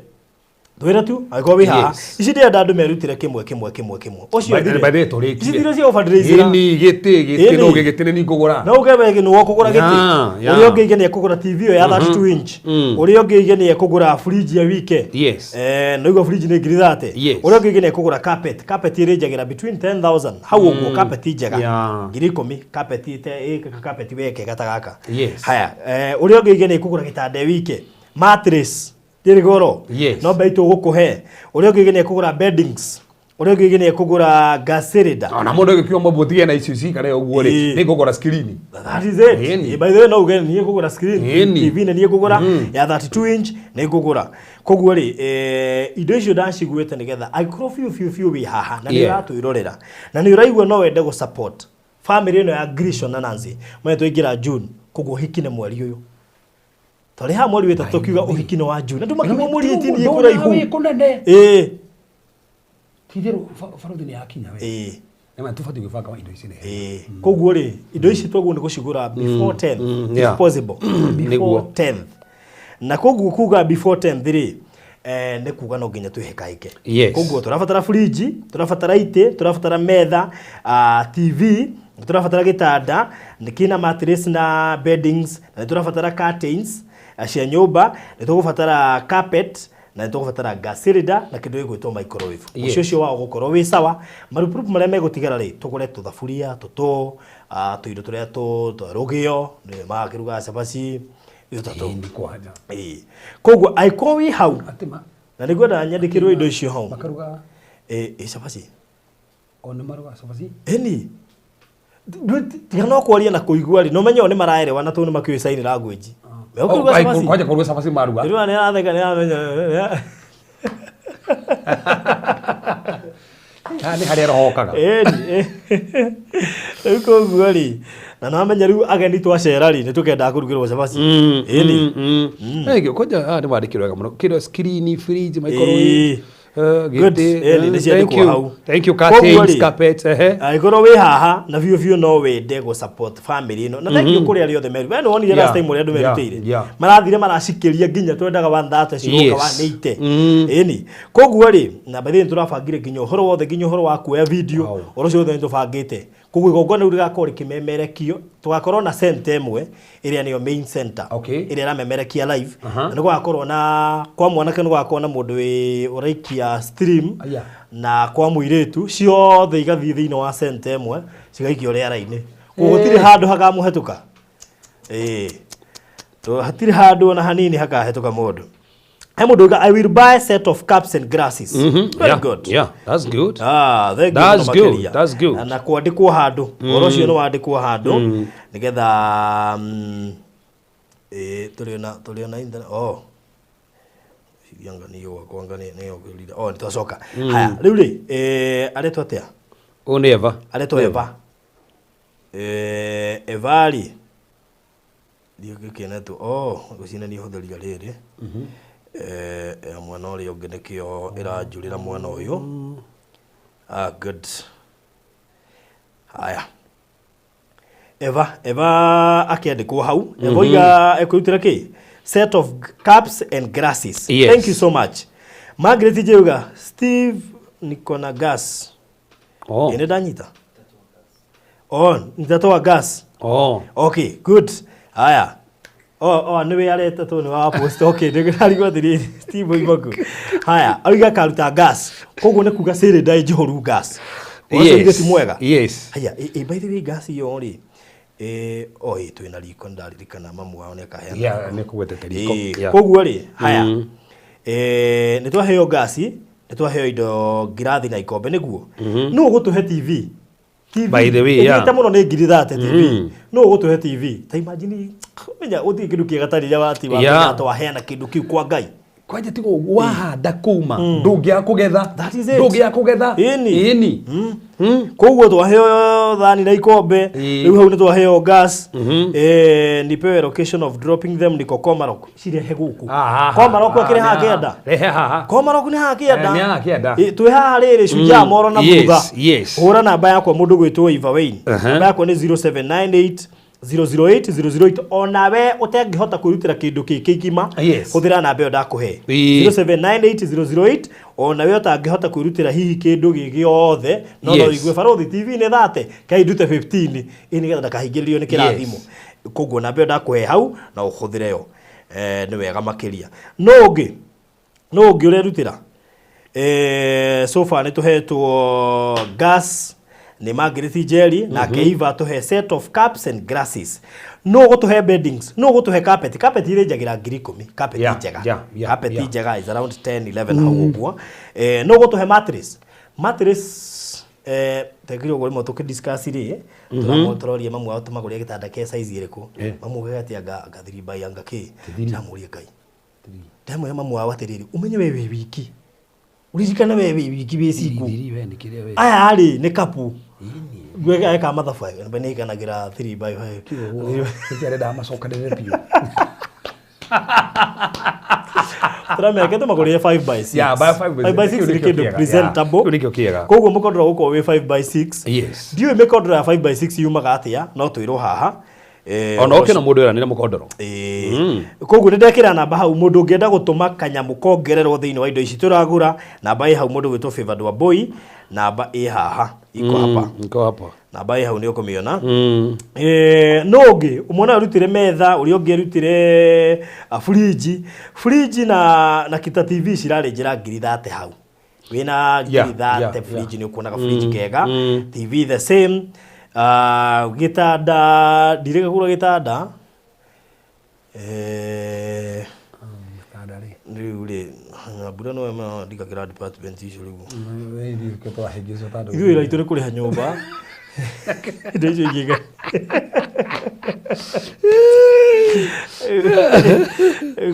twĩre tu angĩkorwo wĩ haha.
Yes.
Ici ndĩrenda andũ merutĩre kĩmwe kĩmwe kĩmwe kĩmwe ũcio
By the way, tũrĩkie.
ici thirĩ cia gũfundraisera.
Ĩni, gĩtĩ gĩtĩ
Ĩni.
no ũgĩ gĩtĩ nĩ niĩ ngũgũra.
No uge we nĩ ũkũgũra gĩtĩ. Ũrĩa ũngĩ ige nĩ ekũgũra TV ĩyo ya 32 inch. Ũrĩa ũngĩ ige nĩ ekũgũra fridge ya wike.
Yes.
No igua fridge nĩ 30,000.
Yes.
Ũrĩa ũngĩ ige nĩ ekũgũra carpet. Carpet ĩrĩnjagĩra between 10,000 hau ũguo carpet njega. 10,000 carpet ite ĩ carpet weke gata gaka.
Yes.
Haya, ũrĩa ũngĩ ige nĩ ekũgũra gĩtanda wike. Mattress ndĩrĩ goro.
Yes.
No mbei tũgũkũhe. Ũrĩa ũngĩ ige nĩ ekũgũra beddings. Ũrĩa ũngĩ ige nĩ ekũgũra gas cylinder.
Ona mũndũ agĩkiuga mambo ũtige na icio cikare ũguo rĩ,
Ĩĩ.
nĩ ngũgũra screen.
That is it.
Ĩni.
By the way, no uge niĩ ngũgũra screen.
Ĩni.
TV nĩ niĩ ngũgũra ya 32 inch nĩ ngũgũra. Koguo rĩ, indo icio ndaciguĩte nĩgetha angĩkorwo biũ biũ biũ wĩ haha na nĩ ũratwĩrorera na nĩ ũraigua no wende gũ support family ĩno ya Grishon na Nancy. Mwe twaingĩra June, koguo ũhiki nĩ mweri ũyũ. Twarĩ haha mweri wĩtatũ tũkiuga ũhiki nĩ wa June. Na andũ makiuga mweri 18 ĩ kũraihu.
Wĩ kũnene.
Ĩĩ.
Ti-itherũ barothi nĩ yakinya we.
Ĩĩ.
Nĩ ma tũbatiĩ gwĩbanga indo ici nĩ.
Ĩĩ. Koguo rĩ, indo ici twaguo nĩ gũcigũra before 10 if possible. Before
Nĩguo.
10th. Na koguo kuga before 10th rĩ, nĩ kuga no nginya twĩhĩkahĩke.
Yes.
Koguo tũrabatara fridge, tũrabatara itĩ, tũrabatara metha, TV, tũrabatara gĩtanda, kĩna mattress na beddings, na nĩ tũrabatara curtains cia nyũmba, nĩ tũgũbatara carpet, na nĩ tũgũbatara gas cylinder na kĩndũ gĩgwĩtwo microwave.
Yes.
Ũcio ũcio wao gũkorwo wĩ sawa. Marupurupu marĩa megũtigara rĩ, tũgũre tũthaburia, tũtũ, tũindo tũrĩa twa rũgĩo, nĩ magakĩrugaga cabaci, indo ta tũu.
Ĩni kwanja.
Ĩĩ. Koguo angĩkorwo wĩ hau,
Atĩ ma
na nĩngwenda nyandĩkĩrwo indo icio hau.
makaruga
Ĩĩ, ĩĩ, cabaci.
o nĩ marugaga cabaci.
Ĩni. Tiga no kwaria na kũigua rĩ, no menye o nĩ maraerewa na tondũ nĩ makĩũĩ sign language. Megũkĩruga cabaci.
Kwanja kũruga cabaci maruga.
Rĩu nĩ aratheka nĩ aramenya.
Haha nĩ harĩa roho okaga.
Ĩni. Rĩu koguo rĩ, na namenya rĩu ageni twacera rĩ, nĩ tũkendaga kũrugĩrwo cabaci. Ĩni.
Ĩĩ, kwanja haha nĩ wandĩkĩrwo wega mũno. Kĩndũ screen, fridge, microwave.
Ĩĩ. Good.
Gĩtĩ.
Ĩni, nĩ
Thank
ciandĩkwo
you.
hau.
Thank you,
Koguo
curtains,
rĩ,
carpet, ehe.
Angĩkorwo wĩ haha na biũ biũ no wende gũ support family ĩno na thank you kũrĩ arĩa othe meru we nĩ wonire last time ũrĩa andũ merutĩire marathire maracikĩria nginya twendaga 130 cigoka 180. Ĩni koguo rĩ, na by the way nĩtũrabangire nginya ũhoro wothe, nginya ũhoro wa kuoya video, ũhoro ũcio wothe nĩtũbangĩte. Koguo igongona rĩu rĩgakorwo rĩkĩmemerekio, tũgakorwo na center ĩmwe ĩrĩa nĩyo main center ĩrĩa ĩramemerekia live. Na nĩgũgakorwo na kwa mwanake nĩgũgakorwo na mũndũ wĩ ũraikia stream na kwa mũirĩtu, ciothe igathiĩ thĩinĩ wa center ĩmwe cigaikio rĩera-inĩ. Koguo gũtirĩ handũ hakamũhetũka. Ĩĩ. Hatirĩ handũ ona hanini hakahĩtũka mũndũ. He mũndũ uga, I will buy a set of cups and glasses. Very good.
Yeah, that's good.
Ah, thank you
That's
mũno
good,
makĩria.
that's good.
Na kwandĩkwo handũ, ũhoro ũcio nĩ wandĩkwo handũ nĩgetha ĩĩ, tũrĩ ona internet. Oh. Ciria anga nĩ gwakwa anga nĩ yokĩrire. Oh, nĩ twacoka. Haya, rĩu rĩ, aretwo atĩa?
Ũyũ nĩ Eva.
Aretwo Eva. Eva rĩ, ndiũgĩkenetwo. Oh, ngwĩciria nĩ hũthĩrire rĩrĩ. Mwena ũrĩa ũngĩ nĩkĩo ĩranjũrĩra mwena ũyũ. Ah, good. Haya. Eva akĩandĩkwo hau. Eva oiga ekũrutĩra kĩ? Set of cups and glasses.
Yes.
Thank you so much. Margaret Njeuga, Steve niko na gas.
Oh.
Ĩ, nĩ ndanyita? Oh, nitatoa gas.
Oh.
Okay, good. Haya. Oh, oh, nĩwe areta tondũ nĩ wa post. Okay, ndĩrarigwo atĩrĩrĩ, Steve oimaku. Haya, oiga akaruta gas. Koguo nĩ kuga cylinder ĩ njihũru gas. Ũcio
Yes.
ithe ti mwega.
Yes.
Haya, by the way gas ĩyo rĩ, oh, ĩ, twĩna riko nĩndaririkana mamu wao nĩakaheana.
Yeah, nĩ kũgwetete riko.
Ĩ,
Yeah.
koguo rĩ, haya. Nĩ twaheo gasi, nĩ twaheo indo ngirathi na ikombe nĩguo. Nũ ũgũtũhe TV? TV.
By the way, yeah.
Ĩthiĩte mũno nĩ 30,000 TV. Nũ ũgũtũhe TV? Ta imagine, menya gũtirĩ kĩndũ kĩega ta rĩrĩa wati wa
Yeah.
menya twaheana kĩndũ kĩu kwa Ngai.
Kwanja tiga ũguo wahanda kuma ndũngĩaga kũgetha.
That is it.
Ndũngĩaga kũgetha.
Ĩni.
Ĩni.
Koguo twaheo thani na ikombe.
Ĩĩ.
Rĩu hau nĩ twaheo gas. Nipewe location of dropping them, niko Komarok. Cirehe gũkũ. Komarok akĩrĩ haha kĩanda.
Rehe haha.
Komarok nĩ haha kĩanda.
Eh, nĩ haha kĩanda.
Ĩ, twĩ haha rĩrĩ Shujaa Moro na
Yes,
thutha.
yes.
Hũra namba yakwa mũndũ gwĩtwo Eva Wayne.
Aha.
Namba yakwa nĩ 0798 008 008. Onawe ũtengĩhota kwĩrutĩra kĩndũ kĩ kĩgima,
Yes.
hũthĩra namba ĩyo ndakũhe,
Ĩĩ.
0798 008. Onawe ũtangĩhota kwĩrutĩra hihi kĩndũ gĩ gĩothe, no no
Yes.
igue Barũthi TV nĩ thate kai ndute 15 ĩ nĩgetha ndakahingĩrĩrio nĩ kĩrathimo. Koguo namba ĩyo ndakũhe hau no ũhũthĩre yo. Nĩ wega makĩria. No ũngĩ no ũngĩ ũrerutĩra, so far nĩ tũhetwo gas nĩ Margaret Njeri, nake Eva atũhe set of cups and glasses. No ũgũtũhe beddings, no ũgũtũhe carpet. Carpet irĩnjagĩra 10,000, carpet njega. Carpet njega is around 10 11 hau ũguo. No ũgũtũhe mattress. Mattress, tengire ũguo rĩmwe tũkĩdiscuss rĩ, tũroria mamu wao tũmagũrĩre gĩtanda ke size ĩrĩkũ. Mamu augaga atĩ anga 3 by anga kĩ. Ndĩramũria Ngai, ndamwĩra mamu wao atĩrĩrĩ, ũmenye we wĩ wiki, ũririkane we wĩ wiki, wĩ single.
Thiri we nĩ kĩrĩa we.
Aya rĩ nĩ kapu gweka eka mathabu ayo nĩ ikanagĩra 3 by 5.
Nĩkĩ arenda macokanĩrĩre biũ?
Tũrameke tũmagũrĩre 5 by 6.
Yeah, by 5 by
5 by
6.
6
Kĩu
nĩ
nĩkĩo
kĩndũ
kĩega. Yeah,
presentable.
kĩu nĩkĩo kĩega.
Koguo mũkondoro gũkorwo wĩ 5 by 6.
Yes.
Ndiũĩ mĩkondoro ya 5 by 6 yumaga atĩa, no twĩrwo haha.
Ona ũkĩona mũndũ eranĩra mũkondoro.
Ĩĩ. Koguo nĩ ndekĩra namba hau, mũndũ ũngĩenda gũtũma kanyamũ kongererwo thĩinĩ wa indo ici tũragũra. Namba ĩ hau, mũndũ gwĩtwo Favored Wambui, namba ĩ haha, iko hapa.
Iko hapa.
Namba ĩ hau nĩ ũkũmĩona. No ũngĩ mwana arutire metha, ũrĩa ũngĩ arutire fridge. Fridge na kita TV cirarĩ njĩra 30,000 hau wĩna 30,000. Fridge nĩ ũkuonaga fridge kega, TV the same. Gĩtanda ndirĩga kũgũra gĩtanda,
Gĩtanda rĩ.
Rĩu rĩ mbura no ndikagĩra department icio rĩu.
Ithuĩ
Ithuĩ wĩra witũ nĩ kũrĩha nyũmba, indo icio ingĩ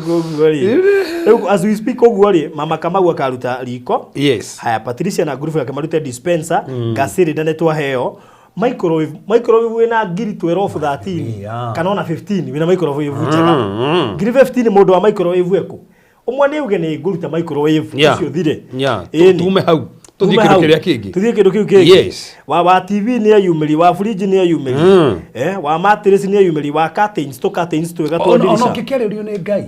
koguo rĩ, rĩu as we speak ũguo rĩ, mama Kamau akaruta riko. Haya, Patricia na group yake marute dispenser, gas cylinder nĩ twaheo, microwave. Microwave wĩna 12,000, 13 kana ona 15 wĩna microwave njega. 15,000 mũndũ wa microwave ekũ ũmwe nĩ uge nĩ ngũruta microwave ũcio thire. Ĩni.
Tume hau tũthiĩ
Tume
kĩndũ
hau.
kĩrĩa kĩngĩ.
Tuthiĩ kĩndũ kĩu kĩngĩ. Wa TV nĩ eyumĩri, wa fridge nĩ eyumĩri, wa mattress nĩ eyumĩri, wa curtains, tũ curtains twega twa
Ona
ndirica.
ũngĩkĩarĩrio nĩ Ngai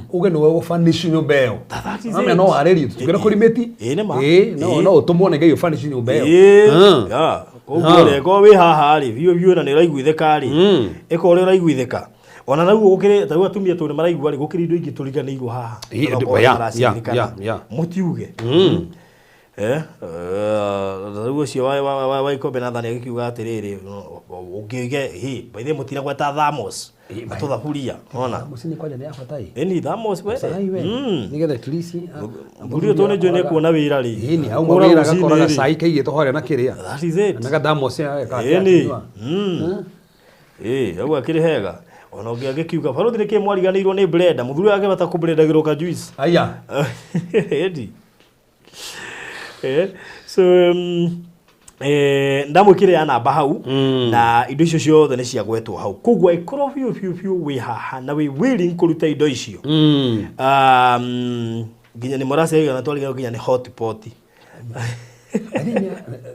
uge nĩwe ũbanici nyũmba ĩyo.
That is
Amenya
it.
no warĩrio tũkĩra kũrimĩti.
Ĩĩ, nĩ ma.
Ĩĩ, no
Ĩĩ.
no ũtũmwo nĩ Ngai ũbanici nyũmba ĩyo.
Ĩĩ, ya, koguo rĩ, korwo wĩ haha rĩ biũ biũ na nĩ ũraiguithĩka rĩ, ĩka ũrĩa ũraiguithĩka. Ona rĩu gũkĩrĩ ta rĩu atumia tondũ nĩ maraigua rĩ, gũkĩrĩ indo ingĩ tũriganĩirwo haha.
Ĩĩ,
Na makorwo maraciririkana. Mũtiuge. Rĩu ũcio wa ikombe na thani agĩkiuga atĩrĩrĩ, ũngĩuge hi by the way mũtinagweta thamos
Ĩĩ,
na tũthaburia ona.
Mũciĩ nĩ kwanja nĩ ya bata ĩ.
Ĩni thamos we.
Cai we. Nĩgetha at least
Mũthuri ũyũ tondũ nĩ njũĩ nĩ ekuona wĩra rĩ.
Ĩni auma
Kũra
wĩra
rũcinĩ
agakoraga
rĩ.
cai kaigĩtwo harĩa na kĩrĩa.
That is it.
Na gathamosi
Ĩni. Ĩĩ, hau akĩrĩ hega. Ona ũngĩ agĩkiuga barũthi nĩkĩ mwariganĩirwo nĩ blender, mũthuri ũyũ akĩbata kũblendagĩrwo ka juice.
Aya.
Ĩni. So ndamwĩkĩrĩra ya namba hau na indo icio ciothe nĩ ciagwetwo hau. Koguo ĩkorwo biũ biũ biũ wĩ haha na wĩ willing kũruta indo icio, nginya nĩ mũraciaigana na twariganĩrwo nginya nĩ hotpot.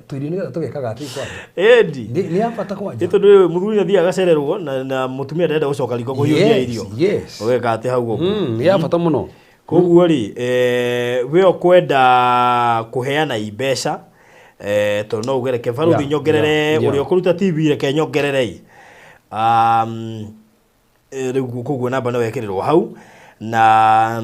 Tũirio nĩgetha tũgekaga atĩ kwanja.
Ĩndi.
Nĩ ya bata kwanja.
Nĩ tondũ mũthuri nĩ athiaga agacererwo na mũtumia ndarenda gũcoka riko kũhiũhia
Yes,
irio. Ũgeka atĩ hau ũguo?
Nĩ ya bata mũno.
Koguo rĩ, we ũkwenda kũheana i mbeca, tondũ no uge reke barũthi nyongerere, ũrĩa ũkũruta TV reke nyongerere i. Rĩu koguo namba no wekĩrĩrwo hau na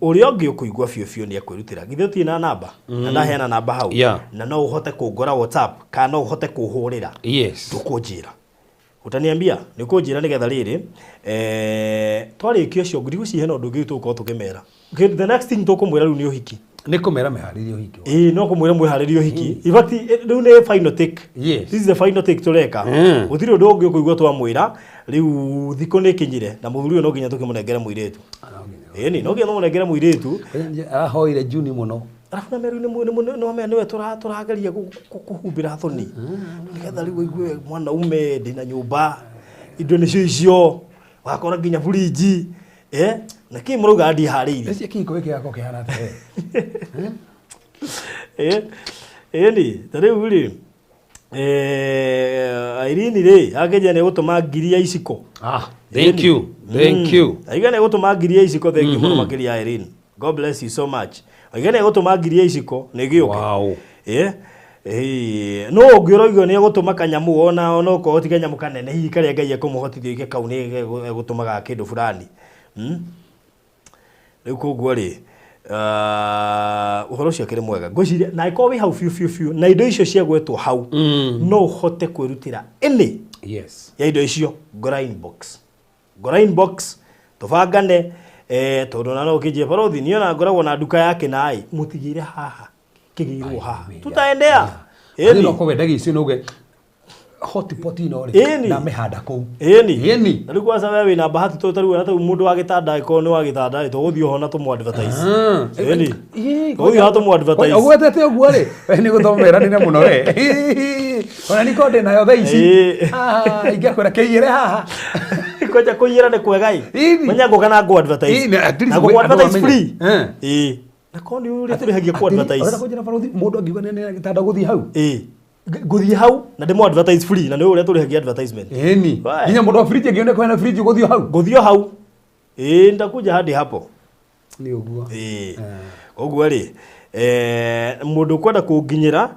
ũrĩa ũngĩ ũkũigua biũ biũ nĩ ekwĩrutĩra. Githĩ ũtirĩ na namba na ndaheana namba hau? Na no ũhote kũngora WhatsApp kana no ũhote kũhũrĩra. Ndũkũnjĩra, utaniambia nĩ ũkũnjĩra nĩgetha rĩrĩ, twarĩkia ũcio ndigũcihe na ũndũ ũngĩ tũgũkorwo tũkĩmera. Okay, the next thing tũkũmwĩra rĩu nĩ ũhiki.
Nĩ kũmera meharĩrie ũhiki.
Ĩĩ, no kũmwĩra mwĩharĩrie ũhiki. In fact, rĩu nĩ final take. This is the final take tũreka. Gũtirĩ ũndũ ũngĩ ũkũigua twamwĩra. Rĩu thikũ nĩ ĩkinyire na mũthuri ũyũ no nginya tũkĩmũnengere mũirĩtu. Ĩni no nginya tũmũnengere mũirĩtu.
Arahoire Juni mũno.
Arabu na Meru nĩ nĩwe tũrageria kũhumbĩra thoni nĩgetha rĩu ũigue mwanaume ndĩna nyũmba, indo nĩcio icio, wakora nginya burinji, na kĩ mũrauga ndiharĩirie.
Eci kĩhiko gĩkĩ gĩakwa kĩhana atĩa?
Ĩni ta rĩu rĩ, Irene rĩ akĩnjia nĩ gũtũma ngiri ya iciko.
Ah, thank you. Thank you.
Aiga nĩ gũtũma ngiri ya iciko, thank you mũno makĩria Irene. God bless you so much. Aiga nĩ gũtũma ngiri ya iciko nĩ gĩũke.
Wow.
No ũngĩ ũroigua nĩ egũtũma kanyamũ ona okorwo ti kanyamũ kanene hihi karĩa Ngai ekũmũhotithia oige kau nĩ egũtũmaga kĩndũ fulani. Rĩu koguo rĩ, ũhoro ũcio akĩrĩ mwega ngwĩciria, na angĩkorwo wĩ hau biũ biũ biũ na indo icio ciagwetwo hau, no ũhote kwĩrutĩra ĩnĩ ya indo icio, ngora inbox, ngora inbox tũbangane, tondũ na no ũkĩnjie barothi niĩ ona ngoragwo na nduka yake naĩ mũtigĩre haha kĩgĩirwo haha tutaendea.
Ĩni. No kwendagia icio no uge hotpot ino rĩ ndamĩhanda kũu.
Ĩni.
Ĩni.
Na rĩu kwanza we wĩna bahati tondũ tarĩu ona tarĩu mũndũ wa gĩtanda angĩkorwo nĩ wa gĩtanda rĩ, tũgũthiĩ oho na tũmũ advertise. Ĩni. Tũgũthiĩ haha tũmũ advertise.
Ũgwetete ũguo rĩ, we nĩ gũthomeranire mũno we. Ona niko ndĩ nayo thaa ici. Ingĩakwĩra kĩiyĩre haha.
Kwanja kũiyĩra nĩ kwega ĩ.
Ĩni.
Menya ngũka na ngũ advertise.
Ĩni, at least
Na ngũ
andũ
advertise
mamenye.
free. Ĩĩ. Na korwo nĩ ũrĩa tũrĩhagia kũ advertise.
Ũrenda kũnjĩra barothi mũndũ angiuga nĩ gĩtanda gũthiĩ hau?
Ĩĩ. Ngũthiĩ hau na ndĩmũ advertise free na nĩ ũrĩa tũrĩhagia advertisement.
Ĩni.
Why?
Nginya mũndũ wa fridge angĩona kwĩna fridge gũthiĩ hau.
Ngũthiĩ hau. Ĩĩ, nitakuja hadi hapo.
Nĩ ũguo.
Ĩĩ. Koguo rĩ, mũndũ ũkwenda kũnginyĩra,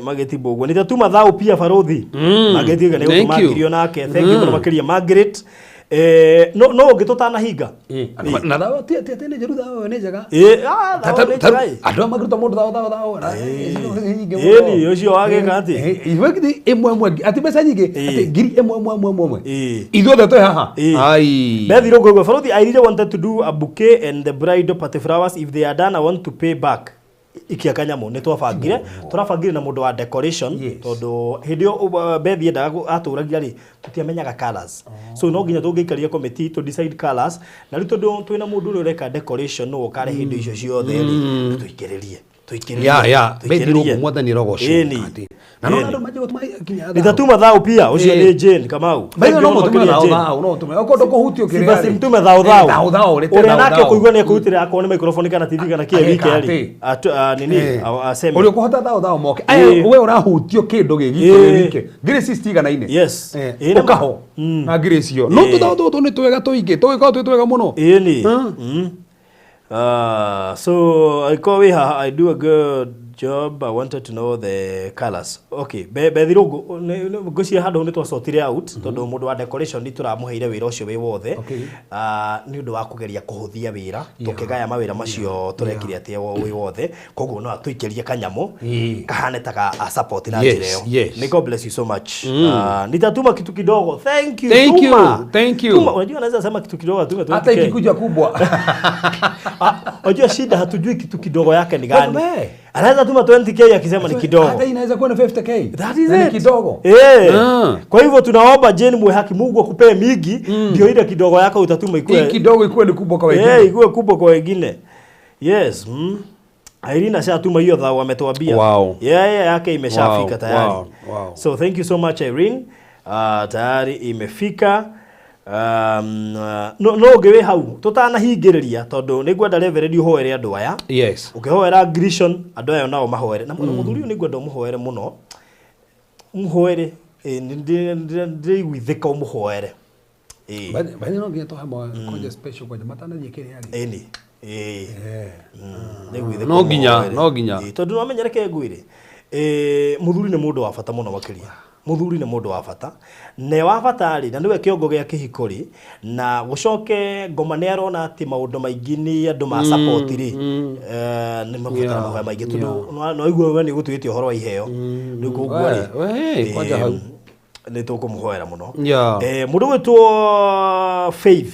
magĩtimbo ũguo nitatuma thau pia barothi. Magĩtiga nĩ
Thank
gũtũma
you.
ngirio nake. Thank you mũno makĩria Margaret. No ũngĩ tũtanahinga.
Na thao ti ti nĩ njũru, thao nĩ njega.
Thao nĩ njega ĩ.
Andũ aya makĩruta mũndũ thao thao thao.
Ĩni, ũcio wagĩka atĩ?
Ĩĩ, ĩmwe ĩmwe ati mbeca nyingĩ ati ngiri ĩmwe ĩmwe ĩmwe ĩmwe. Ithuothe twĩ haha. Ai.
Bethi Rũngũ, barothi, I really wanted to do a bouquet and the bridal party flowers. If they are done, I want to pay back. Ikia kanyamũ nĩ twabangire, tũrabangire na mũndũ wa decoration tondũ hĩndĩ ĩyo Bethi endaga atũragia rĩ, tũtiamenyaga colors, so no nginya tũngĩikaria committee to decide colors, na rĩu tondũ twĩna mũndũ ũrĩa ũreka decoration no ũkare hĩndĩ icio ciothe rĩ, tũikĩrĩrie tũikĩrĩrie.
Ya ya Bethi
tũikĩrĩrie.
Rũngũ mwathani arogocwo.
Ĩni.
Na no
Ĩni.
andũ manjie gũtũma nginya thao.
Nitatuma thao pia ũcio
Ĩĩ.
nĩ Jane Kamau.
By the way, no
Thank you
mũtũme
makĩria,
thao
Jane.
thao, no ũtũme. Okorwo ndũkũhutio kĩrĩa
Sibasi
rĩ.
mtume thao thao.
Thao thao, rĩte
Ũrĩa
thao
nake
thao.
ũkũigua nĩ ekũrutĩra akorwo nĩ microphone kana TV kana kĩĩ
Ageka
wike rĩ.
atĩ.
Nini aseme.
Ũrĩa ũkũhota thao thao moke. Aya we ũrahutio kĩndũ gĩ gitũ gĩ wike. Ngiri ici citiganaine.
Yes. Ĩĩ, na-
Ũkaho na ngiri icio. No tũthao tũtũ nĩ twega tũingĩ. Tũgĩkorwo twĩ twega mũno.
Ĩni. So I call we I do a good job. I wanted to know the colors. Okay, Bethi Rũngũ ngwĩciria handũ nĩ twasortire out tondũ mũndũ wa decoration nĩ tũramũheire wĩra ũcio wĩ wothe. Nĩ ũndũ wa kũgeria kũhũthia wĩra tũkĩgaya mawĩra macio tũrekire atĩ wĩ wothe, koguo no atũikĩrie kanyamũ kahane ta ka a support na njĩra ĩyo. May God bless you so much. Nitatuma kitu kidogo. Thank you.
Thank you.
Tuma.
Thank you.
Tuma. Unajua naweza sema kitu kidogo atume
Hata
20K.
ikikuja kubwa.
Unajua shida hatujui kitu kidogo yake ni gani.
Wewe.
Anaweza tuma 20K akisema ni kidogo.
Hata inaweza kuwa na 50K.
That is
Na ni
it.
kidogo.
Kwa hivyo tunaomba Jane Mwehaki Mungu akupee mingi ndio ile kidogo yako utatuma ikue.
Hii kidogo ikuwe ni kubwa kwa wengine.
Ikuwe kubwa kwa wengine. Yes. Irene ashatuma hiyo thao ametuambia.
Wow.
Yeah, yake imeshafika
Wow,
tayari.
wow, wow.
So thank you so much Irene. Tayari imefika. No ũngĩ wĩ hau tũtanahingĩrĩria tondũ nĩ ngwenda Reverend ũhoere andũ aya.
Yes.
Ũkĩhoera Grishon andũ aya nao mahoere. Na mũthuri ũyũ nĩ ngwenda ũmũhoere mũno. Mũhoere, ndĩiguithĩka ũmũhoere.
Bathi no nginya tũhe kwanja special kwanja matanathiĩ kĩrĩa rĩ.
Ĩni. Nĩiguithĩka
No nginya,
ũmũhoere.
no nginya.
Tondũ nĩ wamenya reke ngwĩre. Mũthuri nĩ mũndũ wa bata mũno makĩria. Mũthuri nĩ mũndũ wa bata. Ne wa bata rĩ, na nĩwe kĩongo gĩa kĩhiko rĩ, na gũcoke ngoma nĩ arona atĩ maũndũ maingĩ nĩ andũ ma support rĩ, nĩ mabatara mahoya maingĩ tondũ no igue we nĩ ũgũtuĩte ũhoro wa iheo. Rĩu koguo rĩ,
kwanja hau.
nĩ tũkũmũhoera mũno. Mũndũ gwĩtwo Faith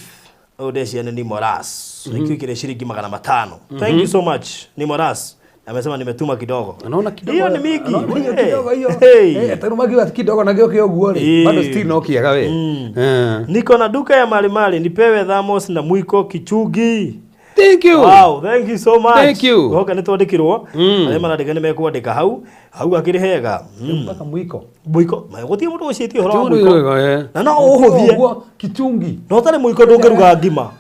ũyũ ndeciria nĩ Nimoras. Nĩkĩo shilingi 500. Thank you so much Nimoras. Amesema nimetuma kidogo.
Anaona kidogo.
Hiyo ni mingi.
Anaona hiyo kidogo hiyo.
Hey.
Atarumagiwa kidogo na gĩo kĩo guo rĩ. Bado still no kĩega we.
Niko na duka ya malimali, nipewe thamos na mwiko kichugi.
Thank you.
Wow, thank you so much.
Thank you.
Hoka nĩ twandĩkirwo. Arĩa marandĩka nĩ mekwandĩka hau. Hau akĩrĩ hega.
Mpaka mwiko.
Mũiko, ma gũtirĩ mũndũ ũciĩtie ũhoro wa
Chungu
mũiko.
iko, eh.
Na no ũhũthie.
Ũguo, kichungi.
Na ũtarĩ mũiko ndũngĩruga ngima.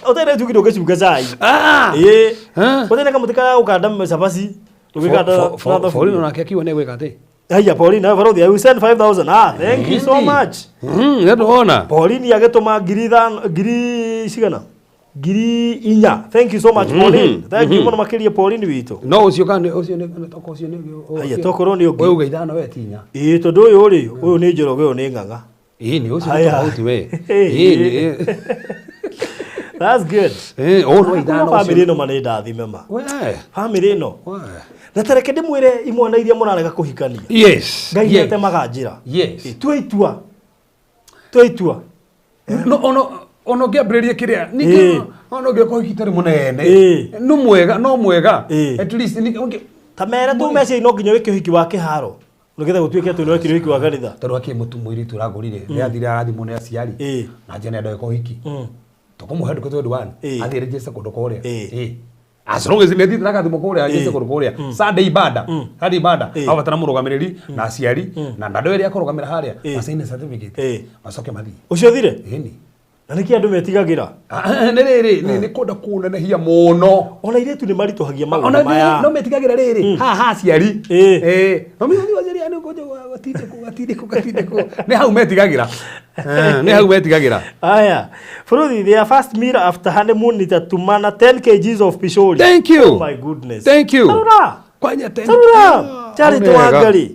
Ũtarĩ na chungi ndũngĩcunga cai.
Ah!
Ĩĩ.
Eh.
Ũtarĩ na kamũtĩ ka gũkanda cabaci. Ndũngĩkanda na thaburia.
Paulino nake akiuga nĩ gwĩka atĩ.
Haya Pauline, Barothi, I will send 5000. Ah, thank you so much.
Nĩ ndona.
Pauline agĩtũma 5,000 ngiri cigana? 4,000. Thank you so much Pauline. Thank you mũno makĩria Pauline witũ.
No ũcio kana ũcio nĩ toko ũcio nĩ.
Haya tokorwo nĩ ũngĩ.
Wewe uga ithano we ti inya.
Ĩĩ tondũ ũyũ rĩ, ũyũ nĩ Njoroge, ũyũ nĩ Ng'ang'a.
Ĩĩ nĩ ũcio nĩ
Haya.
tofauti we. Ĩĩ nĩ.
That's good.
Eh, ũũ no ithano
Famĩlĩ
ũcio.
ĩno ma nĩ ndathime ma.
We.
Famĩlĩ ĩno.
We.
Na ta reke ndĩmwĩre imwana iria mũrarega kũhikania.
Yes.
Ngai
Yes.
nĩatemaga njĩra.
Yes.
Ĩ, Tua itua. Tua itua.
No ono ono ngĩambĩrĩria kĩrĩa
Ĩĩ.
ningĩ ono ngĩkorwo itarĩ mũnene
Ĩĩ.
no mwega no mwega
Ĩĩ.
at least ningĩ
Ta mere tu meciria no nginya wĩke ũhiki wa kĩharo. Nĩgetha gũtuĩke atĩ nĩwekire ũhiki wa kanitha.
tondũ akĩ mũtu mũirĩtu ũragũrire nĩ athire arathimwo nĩ aciari
Ĩĩ.
na njene ndoeka ũhiki tũkũmũhe ndũkũ 21
Ĩĩ.
athiĩ register kũndũ kũrĩa
Ĩĩ.
Ĩĩ. As long as nĩ athiĩte na agathimwo kũrĩa register kũndũ kũrĩa Sunday ibada Sunday ibada
Ĩĩ.
abatara mũrũgamĩrĩri na aciari na andũ erĩa akũrũgamĩra harĩa
Ĩĩ.
macaine certificate
Ĩĩ.
macoke mathiĩ
Ũcio thire?
ĩni
Na nĩkĩ andũ metigagĩra?
nĩ rĩrĩ nĩ kwenda kũnenehia mũno
Ona airĩtu nĩ maritũhagia maũndũ
ona
maya.
no metigagĩra rĩrĩ haha ha aciari
Ĩĩ.
Ĩĩ. no mĩthuri aciari aya nĩ kũnja gatindĩkwo gatindĩkwo gatindĩkwo nĩ hau metigagĩra Eh, nĩ hau metigagĩra
Aya. Bũrũri, their first meal after honeymoon nitatumana 10 kgs of pishori.
Thank you.
Oh my goodness.
Thank you.
Tarura.
kwanya ten
Tarura. Charity
Hau nĩ wega.
Wangari.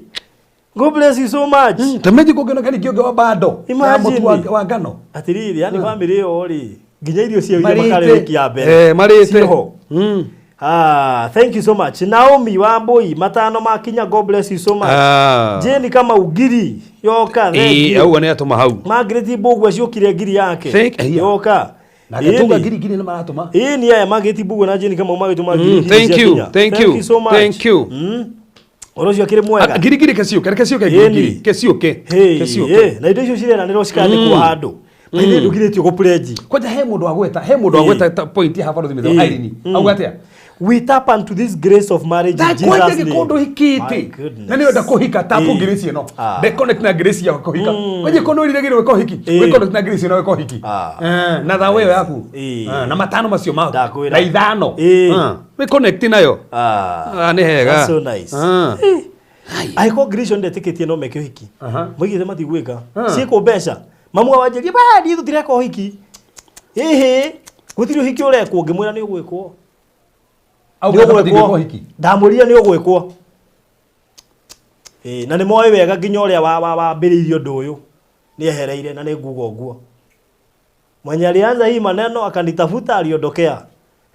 God bless you so much.
tameji kũngĩona kani kĩonge wa bando na
Imagine.
mũtu wa ngano
Atiriri, yani family ĩyo rĩ, nginya irio ciao iria makarĩa wiki ya mbere.
Eh, marĩte
Ciĩho. Ah, thank you so much. Naomi Wambui, matano makinya, God bless you so much.
Ah.
Jane kama ugiri, yoka, thank
Ĩĩ,
you.
auga nĩ atũma hau
Margaret Mbugua ciokire ngiri yake.
Thank-
Yoka.
na gĩtũnga
Ĩni.
ngiri ngiri nĩ maratũma
Ĩĩ ni aya Margaret Mbugua na Jane kama magĩtũma ngiri ngiri
thank
cia
you,
kinya.
thank you,
so much.
thank you.
Ũhoro ũcio akĩrĩ mwega.
Ah, ngiri ngiri keciũke reke ciũke ngiri
Ĩni.
ngiri keciũke
Hey,
keciũke
eh, na indo icio cireranĩrwo cikandĩkwo handũ. Maithe ndũgirĩtio gũpledge.
kwanja he mũndũ wagweta he mũndũ wagweta ta point haha barothi mĩthemba
Ĩĩ.
Irene auga atĩa
We tap unto this grace of marriage in Jesus'
kwanja
name.
gĩkũndũ
My
hikĩte
goodness.
na nĩ wenda kũhika tapu
Ĩĩ.
ngirĩci ĩno
Ah.
nde connect na ngirĩci ya kũhika kwanja kũndũ ĩriragĩrwo gwĩka ũhiki
Ĩĩ.
wĩ connect na ngirĩci ĩno gwĩka ũhiki
Ah.
Eh, na thawa ĩyo yaku
Ĩĩ.
Eh, na matano macio maku
Ndakwĩra.
na ithano
Ĩĩ.
Eh, wĩ connect nayo
Ah.
Ah, nĩ hega
That's so nice.
Ah.
Angĩkorwo ngiri icio ndetĩkĩtie no meke ũhiki.
Aha.
Moigĩte matigwĩka.
Ah.
Ciĩkwo mbeca. Mamu wa wanjĩria, "Ba, niĩ tũtireka ũhiki." Ĩhĩ, gũtirĩ ũhiki ũrekwo, ngĩmwĩra nĩ ũgwĩkwo.
Au
Nĩ
kana matingĩka
ũgwĩkwo.
ũhiki
Ndamwĩrire nĩ ũgwĩkwo. Ĩĩ, na nĩ moĩ wega nginya ũrĩa wambĩrĩirie ũndũ ũyũ nĩ ehereire na nĩ nguga ũguo. Mwenye alianza hii maneno akanitafuta aliondokea.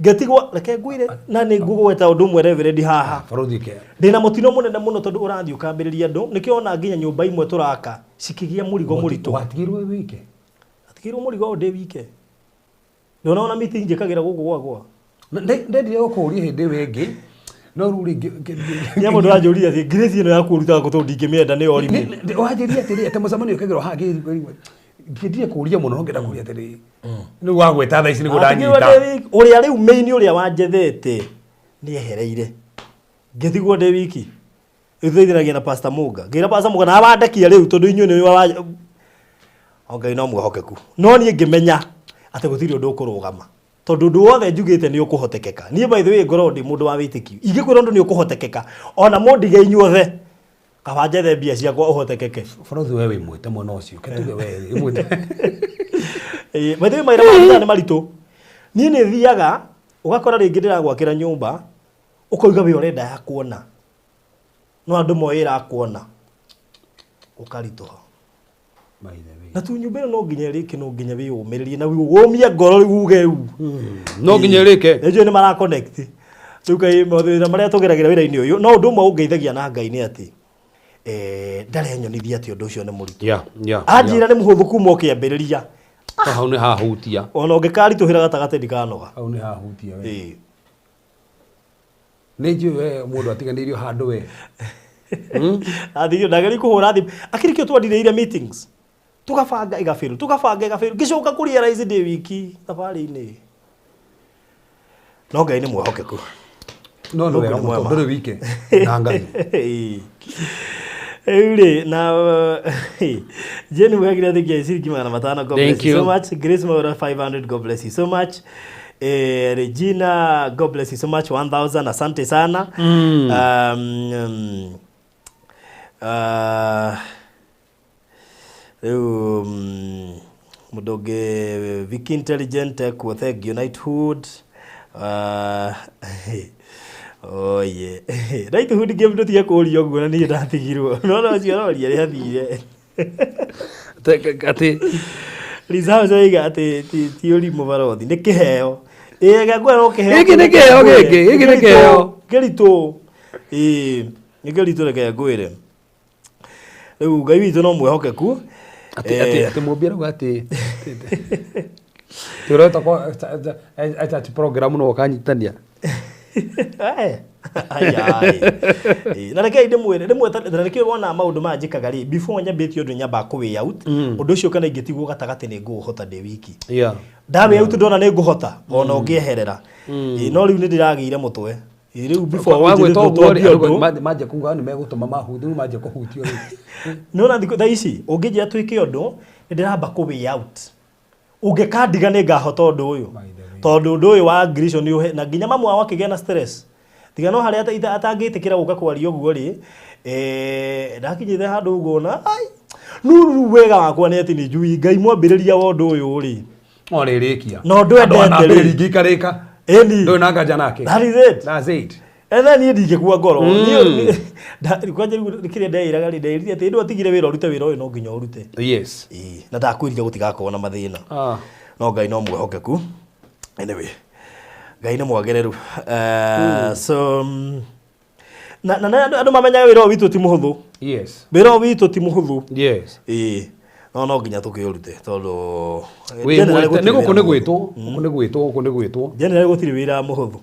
Ngĩtigwo reke ngwĩre na nĩ ngũgweta ũndũ ũmwe Reverend haha.
barothi ke
Ndĩna mũtino mũnene mũno tondũ ũrathiĩ ũkambĩrĩria andũ nĩkĩo ona nginya nyũmba imwe tũraka cikĩgĩa mũrigo mũritũ.
watigirwo wĩ wike
Atigĩrwo mũrigo ũyũ ndĩ wike. Ndona ona meeting njĩkagĩra gũkũ gwakwa.
Ndendire gũkũria hĩndĩ ĩyo ĩngĩ no rĩu rĩngĩ
Nĩ mũndũ anjũria atĩ ngirĩci ĩno yaku ũrutaga kũ tondũ ndingĩmĩenda nĩ ũrimũ.
Wanjĩria atĩrĩ atĩ mũcemanio ũkĩgerwo haha ngĩendire kũria mũno no ngĩenda kũria atĩrĩ nĩ wagweta thaa ici nĩguo
Atigĩrwo
ndanyita
ndĩ wiki. Ũrĩa rĩu main ũrĩa wanjethete nĩ ehereire. Ngĩtigwo ndĩ wiki. Rĩu tũteithanagia na Pastor Mũnga. Ngĩra Pastor Mũnga na wandekia rĩu tondũ inyuĩ nĩ wa O Ngai no mwĩhokeku. No niĩ ngĩmenya atĩ gũtirĩ ũndũ ũkũrũgama. Tondũ ũndũ wothe njugĩte nĩ ũkũhotekeka. Niĩ by the way ngoragwo ndĩ mũndũ wa wĩtĩkio. Ingĩkwĩra ũndũ nĩ ũkũhotekeka, ona mũndige inyuothe, kaba njethe mbia ciakwa ũhotekeke.
Barothi we wĩ mwĩte mwena ũcio ke tuge we wĩ mwĩte
Ĩĩ, by the way mawĩra ma kanitha nĩ maritũ. Niĩ nĩ thiaga ũgakora rĩngĩ ndĩragwakĩra nyũmba ũkoiga we ũrenda ya kuona. No andũ moĩ ĩrakuona. Ũkaritũha.
By the way.
Na tu nyũmba ĩno no nginya ĩrĩke no nginya wĩyũmĩrĩrie na wũmie ngoro rĩu uge rĩu.
No nginya ĩrĩke
Nĩ njũĩ nĩ mara connect. Rĩu kaĩ mathĩna marĩa tũgeragĩra wĩra-inĩ ũyũ no ũndũ ũmwe ũngeithagia na Ngai nĩ atĩ ndarenyonithia atĩ ũndũ ũcio nĩ mũritũ.
Yeah, yeah,
Anjĩra nĩ mũhũthũ kuma ũkĩambĩrĩria.
yeah. Hau nĩ hahutia
Ona ũngĩkaritũhĩra gatagatĩ ndikanoga.
hau nĩ hahutia we
Ĩĩ.
nĩ njũĩ we mũndũ atiganĩirio handũ we
Athire ndageri kũhũra thimũ. Akĩrĩ kĩo twandirĩire meetings. Tũgabanga ĩgabĩrwo, tũgabanga ĩgabĩrwo. Ngĩcoka kũ realize ndĩ wiki thabarĩ-inĩ.
No Ngai nĩ mwĩhokeku.
No nĩ wega
Mungu ni
mũno
mwema.
ndũrĩ wike na Ngai.
Rĩu rĩ na Jane Mwagire athikia ciringi 500. God
Thank
bless you so
you.
much. Grace Maura 500. God bless you so much. Regina, God bless you so much, 1000. Asante sana. Rĩu mũndũ ũngĩ Vicky Intelligent ekuo, thank you Knighthood. Oye Knighthood ngĩ ndũtige kũũria ũguo na niĩ ndatigirwo no no ũcio aroria rĩ athire.
Atĩ
Rizal oiga atĩ ti ũrimũ barothi nĩ kĩheo. Ĩĩ gakwe no kĩheo.
Gĩkĩ nĩ kĩheo gĩkĩ, gĩkĩ nĩ kĩheo.
Kĩritũ. Ĩĩ nĩ kĩritũ reke ngwĩre. Rĩu Ngai witũ no mwĩhokeku.
Atĩ atĩ atĩ mũmbi arauga atĩ ti ũreta kwa church program no ũkanyitania.
Ai. Na rekei ndĩmwĩre rĩmwe na nĩkĩo wona maũndũ maya njĩkaga rĩ, before nyambĩtie ũndũ nyambaga kũ way out ũndũ ũcio, kana ingĩtigwo gatagatĩ nĩ ngũũhota ndĩ wiki. Nda way out ndona nĩ ngũhota ona ũngĩeherera. Ĩĩ, no rĩu nĩ ndĩragĩire mũtwe. Ĩĩ, rĩu before
Wagwĩta
ũnjĩre
ũguo rĩ,
twambie
andũ
ũndũ
manjia kuga nĩ megũtũma mahuti rĩu manjia kũhutio rĩu.
Nĩwona thikũ thaa ici ũngĩnjĩra twĩke ũndũ nĩ ndĩramba kũ way out ũngĩkandiga nĩ ngahota ũndũ ũyũ.
By the way.
Tondũ ũndũ ũyũ wa ngirico nĩ ũhe na nginya mamu wao akĩgĩa na stress tiga no harĩa atangĩtĩkĩra gũka kwaria ũguo rĩ, ndakinyĩte handũ ũguo na ai no rĩu wega wakwa nĩ atĩ nĩ njui Ngai mwambĩrĩria wa ũndũ ũyũ rĩ.
No nĩ rĩkia.
Na ũndũ endete rĩ.
Andũ ingĩikarĩka.
Ĩni.
Ndũrĩ na nganja nake.
That is it.
That's it.
And then niĩ ndingĩkua ngoro. Niĩ kwanja rĩu kĩrĩa ndeĩraga rĩ, ndeĩrire atĩ ndũ atigire wĩra ũrute wĩra ũyũ no nginya ũrute.
Yes.
Ĩĩ, na ndakwĩrire gũtigakorwo na mathĩna.
Ah.
No Ngai no mwĩhokeku. Anyway, Ngai nĩ mwagĩrĩru. So na andũ mamenyaga wĩra ũyũ witũ ti mũhũthũ.
Yes.
Wĩra ũyũ witũ ti mũhũthũ.
Yes.
Ĩĩ, no nginya tũkĩũrute tondũ
Wĩ
generally
mwĩte-
gũtirĩ
nĩ gũkũ
wĩra
nĩ
mũhũthũ.
gwĩtwo, gũkũ nĩ gwĩtwo, gũkũ nĩ gwĩtwo.
Generally gũtirĩ wĩra mũhũthũ.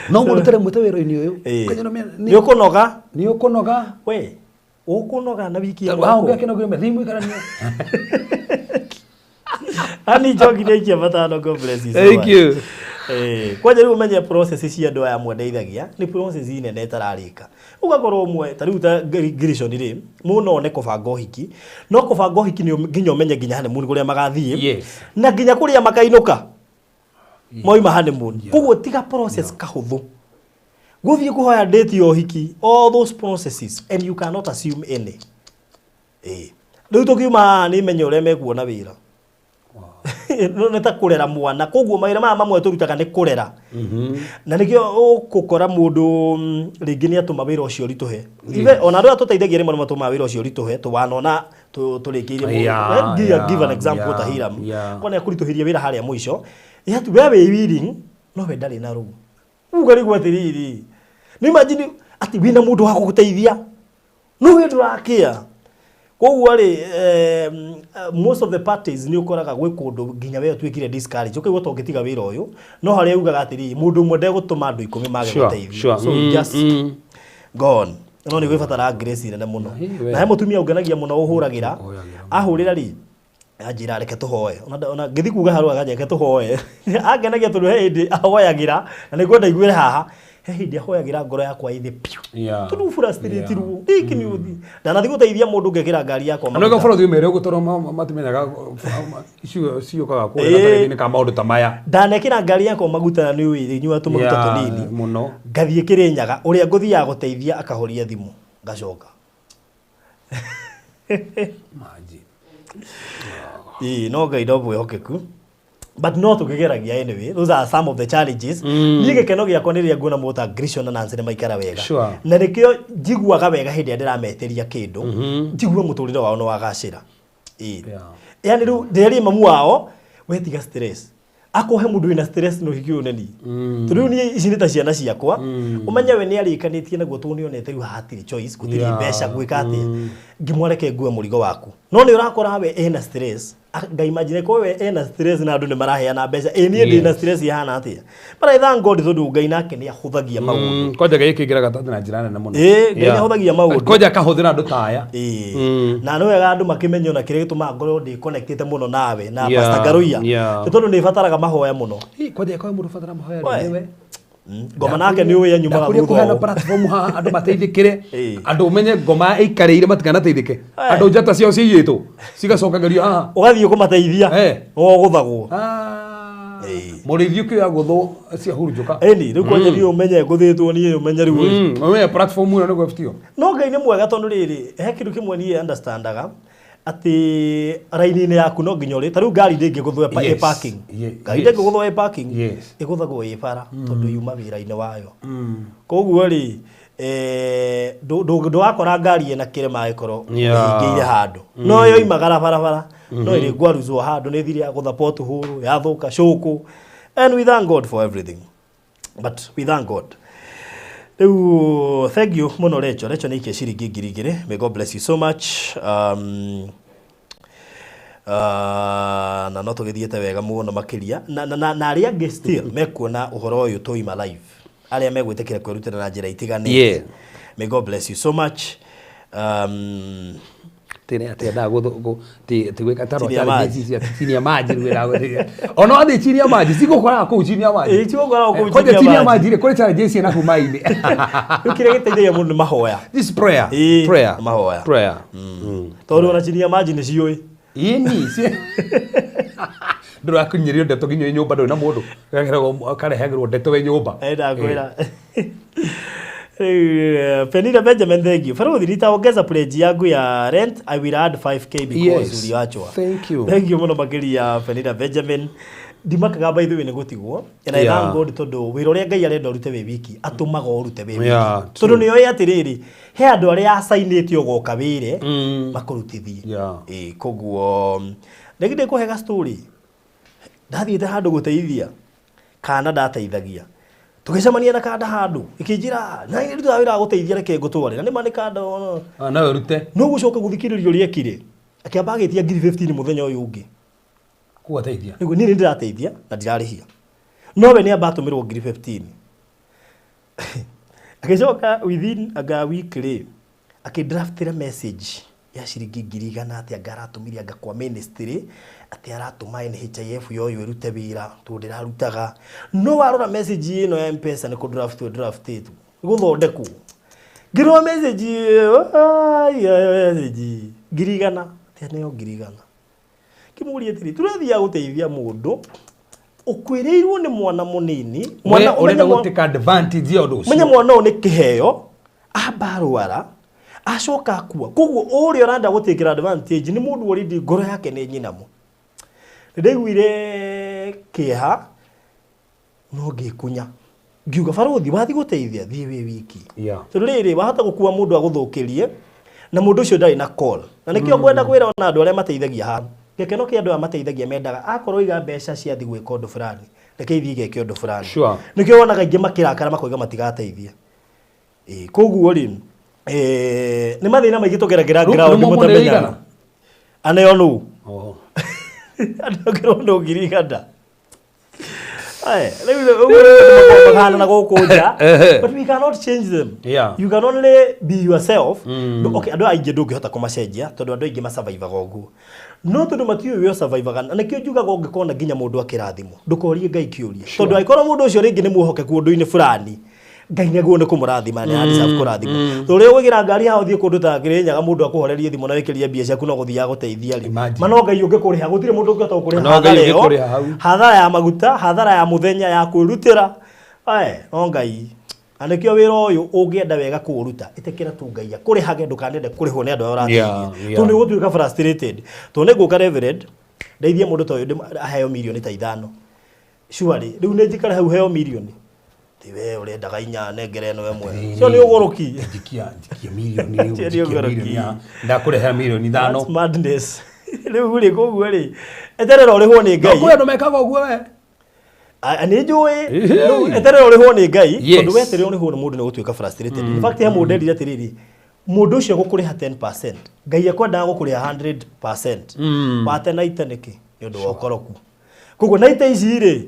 No mũrutĩre mwĩte wĩra-inĩ ũyũ.
Ĩĩ.
Ũkanyona
Nĩ ũkũnoga.
Nĩ ũkũnoga.
We ũkũnoga na wiki ĩmwe.
Wa ũngĩ akĩnogio methii mũikaranie.
Ani njoki nĩ aikia 5. God bless you so
Thank
much.
you.
Kwanja rĩu ũmenye process cia andũ aya mwendeithagia nĩ process nene ĩtararĩka. Ũgakorwo ũmwe ta rĩu ta Grishon rĩ, mũno nĩ kũbanga ũhiki, no kũbanga ũhiki nĩ nginya ũmenye nginya honeymoon kũrĩa magathiĩ.
Yes.
Na nginya kũrĩa makainũka moima honeymoon. Koguo tiga process kahũthũ gũthiĩ kũhoya date ya ũhiki, all those processes, and you cannot assume any. Rĩu tũkiuma haha nĩ menye ũrĩa mekuona wĩra. No nĩ ta kũrera mwana, koguo mawĩra maya mamwe tũrutaga nĩ kũrera na nĩkĩo ũgũkora mũndũ rĩngĩ nĩ atũma wĩra ũcio ũritũhe. Even ona andũ arĩa tũteithagia rĩmwe nĩ matũmaga wĩra ũcio ũritũhe tũwanona tũrĩkĩirie mũndũ. Let give, give an example ta Hiram kwa nĩ akũritũhĩria wĩra harĩa mũico yatu we wĩ willing no we ndarĩ na rũu uga rĩu atĩrĩrĩ, nĩ imagine atĩ wĩna mũndũ wa gũgũteithia no we ndũrakĩa. Koguo rĩ, most of the parties nĩ ũkoraga gwĩ kũndũ nginya we ũtuĩkire discourage ũkaigua ta ũngĩtiga wĩra ũyũ, no harĩa ugaga atĩrĩrĩ, mũndũ ũmwe ndegũtũma andũ 10 mage gũteithia. So just go on, no nĩ gwĩbatara grace nene mũno.
Hĩ, we.
Na he mũtumia ũngenagia mũno ũhũragĩra.
Ũhũragĩra.
Ahũrĩra rĩ anjĩra reke tũhoe, ona ngĩthiĩ kuga harũ akanjĩra reke tũhoe. Angenagia tondũ he hĩndĩ ahoyagĩra na nĩngwenda iguĩre haha, he hĩndĩ ahoyagĩra ngoro yakwa ĩthĩ piũ tondũ frustratirwo gĩkĩ nĩ ũthi ndanathiĩ gũteithia mũndũ ngekĩra ngari yakwa
Andũ
maguta.
gaboro thiĩ mere ũguo tondũ matimenyaga icio ciũkaga kũrĩa gatagatĩ-inĩ ka maũndũ ta maya.
Ndanekĩra ngari yakwa maguta na nĩ ũĩ nyua tũmaguta tũnini
mũno.
Ngathiĩ Kĩrĩnyaga ũrĩa ngũthiaga gũteithia akahoria thimũ ngacoka.
Imagine.
Ĩĩ, no Ngai no mwĩhokeku, but no tũkĩgeragia. Anyway, those are some of the challenges. Niĩ gĩkeno gĩakwa nĩ rĩrĩa nguona mũndũ ta Grishon na Nancy nĩ maikara wega. Na nĩkĩo njiguaga wega hĩndĩ ĩrĩa ndĩrametĩria kĩndũ, njigue mũtũrĩre wao nĩ wagacĩra. Ĩĩ. Yani rĩu ndĩrerie mamu wao we tiga stress akohe mũndũ wĩna stress no hiki ũyũ neni tondũ rĩu niĩ ici nĩ ta ciana ciakwa, ũmenye we nĩ arĩkanĩtie naguo tondũ nĩonete rĩu hatirĩ choice, gũtirĩ mbeca gwĩka atĩa, ngĩmwareke ngue mũrigo waku, no nĩ ũrakora we ena stress. Ngaimagine ko we ena stress na andũ nĩ maraheana mbeca, ĩ niĩ ndĩ na stress ihana atĩa? But I thank God tondũ Ngai nake nĩ ahũthagia maũndũ.
Kwanja Ngai ĩkĩingĩra gatagatĩ na njĩra nene mũno.
Ĩĩ, Ngai nĩahũthagia maũndũ.
Kwanja akahũthĩra andũ ta aya.
Ĩĩ. Na nĩ wega andũ makĩmenye ona kĩrĩa gĩtũmaga ngorwo ndĩ connected mũno nawe na Pastor Ngaruiya nĩ tondũ nĩ bataraga mahoya mũno.
Ĩ, kwanja ĩkorwo mũndũ batara mahoya
We.
rĩ, nĩwe.
Ngoma nake nĩ ũĩ anyumaga
Ndakũria
thutha
kũheana
ũũ.
platform haha andũ mateithĩkĩre.
Ĩĩ.
Andũ ũmenye ngoma ĩikarĩire matikanateithĩke.
Eh.
Andũ njata ciao ciiyĩtwo cigacokagĩrio haha.
Ũgathiĩ kũmateithia
Eh.
ũgũthagwo.
Ah.
Ĩĩ.
Mũrĩithi ũkĩoya gũthwo ciahurunjũka.
Ĩni rĩu kwanja niĩ ũmenye ngũthĩtwo niĩ ũmenye rĩu ĩ.
Ũmenye platform ĩno nĩguo ĩbutio.
No Ngai nĩ mwega tondũ rĩrĩ, he kĩndũ kĩmwe niĩ understandaga atĩ raini-inĩ yaku no nginya ũrĩ ta rĩu ngari ndĩngĩgũthwo ĩ parking. Ngari ndĩngĩgũthwo ĩ parking, ĩgũthagwo ĩ bara tondũ yuma wĩra-inĩ wayo. Koguo rĩ, ndũgakora ngari ĩna kĩrema ĩkorwo ĩhingĩire handũ, no yoimagara barabara no ĩrĩ ngwaruzwo handũ nĩ thire yagũtha pothole yathũka cũkũ. And we thank God for everything, but we thank God. Rĩu thank you mũno Recho. Recho nĩ ikia ciringi 2000. May God bless you so much. Na no tũgĩthiĩte wega mũno makĩria na arĩa angĩ still mekuona ũhoro ũyũ tũima live, arĩa megwĩtĩkĩra kwĩrutĩra na njĩra itiganĩte. May God bless you so much.
Tene atĩ endaga ti gwĩka taro
Chini ya
challenge
maji.
ici cia chini ya maji rĩu ĩragũteithia. Ona wathiĩ chini ya maji cigũkoraga kũu chini ya maji.
Ĩĩ, cigũkoraga kũu
Kwanja
chini ya
chini ya
maji.
maji rĩ, kũrĩ challenge ciĩ naku maĩ-inĩ.
Rĩu kĩrĩa gĩteithagia mũndũ nĩ mahoya.
This prayer.
Ĩĩ,
Prayer.
mahoya.
Prayer.
Tondũ ona chini ya maji nĩ ciũĩ.
Ĩni ndũrakinyĩrio ndeto nginya wĩ nyũmba ndũrĩ na mũndũ karehagĩrwo ndeto wĩ nyũmba.
Ndakwĩra. Rĩu, Penina Benjamin, thank you. Faruthi, nitaongeza pledge yangu ya rent. I will add 5K because
Yes.
uliachwa.
Thank you.
Thank you mũno makĩria Penina Benjamin. Ndimakaga by the way nĩ gũtigwo. And I thank God tondũ wĩra ũrĩa Ngai arenda ũrute wĩ wiki, atũmaga ũrute wĩ wiki. Tondũ nĩ oĩ atĩrĩrĩ, he andũ arĩa acainĩte ũgoka wĩre makũrutithie. Ĩĩ, koguo rĩngĩ ndĩkũhe ga story. Ndathiĩte handũ gũteithia kana ndateithagia, tũgĩcemania na kanda handũ ĩkĩnjĩra na ndutaga wĩra wa gũteithia, reke ngũtware na nĩma nĩ kanda ona.
Ah, no ũrute.
No gũcoka gũthikĩrĩria ũrĩa ekire, akĩamba agĩtia ngiri 15 mũthenya ũyũ ũngĩ.
Kũgateithia.
Nĩguo niĩ nĩ ndĩrateithia na ndirarĩhia, no we nĩ amba atũmĩrwo ngiri 15, agĩcoka within anga week rĩ, akĩdraftĩra message ya ciringi 100,000 atĩ anga aratũmire anga kwa ministry, atĩ aratũma NHIF yoyo ĩrute wĩra tondũ ndĩrarutaga. No warora message ĩno ya M-Pesa nĩ kũ draftĩtwo gũthondekwo. Ngĩrora message ĩyo, ai, ai, message 100,000 atĩ nĩyo 100,000. Kĩmũria atĩrĩ, tũrathiaga gũteithia mũndũ ũkuĩrĩirwo nĩ mwana mũnini,
mwana
ũmenye
ũrenda gũtĩka advantage ya ũndũ
menye
ũcio.
Mwana ũyũ nĩ kĩheo, amba arwara acoka akua, koguo ũrĩa ũrenda gũtĩkĩra advantage nĩ mũndũ already ngoro yake nĩ nyinamu. Nĩ ndaiguire kĩeha no ngĩkunya ngiuga, barothi wathi gũteithia thiĩ wĩ wiki, tondũ rĩrĩ wahota gũkua mũndũ agũthũkĩrie na mũndũ ũcio ndarĩ na call. Na nĩkĩo ngwenda kwĩra ona andũ arĩa mateithagia haha, gĩkeno kĩa andũ aya mateithagia, mendaga akorwo iga mbeca ciathi gwĩka ũndũ fulani, reke ithiĩ igeke ũndũ fulani. Nĩkĩo wonaga aingĩ makĩrakara makoiga matigateithia. Ĩĩ, koguo rĩ, nĩ mathĩna maingĩ tũgeragĩra
Rĩu
ground
nĩ mũmwe
mũtamenyaga.
igana?
Aneo nũ?
Oho.
Aneo nũ 100,000? Aye, rĩu ũguo nĩguo mahana na gũkũ nja. But we cannot change them. You can only be yourself. Okay, andũ aingĩ ndũngĩhota kũmacenjia tondũ andũ aingĩ masurvivaga ũguo. No tondũ matiũĩ ũrĩa ũsurvivaga, na nĩkĩo njugaga ũngĩkona nginya mũndũ akĩrathimwo, ndũkorie Ngai kĩũria. Tondũ angĩkorwo mũndũ ũcio rĩngĩ nĩ mwĩhokeku ũndũ-inĩ fulani, Ngai nĩaguo nĩ kũmũrathima nĩ deserve kũrathimwo. Tondũ rĩrĩa ũgwĩkĩra ngari haha ũthiĩ kũndũ ta Kĩrĩnyaga, mũndũ akũhorerie thimũ na wĩkĩrie mbia ciaku no gũthiĩ agũteithia rĩ.
Imagine.
Ma no Ngai ũngĩkũrĩha, gũtirĩ mũndũ ũngĩhota gũkũrĩha
No Ngai
hathara ĩyo.
ũngĩkũrĩha hau.
Hathara ya maguta, hathara ya mũthenya ya kwĩrutĩra. Ae, no Ngai. Na nĩkĩo wĩra ũyũ ũngĩenda wega kũũruta, ĩtĩkĩra tu Ngai akũrĩhage, ndũkanende kũrĩhwo nĩ andũ arĩa ũrateithia. Tondũ nĩ ũgũtuĩka frustrated. Tondũ nĩ ngũka Reverend, ndeithie mũndũ ta ũyũ aheo mirioni ta 5. Surely, rĩu nĩ njikare hau heo mirioni. Ti we ũrendaga 4 nengere ĩno ĩmwe. Cio nĩ ũgũrũki.
Njikia njikia mirioni rĩu,
Cio nĩ
njikia
ũgũrũki.
mirioni ndakũrehera mirioni 5.
That's madness. Rĩu rĩ, koguo rĩ, eterera ũrĩhwo nĩ
No
Ngai.
kwĩ andũ mekaga ũguo we.
Nĩ njũĩ.
Ehe.
Rĩu eterera ũrĩhwo nĩ Ngai,
Yes.
tondũ weterera ũrĩhwo nĩ mũndũ nĩ ũgũtuĩka frustrated. In fact, he mũndũ nderire atĩrĩrĩ, Mũndũ ũcio gũkũrĩha 10%, Ngai ekwendaga gũkũrĩha 100%. Wate na ite nĩkĩ? Nĩ ũndũ wa ũkoroku. Koguo na ite ici rĩ,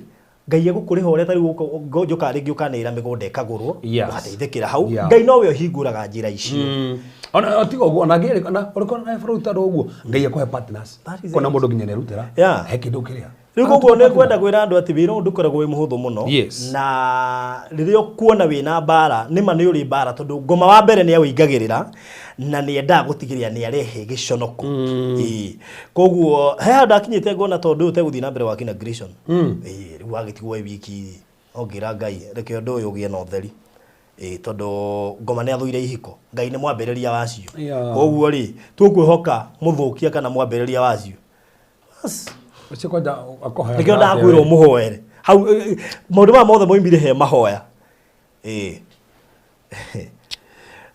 Ngai egũkũrĩha ũrĩa tarĩu njũkaga rĩngĩ ũkanĩra mĩgũnda ĩkagũrwo, ũgateithĩkĩra hau. Ngai nowe ũhingũraga njĩra icio.
Ona tiga ũguo, ona ngĩrĩ ona ũrĩkorwo na bũrũri tondũ ũguo Ngai akũhe partners.
That is
Kona
it.
mũndũ nginya nĩerutĩra. He kĩndũ kĩrĩa.
Rĩu koguo nĩ ngwenda kwĩra andũ atĩ wĩra ũyũ ndũkoragwo wĩ mũhũthũ mũno. Na rĩrĩa ũkuona wĩna mbara, nĩma nĩ ũrĩ mbara, tondũ ngoma wa mbere nĩ awĩingagĩrĩra na nĩ endaga gũtigĩrĩra nĩ arehe gĩconoko. Ĩĩ. Koguo he handũ akinyĩte ngona tondũ ũyũ ũtegũthiĩ na mbere wa kina Grayson. Ĩĩ, rĩu wagĩtigwo wĩ wiki ongĩra Ngai reke ũndũ ũyũ ũgĩe na ũtheri. Ĩĩ, tondũ ngoma nĩ athũire ihiko, Ngai nĩ mwambĩrĩria wacio. Koguo rĩ, tũkwĩhoka mũthũkia kana mwambĩrĩria wacio. Bas.
Ũcio kwanja akohoya.
Nĩkĩo ndakwĩra ũmũhoere hau. Maũndũ maya mothe moimire he mahoya. Ĩĩ,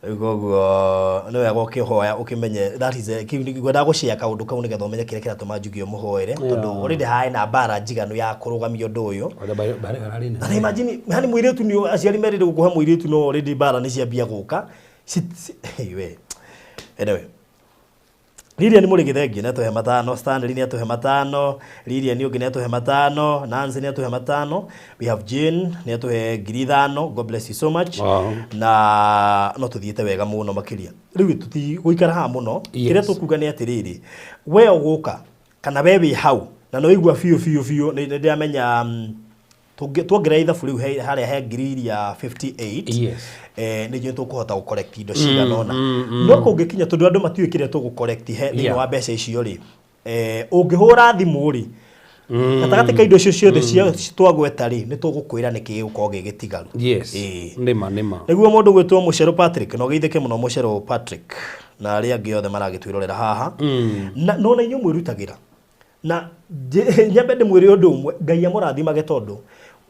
rĩu koguo nĩ wega ũkĩhoya ũkĩmenye that is kĩu ngwendaga gũshare kaũndũ kau nĩgetha ũmenye kĩrĩa kĩratũma njuge ũmũhoere, tondũ already harĩ na mbara njiganu ya kũrũgamia ũndũ ũyũ.
Kwanja mbara ĩrarĩ nene.
Na imagine yani mũirĩtu nĩ aciari merĩire gũkũhe mũirĩtu, no already mbara nĩ ciambia gũka. We, anyway, Lilian Mũrĩgĩ thengiũ nĩ atũhe 5, Stanley nĩ atũhe 5, Lilian ũngĩ nĩ atũhe 5, Nancy nĩ atũhe 5, we have Jane nĩ atũhe 5,000, God bless you so much. Na no tũthiĩte wega mũno makĩria. Rĩu tũtigũikara haha mũno. Kĩrĩa tũkuga nĩ atĩrĩrĩ, we ũgũka kana we wĩ hau na nĩ waigua biũ biũ biũ, nĩ ndĩramenya tuongerera ithabu rĩu harĩa he ngiri iria 58, nĩ njũĩ tũkũhota gũ collect indo cigana ũna, no kũngĩkinya tondũ andũ matiũĩ kĩrĩa tũgũ collect he thĩinĩ wa mbeca icio rĩ, ũngĩhũra thimũ rĩ, gatagatĩ ka indo icio ciothe twagweta rĩ, nĩ tũgũkwĩra nĩkĩ gĩgũkorwo gĩ gĩtigaru. Ĩĩ.
Nĩma nĩma.
Nĩguo mũndũ gwĩtwo Mũcerũ Patrick, na ũgeithĩke mũno Mũcerũ Patrick na arĩa angĩ othe maragĩtwĩrorera haha, na nona inyuĩ mwĩrutagĩra na nyambe ndĩmwĩre ũndũ ũmwe, Ngai amũrathimage, tondũ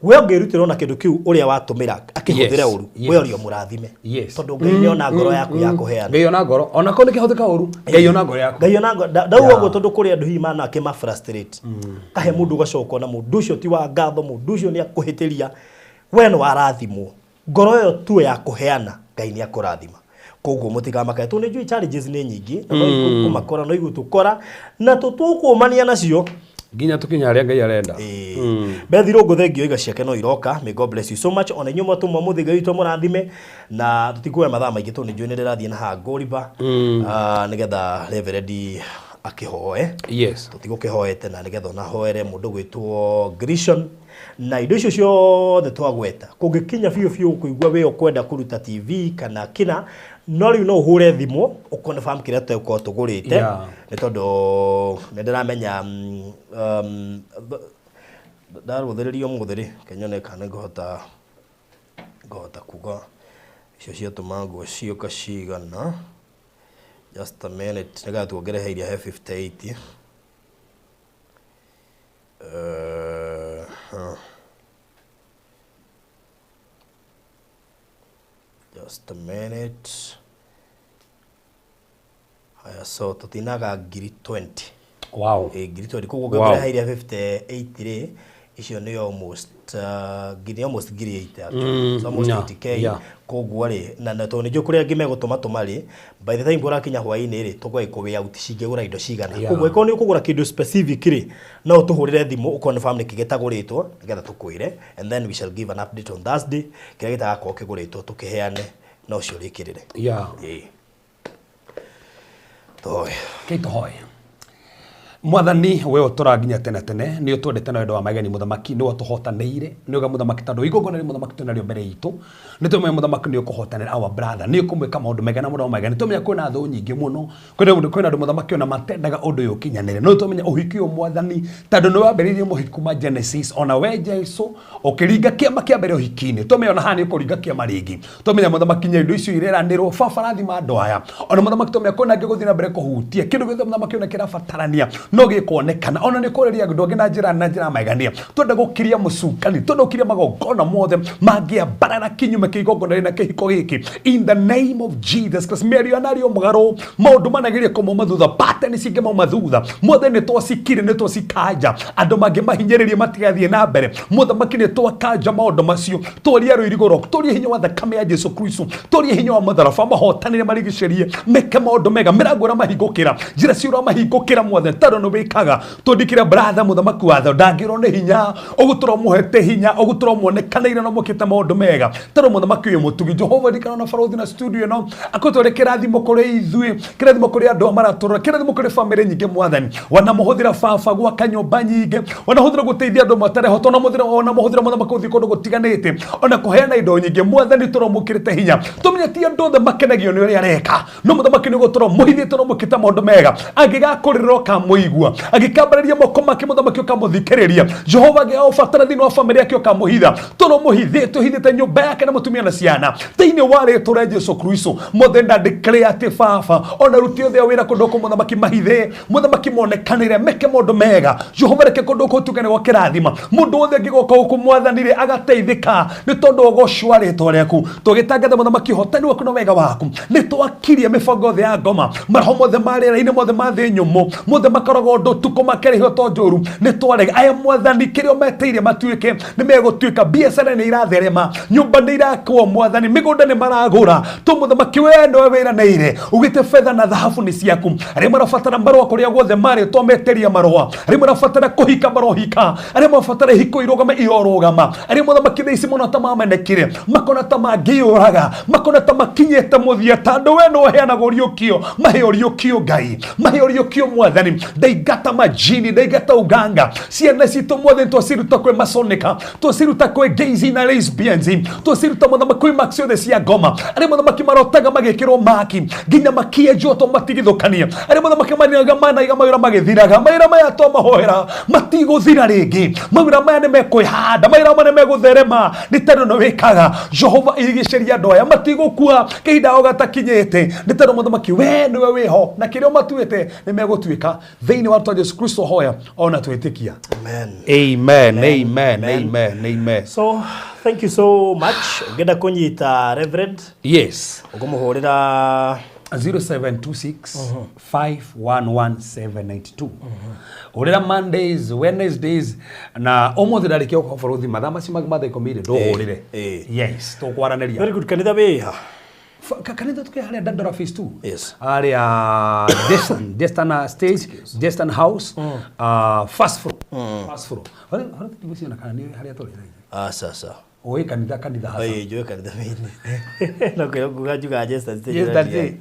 we ũngĩrutĩra ona kĩndũ kĩu ũrĩa watũmĩra akĩhũthĩre ũru, we ũrĩ o mũrathime, tondũ Ngai nĩona ngoro yaku ya kũheana.
Ngai ona ngoro, ona korwo nĩ kĩhũthĩka ũru, Ngai ona ngoro yaku.
Ngai ona ngoro. Ndauga ũguo tondũ kũrĩ andũ hihi manake ma frustrate, kahe mũndũ ũgacoka ona mũndũ ũcio ti wa ngatho, mũndũ ũcio nĩ akũhĩtĩria, we nĩ warathimwo. Ngoro ĩyo tu ya kũheana, Ngai nĩ akũrathima. Koguo mũtikamakae, tondũ nĩ njũĩ challenges nĩ nyingĩ na no ikũmakora, no igũtũkora na tũtũkũmania nacio
nginya tũkinya harĩa Ngai arenda.
Ĩĩ. Bethi Rũngũ thengio, iga ciake no iroka. May God bless you so much. Ona inyuĩ mwatũmwo mũthĩ, Ngai witũ amũrathime, na tũtikuoya mathaa maingĩ tondũ nĩ njũĩ nĩ ndĩrathiĩ na haha ngũriba, nĩgetha Reverend akĩhoe. Tũtigũkĩhoete na nĩgetha ona hoere mũndũ gwĩtwo Grishon na indo icio ciothe twagweta. Kũngĩkinya biũ biũ ũkũigua wĩ ũkwenda kũruta TV kana kĩna, no rĩu no ũhũre thimũ ũconfirm kĩrĩa tũgũkorwo tũgũrĩte, nĩ tondũ nĩ ndĩramenya ndarũthĩrĩria ũmũthĩ rĩ, kenyone kana ngũhota kuga icio ciatũma nguo cioka cigana. Just a minute, nĩgetha tuongere he iria he 58. Just a minute. Haya, so tutinaga ngiri 20. Ĩ, ngiri 20. Koguo ngĩongerera he iria 58 rĩ, icio nĩ almost ngiri, almost ngiri 80 actually. So almost 80K. Koguo rĩ, na tondũ nĩ njũĩ kũrĩa angĩ megũtũma tũma rĩ, by the time kũrakinya hwaĩ-inĩ rĩ, tũgũgĩ kũ out cingĩgũra indo cigana. Koguo ĩkorwo nĩ ũkũgũra kĩndũ specific rĩ, no ũtũhũrĩre thimũ ũconfirm nĩkĩ gĩtagũrĩtwo nĩgetha tũkwĩre, and then we shall give an update on Thursday kĩrĩa gĩtagakorwo kĩgũrĩtwo tũkĩheane na ũcio ũrĩkĩrĩre. Ĩĩ. Tũhoe.
Kei tũhoe. Mwathani, we ũtũra nginya tene tene, nĩ ũtwendete na wendo wa mageni. Mũthamaki, nĩwe ũtũhotanĩire, nĩ uga mũthamaki, tondũ igongona rĩ mũthamaki twĩnarĩo mbere itũ, nĩ tũmenya mũthamaki nĩ ũkũhotanĩra our brother, nĩ ũkũmwĩka maũndũ mega na mũndũ mega. Nĩ tũmenya kwĩna thũ nyingĩ mũno, kwĩna andũ mũthamaki ona matendaga ũndũ ũyũ ũkinyanĩre, no tũmenya ũhiki ũyũ mwathani, tondũ nĩ wambĩrĩirie mũhiki kuma Genesis, ona we Jesu ũkĩringa kĩama kĩa mbere ũhiki-inĩ, tũmenya ona haha nĩ ũkũringa kĩama rĩngĩ. Tũmenya mũthamaki nya indo icio ireranĩrwo, baba rathima andũ aya. Ona mũthamaki, tũmenya kwĩna angĩ gũthiĩ na mbere kũhutia kĩndũ gĩothe mũthamaki ona kĩrabatarania. No gĩkuonekana ona nĩ kũrĩria andũ angĩ na njĩra na njĩra ya magegania. Twenda gũkiria mũcukani, twenda gũkiria magongona mothe mangĩambarara kinyume kĩa igongona rĩna kĩhiko gĩkĩ, in the name of Jesus Christ. Mĩario yanario mũgarũ, maũndũ manageria kũmauma thutha, pattern cingĩ mauma thutha, mothe nĩ twacikire, nĩ twacikanja. Andũ mangĩmahinyĩrĩria matigathiĩ na mbere, mũthamaki, nĩ twakanja maũndũ macio. Twaria rũirigo, twaria hinya wa thakame ya Jesu Kristo, twaria hinya wa mũtharaba, mahotanĩre, marigicĩrie, meke maũndũ mega, mĩrango ĩramahingũkĩra, njĩra cio ũramahingũkĩra, mwathani, tondũ nĩ wĩkaga. Twandĩkĩre brother, mũthamaki watho ndangĩrwo nĩ hinya, ũgũtũra mũhete hinya, ũgũtũra muonekanĩire na mũkĩte maũndũ mega, tondũ mũthamaki ũyũ mũtugi. Jehova, ndikana na barothi na studio ĩno, akũtware kĩrathimo kũrĩ ithuĩ, kĩrathimo kũrĩ andũ arĩa maratũrora, kĩrathimo kũrĩ bamĩrĩ nyingĩ. Mwathani, wanamũhũthĩra baba gwaka nyũmba nyingĩ, wanahũthĩra gũteithia andũ matarehota, onamũhũthĩra mũthamaki gũthiĩ kũndũ gũtiganĩte, ona kũheana indo nyingĩ. Mwathani, tũramũkĩrĩte hinya, tũmenye ti andũ othe makenagio nĩ ũrĩa areka, no mũthamaki nĩ gũtũra mũhithĩte na mũkĩte maũndũ mega. Angĩgakũrĩra ũkamũigua, angĩkambarĩria moko make, mũthamaki, ũkamũthikĩrĩria. Jehova, angĩgaũbatara thĩinĩ wa bamĩrĩ yake, ũkamũhitha. Tũrũ mũhithĩte, ũhithĩte nyũmba yake na mũtumia na ciana thĩinĩ wa rĩtwa rĩa Jesu Kristo. Mothe ndandĩkĩrĩ atĩ baba, ona ruti othe a wĩra kũndũ kũ, mũthamaki, mahithe, mũthamaki, monekanĩre, meke maũndũ mega. Jehova, reke kũndũ kũu tuge nĩ gwa kĩrathima. Mũndũ wothe angĩgoka gũkũ, mwathani rĩ, agateithĩka nĩ tondũ wa ũgoci wa rĩtwa rĩaku. Tũgĩtangatha, mũthamaki, ũhotani waku na wega waku. Nĩ twakirie mĩbango yothe ya ngoma, maroho mothe ma rĩera-inĩ, mothe ma thĩ nyũmũ, mothe makoragwo ũndũ ũtukũ makerĩhio to njũru, nĩ twarega aya. Mwathani, kĩrĩa metĩire matuĩke nĩ megũtuĩka. Biacara nĩ iratherema, nyũmba nĩ irakwo, mwathani, mĩgũnda nĩ maragũra. To mũthamaki, we nĩwe wĩranĩire ugĩte betha na thahabu nĩ ciaku. Arĩa marabatara marũa, kũrĩa guothe marĩ, twametĩria marũa. Arĩa marabatara kũhika marohika, arĩa marabatara ihiko irũgame irorũgama. Arĩa, mũthamaki, thaa ici mũno ta mamenekire, makona ta mangĩyũraga, makona ta makinyĩte mũthia, tondũ we nĩwe ũheanaga ũriũkio, mahe ũriũkio Ngai, mahe ũriũkio mwathani. Ndaingata majini, ndaingata uganga. Ciana citũ, mwathani, twaciruta kwĩ masonika, twaciruta kwĩ gays na lesbians, twaciruta, mũthamaki, kwĩ mark ciothe cia ngoma. Arĩa, mũthamaki, marotaga magĩkĩrwo maki nginya makienjwo to matigithũkanie. Arĩa, mũthamaki, maninaga manaiga mawĩra magĩthiraga, mawĩra maya twamahoera matigũthira rĩngĩ. Mawĩra maya nĩ mekwĩhanda, mawĩra maya nĩ megũtherema, nĩ tondũ nĩ wĩkaga. Jehova, irigicĩria andũ aya, matigũkua kĩhinda o gatakinyĩte, nĩ tondũ mũthamaki, we nĩwe wĩho, na kĩrĩa matuĩte nĩ megũtuĩka thĩinĩ wa rĩtwa Jesu Kristo hoya ona twĩtĩkia.
Amen.
Amen, amen, amen, amen.
So thank you so much. Ũngĩenda kũnyita Reverend, ũkũmũhũrĩra
0726 511792. Hũrĩra Mondays, Wednesdays na ũmũthĩ ndarĩkia gũkorwo bũrũthi mathaa macio mangĩ ma thaa 10 rĩ, ndũhũrĩre. Yes, tũkwaranĩria.
Very good. Kanitha wĩha?
Kanitha tukĩ harĩa Dandora Phase 2. Harĩa Destan stage, Destan House, first floor, first floor. Harĩa tũtigũciona kana nĩ harĩa tũrĩ thaa ici?
Aca, aca.
Ũĩ kanitha hasa?
Ĩĩ, njũĩ kanitha wĩinĩ no kwĩra nguga njuga Jestan stage.
Yes, that's it.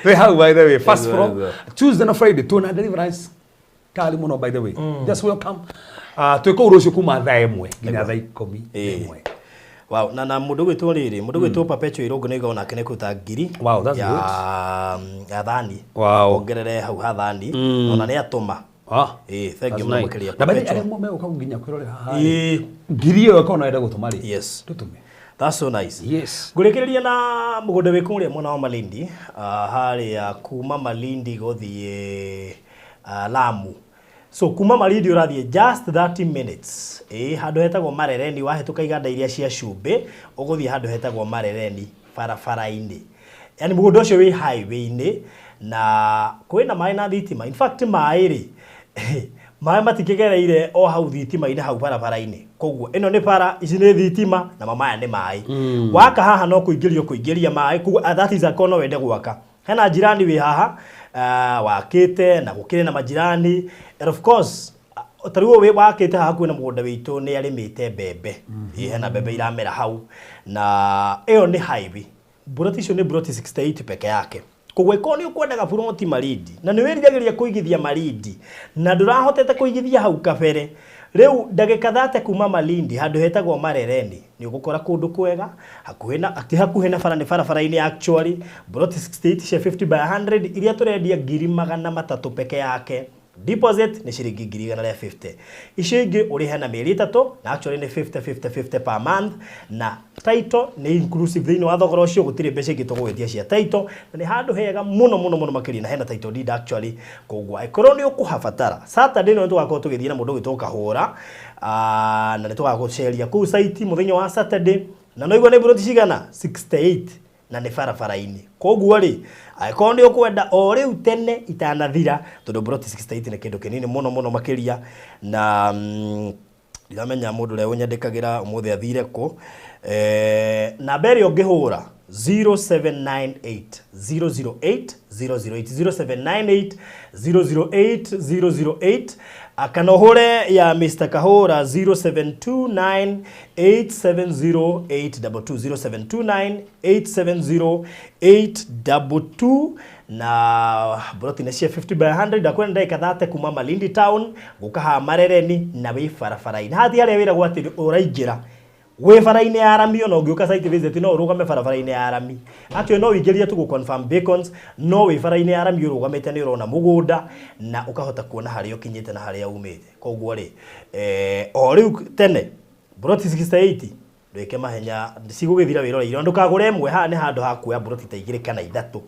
Twĩ hau, by the way, first
Nĩguo,
floor.
nĩguo.
Tuesday na Friday tuona deliverance kali mũno, by the way. Just welcome. Twĩ kũu rũciũ kuma thaa 1 nginya thaa 11.
Wow, na mũndũ gwĩtwo rĩrĩ, mũndũ gwĩtwo Perpetual Irũngũ nĩ onake nĩ kũruta ngiri
Wow, that's
ya
good.
ya thani. Ongerere hau ha thani, ona nĩ atũma.
Ah,
Ĩĩ, thank you
that's
mũno
nice.
makĩria,
Na by the way,
Perpetual.
arĩa megũka nginya kwĩrorera haha rĩ, ngiri ĩyo ĩkorwo no ende gũtũma rĩ, tũtũme.
That's so nice. Ngũrĩkĩrĩria na mũgũnda wĩ kũrĩa mwena wa Malindi, harĩa kuma Malindi gũthiĩ Lamu. So kuma Malindi ũrathiĩ just 30 minutes. Ĩĩ, handũ hetagwo Marereni, wahĩtũka iganda iria cia cumbĩ, ũgũthiĩ handũ hetagwo Marereni barabara-inĩ. Yani mũgũnda ũcio wĩ highway-inĩ na kwĩna maĩ na thitima. In fact, maĩ rĩ, maĩ matikĩgereire o hau thitima-inĩ hau barabara-inĩ. Koguo ĩno nĩ bara, ici nĩ thitima na maya nĩ maĩ. Waka haha no kũingĩrio kũingĩria maĩ, koguo that is akorwo no wende gwaka. Hena jirani wĩ haha wakĩte na gũkĩrĩ na majirani, and of course ta rĩu ũyũ wakĩte haha hakuhĩ na mũgũnda witũ nĩ arĩmĩte mbembe. Ĩĩ, hena mbembe iramera hau na ĩyo nĩ highway. Buroti icio nĩ buroti 68 peke yake. Koguo ĩkorwo nĩ ũkwendaga buroti Malindi na nĩ wĩriragĩria kũigithia Malindi na ndũrahotete kũigithia hau kabere, rĩu ndagĩka 30 kuma Malindi handũ hetagwo Marereni nĩ ũgũkora kũndũ kwega hakuhĩ na, ti hakuhĩ na bara, nĩ barabara-inĩ actually. Buroti 68 cia 50 by 100 iria tũrendia ngiri 300 peke yake. Deposit nĩ ciringi 150,000. Icio ingĩ ũrĩhe na mĩeri 3, na actually nĩ 50 50 50 per month, na title nĩ inclusive thĩinĩ wa thogora ũcio, gũtirĩ mbeca ingĩ tũgũgĩtia cia title, na nĩ handũ hega mũno mũno mũno makĩria, na hena title deed actually. Koguo angĩkorwo nĩ ũkũhabatara, Saturday no tũgakorwo tũgĩthiĩ na mũndũ ũgĩtwo Kahũra, na nĩ tũgagũceria kũu site mũthenya wa Saturday, na no igua nĩ buroti cigana 68 na nĩ barabara-inĩ. Koguo rĩ, angĩkorwo nĩ ũkwenda o rĩu tene itanathira, tondũ buroti 68 nĩ kĩndũ kĩnini mũno mũno makĩria, na ndiramenya mũndũ ũrĩa ũnyandĩkagĩra ũmũthĩ athire kũ. Namba ĩrĩa ũngĩhũra 0798 008 008, 0798 008 008, kana ũhũre ya Mr. Kahũra 0729 870 822, 0729 870 822. Na broti nĩ cia 50 by 100, ndakwenda ndagĩka 30 kuma Malindi town gũka haha Marereni, na wĩ barabara-inĩ haha, ti harĩa wĩragwo atĩ ũraingĩra wĩ bara-inĩ ya rami. Ona ũngĩũka site visit no ũrũgame barabara-inĩ ya rami, actually no ũingĩrie tu gũ confirm beacons, no wĩ bara-inĩ ya rami ũrũgamĩte nĩ ũrona mũgũnda na ũkahota kuona harĩa ũkinyĩte na harĩa umĩte. Koguo rĩ, o rĩu tene broti 68, ndwĩke mahenya, cigũgĩthira wĩroreire, ndũkagũre ĩmwe. Haha nĩ handũ ha kuoya broti ta 2 kana 3.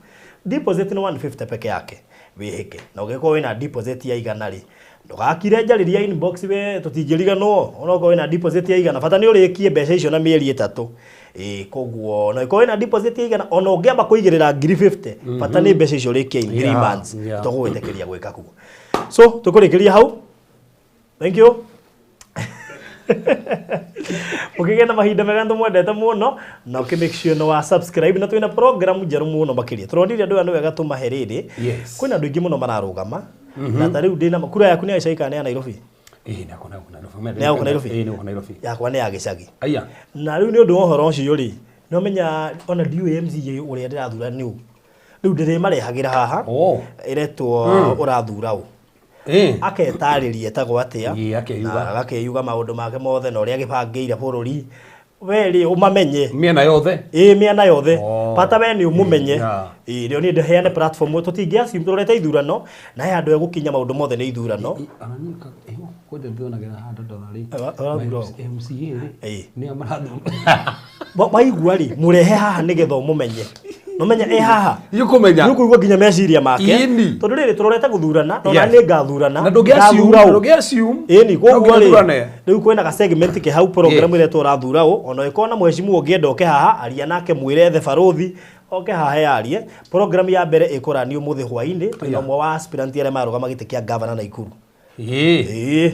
Deposit nĩ 150 peke yake wĩhĩke, na ũngĩkorwo wĩna deposit ya 100 rĩ, ndũgakire njarĩria inbox, we tũtingĩriganwo. Onokorwo wĩna deposit ya 100, bata nĩ ũrĩkie mbeca icio na mĩeri 3. Ĩĩ, koguo no ĩkorwo wĩna deposit ya 100, ona ũngĩamba kũigĩrĩra 50,000, bata nĩ mbeca icio ũrĩkie in 3 months. Tũgũgwĩtĩkĩria gwĩka kuo. So tũkũrĩkĩria hau. Thank you, ũkĩgĩa na mahinda mega, tũmwendete mũno, na ũkĩ make sure nĩ wa subscribe, na twĩna program njerũ mũno makĩria. Tũronire andũ aya nĩ wega tũmahe rĩrĩ. Kwĩna andũ aingĩ mũno mararũgama, na ta rĩu ndĩna kura yaku nĩ ya gĩcagi kana nĩ ya Nairobi?
Ĩĩ, nĩ yakwa Nairobi.
Nĩ ya gũkũ Nairobi?
Ĩĩ, nĩ gũkũ Nairobi.
Yakwa nĩ ya gĩcagi.
Aya.
Na rĩu nĩ ũndũ wa ũhoro ũcio rĩ, nĩ ũmenya ona ndiũĩ MCA ũrĩa ndĩrathura nĩ ũ, rĩu ndĩrĩmarehagĩra haha.
Oh.
Ĩretwo ũrathura ũ. Aketarĩria etagwo atĩa.
Ĩĩ, akeyuga.
Na agakĩyuga maũndũ make mothe na ũrĩa agĩbangĩire bũrũri. We rĩ, ũmamenye.
Mĩena yothe.
Ĩĩ, mĩena yothe.
Oh.
Bata we nĩ ũmũmenye. Ĩĩ, rĩo niĩ ndĩheane platform, tũtingĩ assume tũrorete ithurano na he handũ egũkinya maũndũ mothe nĩ ithurano.
Ona niĩ kwanja ndĩonagĩra handũ ndona rĩ.
Ũrathura ũ?
MCA rĩ. Nĩo marathura.
Waigua rĩ, mũrehe haha nĩgetha ũmũmenye, nomenye ĩ haha.
Nĩũkũmenya.
Nĩũkũigua nginya meciria make.
Ĩni.
Tondũ rĩrĩ tũrorete gũthurana na ona nĩ ngathurana.
Na ndũngĩ assume,
Ngathura ũ?
ndũngĩ assume.
Ĩni, koguo
No nginya
rĩ,
ũthurane.
rĩu kwĩna ga segment ke hau, program
Yes.
ĩrĩa tũrathura ũ. Ona ĩkorwo na mheshimiwa ũngĩenda oke haha aria nake, mwĩre ethe barũthi oke haha yarie. Program ya mbere ĩkũranio ũmũthĩ hwainĩ, twĩna ũmwe wa aspirant arĩa marũgama gĩtĩ kĩa gavana Naikuru.
Ĩĩ.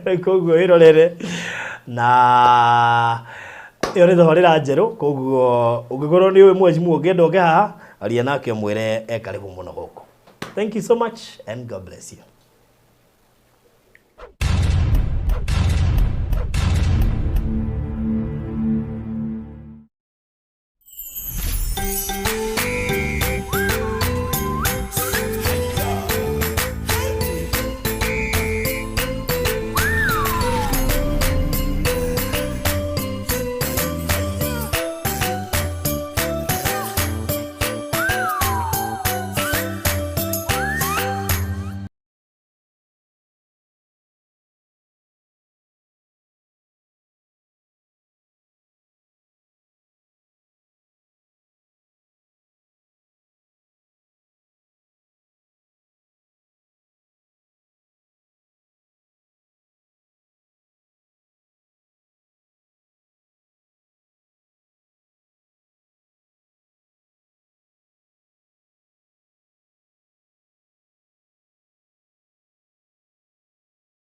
Ĩĩ, koguo wĩrorere, na ĩyo nĩ tabarĩra njerũ. Koguo ũngĩkorwo nĩ ũĩ mheshimiwa ũngĩenda oke haha aria nake, ũmwĩre e karibu mũno gũkũ. Thank you so much and God bless you.